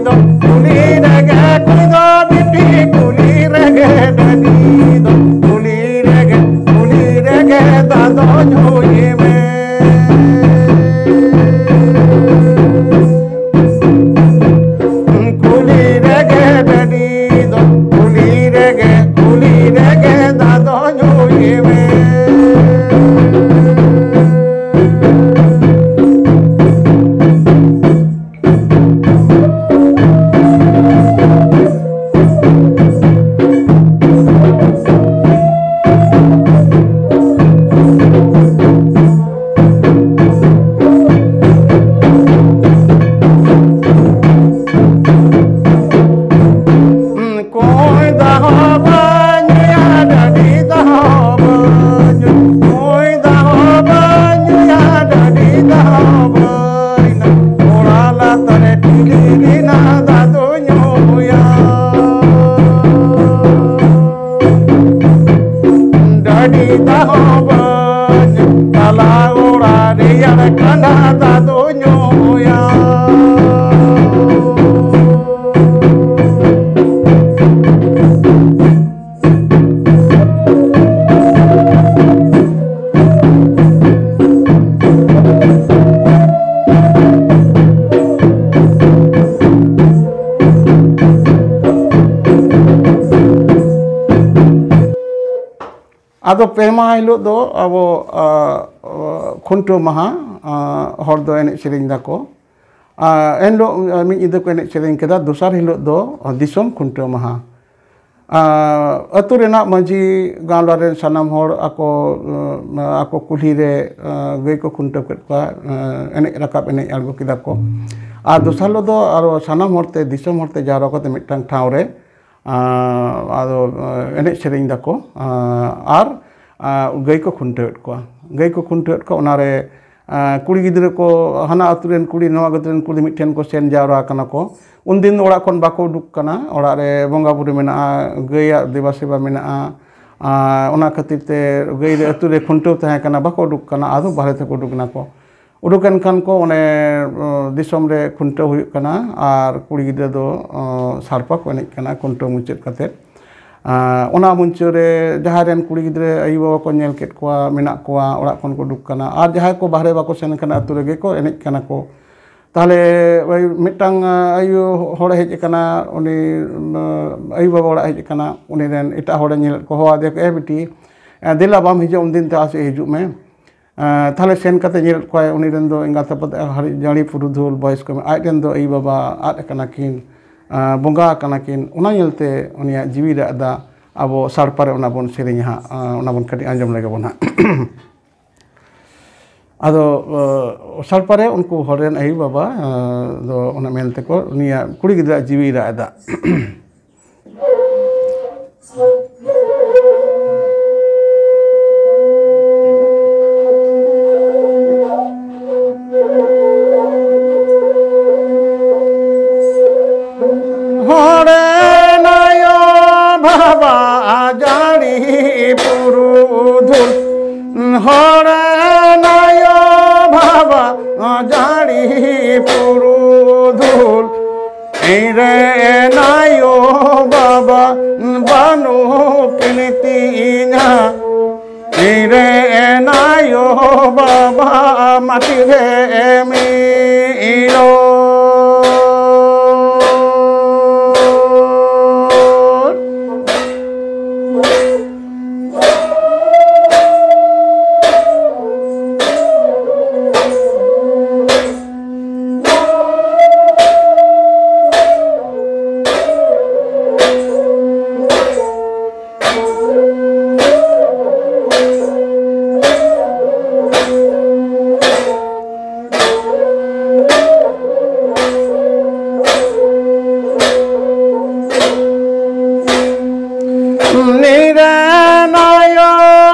ᱫᱚ ᱠᱩᱞᱦᱤ ᱨᱮᱜᱮ ᱠᱩᱲᱤ ᱫᱚ ᱵᱤᱴᱤ, ᱠᱩᱞᱦᱤ ᱨᱮᱜᱮ ᱰᱟᱹᱰᱤ ᱫᱚ ᱠᱩᱞᱦᱤ ᱨᱮᱜᱮ, ᱠᱩᱞᱦᱤ ᱨᱮᱜᱮ ᱫᱟᱫᱚ ᱧᱩᱭ ᱢᱮ᱾ ᱠᱩᱞᱦᱤ ᱨᱮᱜᱮ ᱰᱟᱹᱰᱤ ᱫᱚ ᱠᱩᱞᱦᱤ ᱨᱮᱜᱮ, ᱠᱩᱞᱦᱤ ᱨᱮᱜᱮ ᱫᱟᱫᱚ ᱧᱩᱭ ᱢᱮ᱾ ᱠᱚᱭ ᱫᱟᱜ ᱦᱚᱸ ᱵᱟᱹᱧ ᱧᱩᱭᱟ, ᱰᱟᱹᱰᱤ ᱫᱟᱜ ᱦᱚᱸ ᱵᱟᱹᱧ ᱧᱩᱭᱟ, ᱠᱚᱭ ᱫᱟᱜ ᱦᱚᱸ ᱵᱟᱹᱧ ᱧᱩᱭᱟ, ᱰᱟᱹᱰᱤ ᱫᱟᱜ ᱦᱚᱸ ᱵᱟᱹᱧ ᱧᱩᱭᱟ᱾ ᱚᱲᱟᱜ ᱞᱟᱛᱟᱨ ᱨᱮ ᱴᱷᱤᱞᱤ ᱢᱮᱱᱟᱜ, ᱫᱟᱜ ᱫᱚ ᱧᱩᱭᱟ᱾ ᱰᱟᱹᱰᱤ ᱫᱟᱜ ᱦᱚᱸ ᱵᱟᱹᱧ ᱧᱩᱭᱟ, ᱛᱟᱞᱟ ᱚᱲᱟᱜ ᱨᱮᱭᱟᱲ ᱠᱟᱸᱰᱟ ᱫᱟᱜ ᱫᱚ ᱧᱩᱭᱟ᱾ ᱟᱫᱚ ᱯᱮ ᱢᱟᱦᱟ ᱦᱤᱞᱳᱜ ᱫᱚ ᱟᱵᱚ, ᱟ, ᱠᱷᱩᱱᱴᱟᱹᱣ ᱢᱟᱦᱟ, ᱟ, ᱦᱚᱲ ᱫᱚ ᱮᱱᱮᱡ ᱥᱮᱨᱮᱧ ᱫᱟᱠᱚ᱾ ᱟ, ᱮᱱᱦᱤᱞᱳᱜ, ᱟ, ᱢᱤᱫ ᱧᱤᱫᱟᱹ ᱠᱚ ᱮᱱᱮᱡ ᱥᱮᱨᱮᱧ ᱠᱮᱫᱟ, ᱫᱚᱥᱟᱨ ᱦᱤᱞᱳᱜ ᱫᱚ ᱫᱤᱥᱚᱢ ᱠᱷᱩᱱᱴᱟᱹᱣ ᱢᱟᱦᱟ᱾ ᱟ, ᱟᱹᱛᱩ ᱨᱮᱱᱟᱜ ᱢᱟᱹᱡᱷᱤ ᱜᱟᱶᱞᱟ ᱨᱮᱱ ᱥᱟᱱᱟᱢ ᱦᱚᱲ ᱟᱠᱚ, ᱟ, ᱟᱠᱚ ᱠᱩᱞᱦᱤ ᱨᱮ, ᱟ, ᱜᱟᱹᱭ ᱠᱚ ᱠᱷᱩᱱᱴᱟᱹᱣ ᱠᱮᱫ ᱠᱚᱣᱟ, ᱟ, ᱮᱱᱮᱡ ᱨᱟᱠᱟᱵ ᱮᱱᱮᱡ ᱟᱬᱜᱚ ᱠᱮᱫᱟ ᱠᱚ᱾ ᱟᱨ ᱫᱚᱥᱟᱨ ᱦᱤᱞᱳᱜ ᱫᱚ ᱟᱨᱚ ᱥᱟᱱᱟᱢ ᱦᱚᱲ ᱛᱮ, ᱫᱤᱥᱚᱢ ᱦᱚᱲ ᱛᱮ ᱡᱟᱣᱨᱟ ᱠᱟᱛᱮ ᱢᱤᱫᱴᱟᱝ ᱴᱷᱟᱶ ᱨᱮ ᱟᱨ ᱟᱫᱚ ᱮᱱᱮᱡ ᱥᱮᱨᱮᱧ ᱫᱟᱠᱚ, ᱟᱨ ᱜᱟᱹᱭ ᱠᱚ ᱠᱷᱩᱱᱴᱟᱹᱣᱮᱫ ᱠᱚᱣᱟ᱾ ᱜᱟᱹᱭ ᱠᱚ ᱠᱷᱩᱱᱴᱟᱹᱣᱮᱫ ᱠᱚᱣᱟ, ᱚᱱᱟᱨᱮ ᱠᱩᱲᱤ ᱜᱤᱫᱽᱨᱟᱹ ᱠᱚ, ᱦᱟᱱᱟ ᱟᱹᱛᱩ ᱨᱮᱱ ᱠᱩᱲᱤ, ᱱᱚᱣᱟ ᱟᱹᱛᱩ ᱨᱮᱱ ᱠᱩᱲᱤ ᱢᱤᱫᱴᱷᱮᱱ ᱠᱚ ᱥᱮᱱ ᱡᱟᱣᱨᱟ ᱠᱟᱱᱟ ᱠᱚ᱾ ᱩᱱᱫᱤᱱ ᱫᱚ ᱚᱲᱟᱜ ᱠᱷᱚᱱ ᱵᱟᱠᱚ ᱩᱰᱩᱠ ᱠᱟᱱᱟ᱾ ᱚᱲᱟᱜ ᱨᱮ ᱵᱚᱸᱜᱟ ᱵᱩᱨᱩ ᱢᱮᱱᱟᱜᱼᱟ, ᱜᱟᱹᱭᱟᱜ ᱫᱮᱵᱟ ᱥᱮᱵᱟ ᱢᱮᱱᱟᱜᱼᱟ, ᱟᱨ ᱚᱱᱟ ᱠᱷᱟᱹᱛᱤᱨ ᱛᱮ ᱜᱟᱹᱭ ᱨᱮ ᱟᱹᱛᱩ ᱨᱮ ᱠᱷᱩᱱᱴᱟᱹᱣ ᱛᱟᱦᱮᱸ ᱠᱟᱱᱟ, ᱵᱟᱠᱚ ᱩᱰᱩᱠ ᱠᱟᱱᱟ, ᱟᱫᱚ ᱵᱟᱦᱨᱮ ᱛᱮᱠᱚ ᱩᱰᱩᱠ ᱮᱱᱟ ᱠᱚ᱾ ᱩᱰᱩᱠ ᱮᱱ ᱠᱷᱟᱱ ᱠᱚ ᱚᱱᱮ ᱫᱤᱥᱚᱢ ᱨᱮ ᱠᱷᱩᱱᱴᱟᱹᱣ ᱦᱩᱭᱩᱜ ᱠᱟᱱᱟ ᱟᱨ ᱠᱩᱲᱤ ᱜᱤᱫᱽᱨᱟᱹ ᱫᱚ ᱥᱟᱲᱯᱟ ᱠᱚ ᱮᱱᱮᱡ ᱠᱟᱱᱟ ᱠᱷᱩᱱᱴᱟᱹᱣ ᱢᱩᱪᱟᱹᱫ ᱠᱟᱛᱮᱫ᱾ ᱚᱱᱟ ᱢᱚᱧᱪᱚ ᱨᱮ ᱡᱟᱦᱟᱸᱭ ᱨᱮᱱ ᱠᱩᱲᱤ ᱜᱤᱫᱽᱨᱟᱹ ᱟᱭᱳ ᱵᱟᱵᱟ ᱠᱚ ᱧᱮᱞ ᱠᱮᱫ ᱠᱚᱣᱟ, ᱢᱮᱱᱟᱜ ᱠᱚᱣᱟ, ᱚᱲᱟᱜ ᱠᱷᱚᱱ ᱠᱚ ᱩᱰᱩᱠ ᱠᱟᱱᱟ, ᱟᱨ ᱡᱟᱦᱟᱸᱭ ᱠᱚ ᱵᱟᱦᱨᱮ ᱵᱟᱠᱚ ᱥᱮᱱ ᱠᱟᱱᱟ, ᱟᱹᱛᱩ ᱨᱮᱜᱮ ᱠᱚ ᱮᱱᱮᱡ ᱠᱟᱱᱟ ᱠᱚ᱾ ᱛᱟᱦᱚᱞᱮ ᱳᱭ ᱢᱤᱫᱴᱟᱝ ᱟᱭᱳ ᱦᱚᱲᱮ ᱦᱮᱡ ᱟᱠᱟᱱᱟ, ᱩᱱᱤ ᱟᱭᱳ ᱵᱟᱵᱟ ᱚᱲᱟᱜ ᱦᱮᱡ ᱟᱠᱟᱱᱟ, ᱩᱱᱤ ᱨᱮᱱ ᱮᱴᱟᱜ ᱦᱚᱲᱮ ᱧᱮᱞᱮᱫ ᱠᱚ, ᱦᱚᱦᱚ ᱟᱫᱮᱭᱟ ᱠᱚ, "ᱮ ᱵᱤᱴᱤ, ᱫᱮᱞᱟ ᱵᱟᱢ ᱦᱤᱡᱩᱜᱼᱟ, ᱩᱱᱫᱤᱱ ᱛᱮ ᱟᱥᱮ ᱦᱤᱡᱩᱜ ᱢᱮ᱾" ᱛᱟᱦᱚᱞᱮ ᱥᱮᱱ ᱠᱟᱛᱮ ᱧᱮᱞᱮᱫ ᱠᱚᱣᱟᱭ, ᱩᱱᱤ ᱨᱮᱱ ᱫᱚ ᱮᱸᱜᱟᱛ ᱟᱯᱟᱛ ᱦᱟᱹᱨᱤ ᱡᱟᱹᱲᱤ ᱯᱩᱨᱩᱫᱷᱩᱞ ᱵᱚᱭᱮᱥ ᱠᱚ, ᱟᱡ ᱨᱮᱱ ᱫᱚ ᱟᱭᱳ ᱵᱟᱵᱟ ᱟᱫ ᱟᱠᱟᱱᱟ ᱠᱤᱱ, ᱵᱚᱸᱜᱟ ᱟᱠᱟᱱᱟ ᱠᱤᱱ, ᱚᱱᱟ ᱧᱮᱞᱛᱮ ᱩᱱᱤᱭᱟᱜ ᱡᱤᱣᱤ ᱨᱟᱜ ᱮᱫᱟ᱾ ᱟᱵᱚ ᱥᱟᱲᱯᱟ ᱨᱮ ᱚᱱᱟ ᱵᱚᱱ ᱥᱮᱨᱮᱧᱟ ᱦᱟᱸᱜ, ᱚᱱᱟ ᱵᱚᱱ ᱠᱟᱹᱴᱤᱡ ᱟᱸᱡᱚᱢ ᱞᱮᱜᱮ ᱵᱚᱱ ᱦᱟᱸᱜ᱾ ᱟᱫᱚ ᱥᱟᱲᱯᱟ ᱨᱮ ᱩᱱᱠᱩ ᱦᱚᱲ ᱨᱮᱱ ᱟᱭᱳ ᱵᱟᱵᱟ ᱫᱚ ᱚᱱᱟ ᱢᱮᱱ ᱛᱮᱠᱚ ᱩᱱᱤᱭᱟᱜ ᱠᱩᱲᱤ ᱜᱤᱫᱽᱨᱟᱹ ᱡᱤᱣᱤ ᱨᱟᱜ ᱮᱫᱟ᱾ ᱦᱚᱲᱮᱱ ᱟᱭᱳ ᱵᱟᱵᱟ ᱡᱟᱹᱲᱤ ᱯᱩᱨᱩᱫᱷᱩᱞ, ᱦᱚᱲᱮᱱ ᱟᱭᱳ ᱵᱟᱵᱟ ᱡᱟᱹᱲᱤ ᱯᱩᱨᱩᱫᱷᱩᱞ, ᱤᱧ ᱨᱮᱱ ᱟᱭᱳ ᱵᱟᱵᱟ ᱵᱟᱹᱱᱩᱜ ᱠᱤᱱ ᱛᱤᱧᱟ᱾ ᱤᱧ ᱨᱮᱱ ᱟᱭᱳ ᱵᱟᱵᱟ ᱢᱟᱹᱴᱤ ᱨᱮ ᱢᱤᱫ ᱨᱚᱲ᱾ ᱱᱤᱨᱟᱹᱱ ᱟᱭᱳ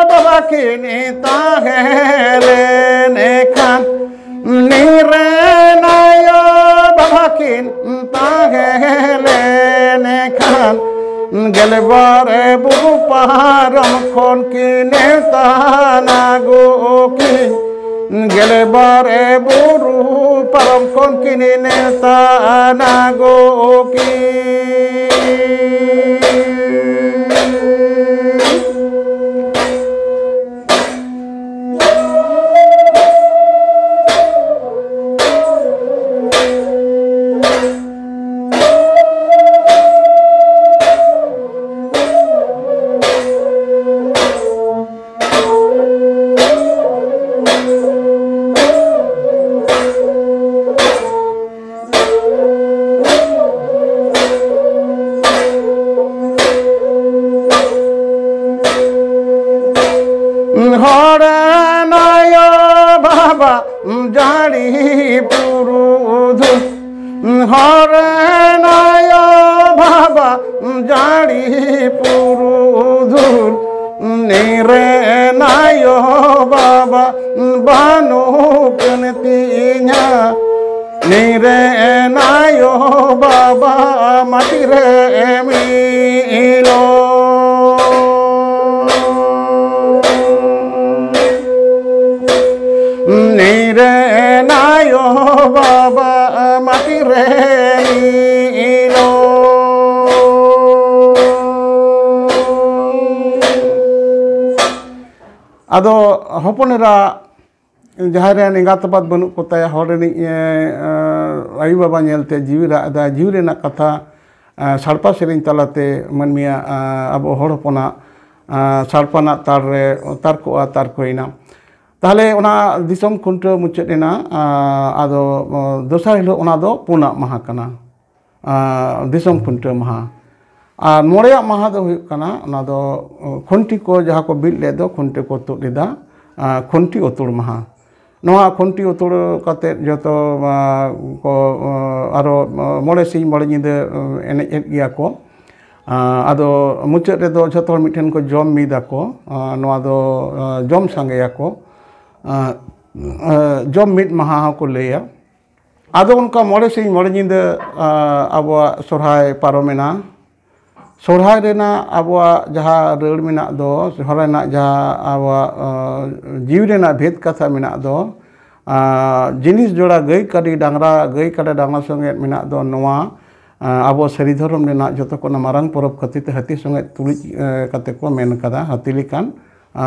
ᱵᱟᱵᱟ ᱠᱤᱱ ᱛᱟᱦᱮᱸ ᱞᱮᱱ ᱠᱷᱟᱱ, ᱱᱤᱨᱟᱹᱱ ᱟᱭᱳ ᱵᱟᱵᱟ ᱠᱤᱱ ᱛᱟᱦᱮᱸ ᱞᱮᱱ ᱠᱷᱟᱱ, ᱜᱮᱞᱵᱟᱨ ᱵᱩᱨᱩ ᱯᱟᱨᱚᱢ ᱠᱷᱚᱱ ᱠᱤᱱ ᱱᱮᱣᱛᱟ ᱟᱹᱜᱩ ᱠᱤᱱ᱾ ᱜᱮᱞᱮ ᱵᱟᱨ ᱮ ᱵᱩᱨᱩ ᱯᱟᱨᱚᱢ ᱠᱷᱚᱱ ᱠᱤᱱ ᱱᱮᱣᱛᱟ ᱟᱱᱟ ᱜᱚ ᱠᱤ᱾ ᱦᱚᱲ ᱱᱟᱭᱚ ᱵᱟᱵᱟ ᱡᱟᱹᱲᱤ ᱯᱩᱨᱩᱫᱷᱩᱞ, ᱦᱚᱲ ᱱᱟᱭᱚ ᱵᱟᱵᱟ ᱡᱟᱹᱲᱤ ᱯᱩᱨᱩᱫᱷᱩᱞ, ᱱᱤᱨᱮ ᱱᱟᱭᱚ ᱵᱟᱵᱟ ᱵᱟᱹᱱᱩᱜ ᱠᱤᱱ ᱛᱤᱧᱟ᱾ ᱱᱤᱨᱮᱱ ᱟᱭᱳ ᱵᱟᱵᱟ ᱢᱟᱴᱤ ᱨᱮ ᱢᱤᱞᱚ᱾ ᱱᱤᱨᱮᱱ ᱟᱭᱳ ᱵᱟᱵᱟ ᱢᱟᱴᱤ ᱨᱮ ᱢᱤᱞᱚ᱾ ᱟᱫᱚ ᱦᱚᱯᱚᱱ ᱮᱨᱟ ᱡᱟᱦᱟᱸᱭ ᱨᱮᱱ ᱮᱸᱜᱟᱛ ᱟᱯᱟᱛ ᱵᱟᱹᱱᱩᱜ ᱠᱚᱛᱟᱭᱟ, ᱦᱚᱲ ᱨᱤᱱᱤᱡ, ᱮ, ᱮ, ᱟᱭᱳ ᱵᱟᱵᱟ ᱧᱮᱞᱛᱮ ᱡᱤᱣᱤ ᱨᱟᱜ ᱮᱫᱟ, ᱡᱤᱣᱤ ᱨᱮᱱᱟᱜ ᱠᱟᱛᱷᱟ, ᱮ, ᱥᱟᱲᱯᱟ ᱥᱮᱨᱮᱧ ᱛᱟᱞᱟᱛᱮ ᱢᱟᱹᱱᱢᱤᱭᱟᱜ, ᱮ, ᱟᱵᱚ ᱦᱚᱲ ᱦᱚᱯᱚᱱᱟᱜ, ᱮ, ᱥᱟᱲᱯᱟ ᱨᱮᱱᱟᱜ ᱛᱟᱲ ᱨᱮ ᱛᱟᱨᱠᱚᱜᱼᱟ, ᱛᱟᱨᱠᱚᱭᱮᱱᱟ᱾ ᱛᱟᱦᱚᱞᱮ ᱚᱱᱟ ᱫᱤᱥᱚᱢ ᱠᱷᱩᱱᱴᱟᱹᱣ ᱢᱩᱪᱟᱹᱫ ᱮᱱᱟ, ᱮ, ᱟᱫᱚ, ᱮ, ᱫᱚᱥᱟᱨ ᱦᱤᱞᱳᱜ ᱚᱱᱟ ᱫᱚ ᱯᱩᱱᱟᱜ ᱢᱟᱦᱟ ᱠᱟᱱᱟ᱾ ᱟᱨ ᱫᱤᱥᱚᱢ ᱠᱷᱩᱱᱴᱟᱹᱣ ᱢᱟᱦᱟ᱾ ᱟᱨ ᱢᱚᱬᱮᱭᱟᱜ ᱢᱟᱦᱟ ᱫᱚ ᱦᱩᱭᱩᱜ ᱠᱟᱱᱟ, ᱚᱱᱟ ᱫᱚ ᱠᱷᱩᱱᱴᱤ ᱠᱚ ᱡᱟᱦᱟᱸ ᱠᱚ ᱵᱤᱫ ᱞᱮᱫ ᱫᱚ, ᱠᱷᱩᱱᱴᱤ ᱠᱚ ᱛᱩᱫ ᱮᱫᱟ, ᱟᱨ ᱠᱷᱩᱱᱴᱤ ᱩᱛᱩᱲ ᱢᱟᱦᱟ᱾ ᱱᱚᱣᱟ ᱠᱷᱩᱱᱴᱤ ᱩᱛᱩᱲ ᱠᱟᱛᱮᱫ ᱡᱚᱛᱚ, ᱟᱨ, ᱠᱚ, ᱟᱨ, ᱟᱨᱚ, ᱟᱨ, ᱢᱚᱬᱮ ᱥᱤᱧ ᱢᱚᱬᱮ ᱧᱤᱫᱟᱹ, ᱟᱨ, ᱮᱱᱮᱡ ᱮᱫ ᱜᱮᱭᱟ ᱠᱚ᱾ ᱟᱨ, ᱟᱫᱚ ᱢᱩᱪᱟᱹᱫ ᱨᱮᱫᱚ ᱡᱚᱛᱚ ᱦᱚᱲ ᱢᱤᱫ ᱴᱷᱮᱱ ᱠᱚ ᱡᱚᱢ ᱢᱤᱫ ᱟᱠᱚ᱾ ᱟᱨ, ᱱᱚᱣᱟ ᱫᱚ, ᱟᱨ, ᱡᱚᱢ ᱥᱟᱸᱜᱮᱭᱟᱠᱚ᱾ ᱟᱨ, ᱟᱨ, ᱡᱚᱢ ᱢᱤᱫ ᱢᱟᱦᱟ ᱦᱚᱸᱠᱚ ᱞᱟᱹᱭᱟ᱾ ᱟᱫᱚ ᱚᱱᱠᱟ ᱢᱚᱬᱮ ᱥᱤᱧ ᱢᱚᱬᱮ ᱧᱤᱫᱟᱹ, ᱟᱸ, ᱟᱵᱚᱣᱟᱜ ᱥᱚᱨᱦᱟᱭ ᱯᱟᱨᱚᱢᱮᱱᱟ᱾ ᱥᱚᱨᱦᱟᱭ ᱨᱮᱱᱟᱜ ᱟᱵᱚᱣᱟᱜ ᱡᱟᱦᱟᱸ ᱨᱟᱹᱲ ᱢᱮᱱᱟᱜ ᱫᱚ, ᱥᱚᱨᱦᱟᱭ ᱨᱮᱱᱟᱜ ᱡᱟᱦᱟᱸ ᱟᱵᱚᱣᱟᱜ ᱡᱤᱣᱤ ᱨᱮᱱᱟᱜ ᱵᱷᱮᱫ ᱠᱟᱛᱷᱟ ᱢᱮᱱᱟᱜ ᱫᱚ, ᱡᱤᱱᱤᱥ ᱡᱚᱲᱟ ᱜᱟᱹᱭ ᱠᱟᱰᱤ ᱰᱟᱝᱨᱟ, ᱜᱟᱹᱭ ᱠᱟᱰᱟ ᱰᱟᱝᱨᱟ ᱥᱚᱸᱜᱮ ᱢᱮᱱᱟᱜ ᱫᱚ, ᱱᱚᱣᱟ ᱟᱵᱚ ᱥᱟᱹᱨᱤ ᱫᱷᱚᱨᱚᱢ ᱨᱮᱱᱟᱜ ᱡᱚᱛᱚ ᱠᱷᱚᱱᱟᱜ ᱢᱟᱨᱟᱝ ᱯᱚᱨᱚᱵᱽ ᱠᱷᱟᱹᱛᱤᱨ ᱛᱮ ᱦᱟᱹᱛᱤ ᱥᱚᱸᱜᱮ ᱛᱩᱞᱩᱡ ᱠᱟᱛᱮ ᱠᱚ ᱢᱮᱱ ᱠᱟᱫᱟ, ᱦᱟᱹᱛᱤ ᱞᱮᱠᱟᱱ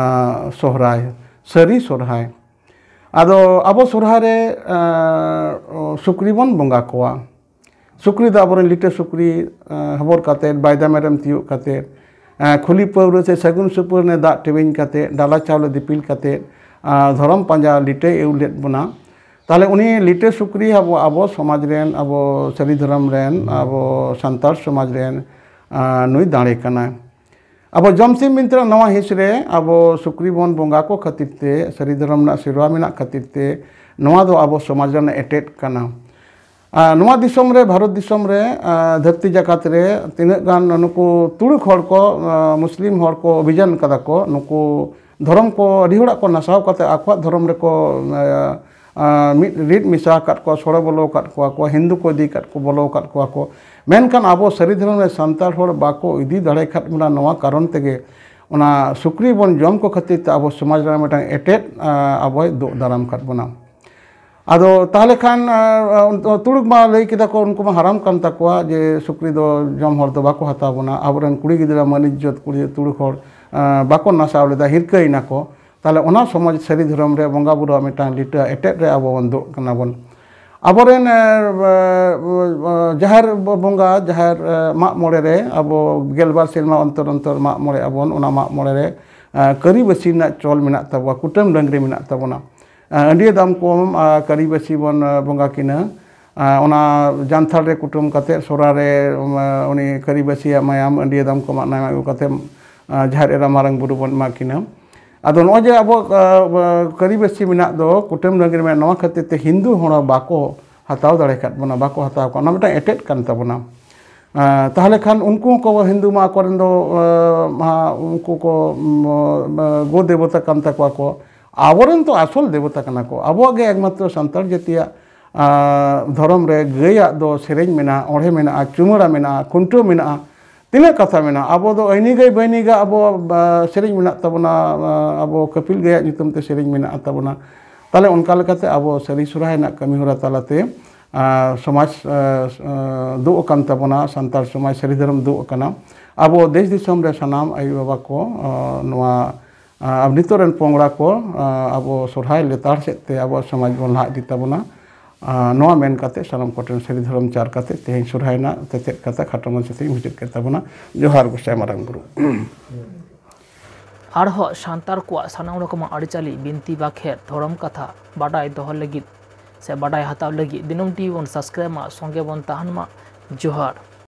ᱥᱚᱦᱨᱟᱭ, ᱥᱟᱹᱨᱤ ᱥᱚᱦᱨᱟᱭ᱾ ᱟᱫᱚ ᱟᱵᱚ ᱥᱚᱦᱨᱟᱭ ᱨᱮ ᱥᱩᱠᱨᱤ ᱵᱚᱱ ᱵᱚᱸᱜᱟ ᱠᱚᱣᱟ᱾ ᱥᱩᱠᱨᱤ ᱫᱚ ᱟᱵᱚᱨᱮᱱ ᱞᱤᱴᱟᱹ ᱥᱩᱠᱨᱤ ᱦᱚᱵᱚᱨ ᱠᱟᱛᱮᱫ, ᱵᱟᱭᱫᱟ ᱢᱮᱨᱚᱢ ᱛᱤᱭᱳᱜ ᱠᱟᱛᱮᱫ, ᱠᱷᱩᱞᱤ ᱯᱟᱹᱣᱨᱟᱹ ᱥᱮ ᱥᱟᱹᱜᱩᱱ ᱥᱩᱯᱟᱹᱨ ᱨᱮ ᱫᱟᱜ ᱴᱤᱣᱤᱧ ᱠᱟᱛᱮᱫ, ᱰᱟᱞᱟ ᱪᱟᱣᱞᱮ ᱫᱤᱯᱤᱞ ᱠᱟᱛᱮᱫ, ᱫᱷᱚᱨᱚᱢ ᱯᱟᱸᱡᱟ ᱞᱤᱴᱟᱹᱭ ᱟᱹᱜᱩ ᱞᱮᱫ ᱵᱚᱱᱟ᱾ ᱛᱟᱦᱚᱞᱮ ᱩᱱᱤ ᱞᱤᱴᱟᱹ ᱥᱩᱠᱨᱤ ᱟᱵᱚ, ᱟᱵᱚ ᱥᱚᱢᱟᱡᱽ ᱨᱮᱱ, ᱟᱵᱚ ᱥᱟᱹᱨᱤ ᱫᱷᱚᱨᱚᱢ ᱨᱮᱱ, ᱟᱵᱚ ᱥᱟᱱᱛᱟᱲ ᱥᱚᱢᱟᱡᱽ ᱨᱮᱱ ᱱᱩᱭ ᱫᱟᱲᱮ ᱠᱟᱱᱟᱭ᱾ ᱟᱵᱚ ᱡᱚᱢ ᱥᱤᱢ ᱵᱤᱱᱛᱤ ᱨᱮᱱᱟᱜ ᱱᱚᱣᱟ ᱦᱤᱸᱥ ᱨᱮ ᱟᱵᱚ ᱥᱩᱠᱨᱤ ᱵᱚᱱ ᱵᱚᱸᱜᱟ ᱠᱚ ᱠᱷᱟᱹᱛᱤᱨ ᱛᱮ, ᱥᱟᱹᱨᱤ ᱫᱷᱚᱨᱚᱢ ᱨᱮᱱᱟᱜ ᱥᱮᱨᱣᱟ ᱢᱮᱱᱟᱜ ᱠᱷᱟᱹᱛᱤᱨ ᱛᱮ, ᱱᱚᱣᱟ ᱫᱚ ᱟᱵᱚ ᱥᱚᱢᱟᱡᱽ ᱨᱮᱱᱟᱜ ᱮᱴᱮᱫ ᱠᱟᱱᱟ᱾ ᱱᱚᱣᱟ ᱫᱤᱥᱚᱢ ᱨᱮ, ᱵᱷᱟᱨᱚᱛ ᱫᱤᱥᱚᱢ ᱨᱮ, ᱫᱷᱟᱹᱨᱛᱤ ᱡᱟᱠᱟᱛ ᱨᱮ ᱛᱤᱱᱟᱹᱜ ᱜᱟᱱ ᱱᱩᱠᱩ ᱛᱩᱲᱩᱠ ᱦᱚᱲ ᱠᱚ, ᱢᱩᱥᱞᱤᱢ ᱦᱚᱲ ᱠᱚ ᱚᱵᱷᱤᱡᱟᱱ ᱠᱟᱫᱟ ᱠᱚ, ᱱᱩᱠᱩ ᱫᱷᱚᱨᱚᱢ ᱠᱚ ᱟᱹᱰᱤ ᱦᱚᱲᱟᱜ ᱠᱚ ᱱᱟᱥᱟᱣ ᱠᱟᱛᱮ ᱟᱠᱚᱣᱟᱜ ᱫᱷᱚᱨᱚᱢ ᱨᱮᱠᱚ ᱢᱤᱫ ᱨᱤᱫ ᱢᱮᱥᱟ ᱟᱠᱟᱫ ᱠᱚᱣᱟ, ᱥᱚᱲᱮ ᱵᱚᱞᱚ ᱟᱠᱟᱫ ᱠᱚᱣᱟ ᱠᱚ, ᱦᱤᱱᱫᱩ ᱠᱚ ᱤᱫᱤ ᱟᱠᱟᱫ ᱠᱚ, ᱵᱚᱞᱚ ᱟᱠᱟᱫ ᱠᱚᱣᱟ ᱠᱚ᱾ ᱢᱮᱱᱠᱷᱟᱱ ᱟᱵᱚ ᱥᱟᱹᱨᱤ ᱫᱷᱚᱨᱚᱢ ᱨᱮ ᱥᱟᱱᱛᱟᱲ ᱦᱚᱲ ᱵᱟᱠᱚ ᱤᱫᱤ ᱫᱟᱲᱮ ᱟᱠᱟᱫ ᱵᱚᱱᱟ᱾ ᱱᱚᱣᱟ ᱠᱟᱨᱚᱱ ᱛᱮᱜᱮ, ᱚᱱᱟ ᱥᱩᱠᱨᱤ ᱵᱚᱱ ᱡᱚᱢ ᱠᱚ ᱠᱷᱟᱹᱛᱤᱨ ᱛᱮ ᱟᱵᱚ ᱥᱚᱢᱟᱡᱽ ᱨᱮ ᱢᱤᱫᱴᱟᱝ ᱮᱴᱮᱫ ᱟᱵᱚᱭ ᱫᱩᱜ ᱫᱟᱨᱟᱢ ᱟᱠᱟᱫ ᱵᱚᱱᱟ᱾ ᱟᱫᱚ ᱛᱟᱦᱚᱞᱮ ᱠᱷᱟᱱ ᱛᱩᱲᱩᱠ ᱢᱟ ᱞᱟᱹᱭ ᱠᱮᱫᱟ ᱠᱚ, ᱩᱱᱠᱩ ᱢᱟ ᱦᱟᱨᱟᱢ ᱠᱟᱱ ᱛᱟᱠᱚᱣᱟ ᱡᱮ ᱥᱩᱠᱨᱤ ᱫᱚ ᱡᱚᱢ ᱦᱚᱲ ᱫᱚ ᱵᱟᱠᱚ ᱦᱟᱛᱟᱣ ᱵᱚᱱᱟ, ᱟᱵᱚᱨᱮᱱ ᱠᱩᱲᱤ ᱜᱤᱫᱽᱨᱟᱹ ᱢᱟᱹᱱᱤᱡ ᱡᱟᱹᱛ ᱠᱩᱲᱤ ᱛᱩᱲᱩᱠ ᱦᱚᱲ ᱵᱟᱠᱚ ᱱᱟᱥᱟᱣ ᱞᱮᱫᱟ, ᱦᱤᱨᱠᱟᱹᱭᱮᱱᱟ ᱠᱚ᱾ ᱛᱟᱦᱚᱞᱮ ᱚᱱᱟ ᱥᱚᱢᱟᱡᱽ ᱥᱟᱹᱨᱤ ᱫᱷᱚᱨᱚᱢ ᱨᱮ ᱵᱚᱸᱜᱟ ᱵᱩᱨᱩᱣᱟᱜ ᱢᱤᱫᱴᱟᱝ ᱞᱤᱴᱟᱹ ᱮᱴᱮᱫ ᱨᱮ ᱟᱵᱚ ᱵᱚᱱ ᱫᱩᱜ ᱠᱟᱱᱟ ᱵᱚᱱ᱾ ᱟᱵᱚᱨᱮᱱ ᱡᱟᱦᱮᱨ ᱵᱚᱸᱜᱟ, ᱡᱟᱦᱮᱨ ᱢᱟᱜ ᱢᱚᱬᱮ ᱨᱮ ᱟᱵᱚ ᱜᱮᱞᱵᱟᱨ ᱥᱮᱨᱢᱟ ᱚᱱᱛᱚᱨ ᱚᱱᱛᱚᱨ ᱢᱟᱜ ᱢᱚᱬᱮ ᱟᱵᱚᱱ᱾ ᱚᱱᱟ ᱢᱟᱜ ᱢᱚᱬᱮ ᱨᱮ ᱠᱟᱹᱨᱤ ᱵᱟᱹᱥᱤ ᱨᱮᱱᱟᱜ ᱪᱚᱞ ᱢᱮᱱᱟᱜ ᱛᱟᱵᱚᱱᱟ, ᱠᱩᱴᱟᱹᱢ ᱰᱟᱹᱝᱨᱤ ᱢᱮᱱᱟᱜ ᱛᱟᱵᱚᱱᱟ᱾ ᱟᱹᱰᱤ ᱫᱟᱢ ᱠᱚᱢ ᱠᱟᱹᱨᱤ ᱵᱟᱹᱥᱤ ᱵᱚᱱ ᱵᱚᱸᱜᱟ ᱠᱤᱱᱟ᱾ ᱚᱱᱟ ᱡᱟᱱᱛᱷᱟᱲ ᱨᱮ ᱠᱩᱴᱟᱹᱢ ᱠᱟᱛᱮᱫ ᱥᱚᱨᱟ ᱨᱮ ᱩᱱᱤ ᱠᱟᱹᱨᱤ ᱵᱟᱹᱥᱤᱭᱟᱜ ᱢᱟᱭᱟᱢ ᱟᱹᱰᱤ ᱫᱟᱢ ᱠᱚᱢᱟᱜ ᱱᱟᱭ ᱟᱹᱜᱩ ᱠᱟᱛᱮᱫ ᱡᱟᱦᱮᱨ ᱮᱨᱟ ᱢᱟᱨᱟᱝ ᱵᱩᱨᱩ ᱵᱚᱱ ᱮᱢᱟ ᱠᱤᱱᱟ᱾ ᱟᱫᱚ ᱱᱚᱜᱼᱚᱭ ᱡᱮ ᱟᱵᱚ ᱠᱟᱹᱨᱤ ᱵᱟᱹᱥᱤ ᱢᱮᱱᱟᱜ ᱫᱚ, ᱠᱩᱴᱟᱹᱢ ᱰᱟᱹᱝᱨᱤ ᱢᱮᱱᱟᱜ, ᱱᱚᱣᱟ ᱠᱷᱟᱹᱛᱤᱨ ᱛᱮ ᱦᱤᱱᱫᱩ ᱦᱚᱲ ᱦᱚᱸ ᱵᱟᱠᱚ ᱦᱟᱛᱟᱣ ᱫᱟᱲᱮ ᱟᱠᱟᱫ ᱵᱚᱱᱟ, ᱵᱟᱠᱚ ᱦᱟᱛᱟᱣ ᱠᱚᱣᱟ᱾ ᱚᱱᱟ ᱢᱤᱫᱴᱟᱝ ᱮᱴᱮᱫ ᱠᱟᱱ ᱛᱟᱵᱚᱱᱟ᱾ ᱛᱟᱦᱚᱞᱮ ᱠᱷᱟᱱ ᱩᱱᱠᱩ ᱦᱚᱸᱠᱚ, ᱦᱤᱱᱫᱩ ᱢᱟ ᱟᱠᱚᱨᱮᱱ ᱫᱚ ᱩᱱᱠᱩ ᱠᱚ ᱜᱳ ᱫᱮᱵᱚᱛᱟ ᱠᱟᱱ ᱛᱟᱠᱚᱣᱟ ᱠᱚ᱾ ᱟᱵᱚᱨᱮᱱ ᱛᱚ ᱟᱥᱚᱞ ᱫᱮᱵᱚᱛᱟ ᱠᱟᱱᱟ ᱠᱚ᱾ ᱟᱵᱚᱣᱟᱜ ᱜᱮ ᱮᱠᱢᱟᱛᱨᱚ ᱥᱟᱱᱛᱟᱲ ᱡᱟᱹᱛᱤᱭᱟᱜ ᱫᱷᱚᱨᱚᱢ ᱨᱮ ᱜᱟᱹᱭᱟᱜ ᱫᱚ ᱥᱮᱨᱮᱧ ᱢᱮᱱᱟᱜᱼᱟ, ᱚᱬᱦᱮ ᱢᱮᱱᱟᱜᱼᱟ, ᱪᱩᱢᱟᱹᱲᱟ ᱢᱮᱱᱟᱜᱼᱟ, ᱠᱷᱩᱱᱴᱟᱹᱣ ᱢᱮᱱᱟᱜᱼᱟ᱾ ᱛᱤᱱᱟᱹᱜ ᱠᱟᱛᱷᱟ ᱢᱮᱱᱟᱜᱼᱟ, ᱟᱵᱚ ᱫᱚ ᱟᱹᱭᱱᱤ ᱜᱟᱹᱭ ᱵᱟᱹᱭᱱᱤ ᱜᱟ ᱟᱵᱚ, ᱟ, ᱥᱮᱨᱮᱧ ᱢᱮᱱᱟᱜ ᱛᱟᱵᱚᱱᱟ, ᱟ, ᱟᱵᱚ ᱠᱟᱹᱯᱤᱞ ᱜᱟᱹᱭᱟᱜ ᱧᱩᱛᱩᱢ ᱛᱮ ᱥᱮᱨᱮᱧ ᱢᱮᱱᱟᱜ ᱛᱟᱵᱚᱱᱟ᱾ ᱛᱟᱦᱞᱮ ᱚᱱᱠᱟ ᱞᱮᱠᱟᱛᱮ ᱟᱵᱚ ᱥᱟᱹᱨᱤ ᱥᱚᱨᱦᱟᱭ ᱨᱮᱱᱟᱜ ᱠᱟᱹᱢᱤ ᱦᱚᱨᱟ ᱛᱟᱞᱟᱛᱮ, ᱟ, ᱥᱚᱢᱟᱡᱽ, ᱟ, ᱟ, ᱫᱩᱜ ᱟᱠᱟᱱ ᱛᱟᱵᱚᱱᱟ, ᱥᱟᱱᱛᱟᱲ ᱥᱚᱢᱟᱡᱽ ᱥᱟᱹᱨᱤ ᱫᱷᱚᱨᱚᱢ ᱫᱩᱜ ᱟᱠᱟᱱᱟ᱾ ᱟᱵᱚ ᱫᱮᱥ ᱫᱤᱥᱚᱢ ᱨᱮ ᱥᱟᱱᱟᱢ ᱟᱭᱳ ᱵᱟᱵᱟ ᱠᱚ, ᱟ, ᱱᱚᱣᱟ, ᱟ, ᱱᱤᱛᱚᱜ ᱨᱮᱱ ᱯᱚᱝᱲᱟ ᱠᱚ, ᱟ, ᱟᱵᱚ ᱥᱚᱨᱦᱟᱭ ᱞᱮᱛᱟᱲ ᱥᱮᱫ ᱛᱮ ᱟᱵᱚᱣᱟᱜ ᱥᱚᱢᱟᱡᱽ ᱵᱚᱱ ᱞᱟᱦᱟ ᱤᱫᱤ ᱛᱟᱵᱚᱱᱟ᱾ ᱟ, ᱱᱚᱣᱟ ᱢᱮᱱ ᱠᱟᱛᱮ ᱥᱟᱱᱟᱢ ᱠᱚᱴᱷᱮᱱ ᱥᱟᱹᱨᱤ ᱫᱷᱚᱨᱚᱢ ᱪᱟᱨ ᱠᱟᱛᱮ ᱛᱮᱦᱮᱧ ᱥᱚᱨᱦᱟᱭ ᱨᱮᱱᱟᱜ ᱛᱮᱛᱮᱫ ᱠᱟᱛᱷᱟ ᱠᱷᱟᱴᱚ ᱢᱟᱪᱷᱟ ᱛᱮᱧ ᱢᱩᱪᱟᱹᱫ ᱠᱮᱫ ᱛᱟᱵᱚᱱᱟ᱾ ᱡᱚᱦᱟᱨ ᱜᱚᱸᱥᱟᱭ ᱢᱟᱨᱟᱝ ᱵᱩᱨᱩ᱾ ᱟᱨᱦᱚᱸ ᱥᱟᱱᱛᱟᱲ ᱠᱚᱣᱟᱜ ᱥᱟᱱᱟᱢ ᱨᱚᱠᱚᱢᱟᱜ ᱟᱹᱨᱤᱪᱟᱹᱞᱤ, ᱵᱤᱱᱛᱤ ᱵᱟᱠᱷᱮᱲ, ᱫᱷᱚᱨᱚᱢ ᱠᱟᱛᱷᱟ ᱵᱟᱰᱟᱭ ᱫᱚᱦᱚ ᱞᱟᱹᱜᱤᱫ ᱥᱮ ᱵᱟᱰᱟᱭ ᱦᱟᱛᱟᱣ ᱞᱟᱹᱜᱤᱫ ᱫᱤᱱᱟᱹᱢ ᱴᱤᱵᱷᱤ ᱵᱚᱱ ᱥᱟᱵᱥᱠᱨᱟᱭᱤᱵ ᱢᱟ, ᱥᱚᱸᱜᱮ ᱵᱚᱱ ᱛᱟᱦᱮᱱ ᱢᱟ᱾ ᱡᱚᱦᱟᱨ᱾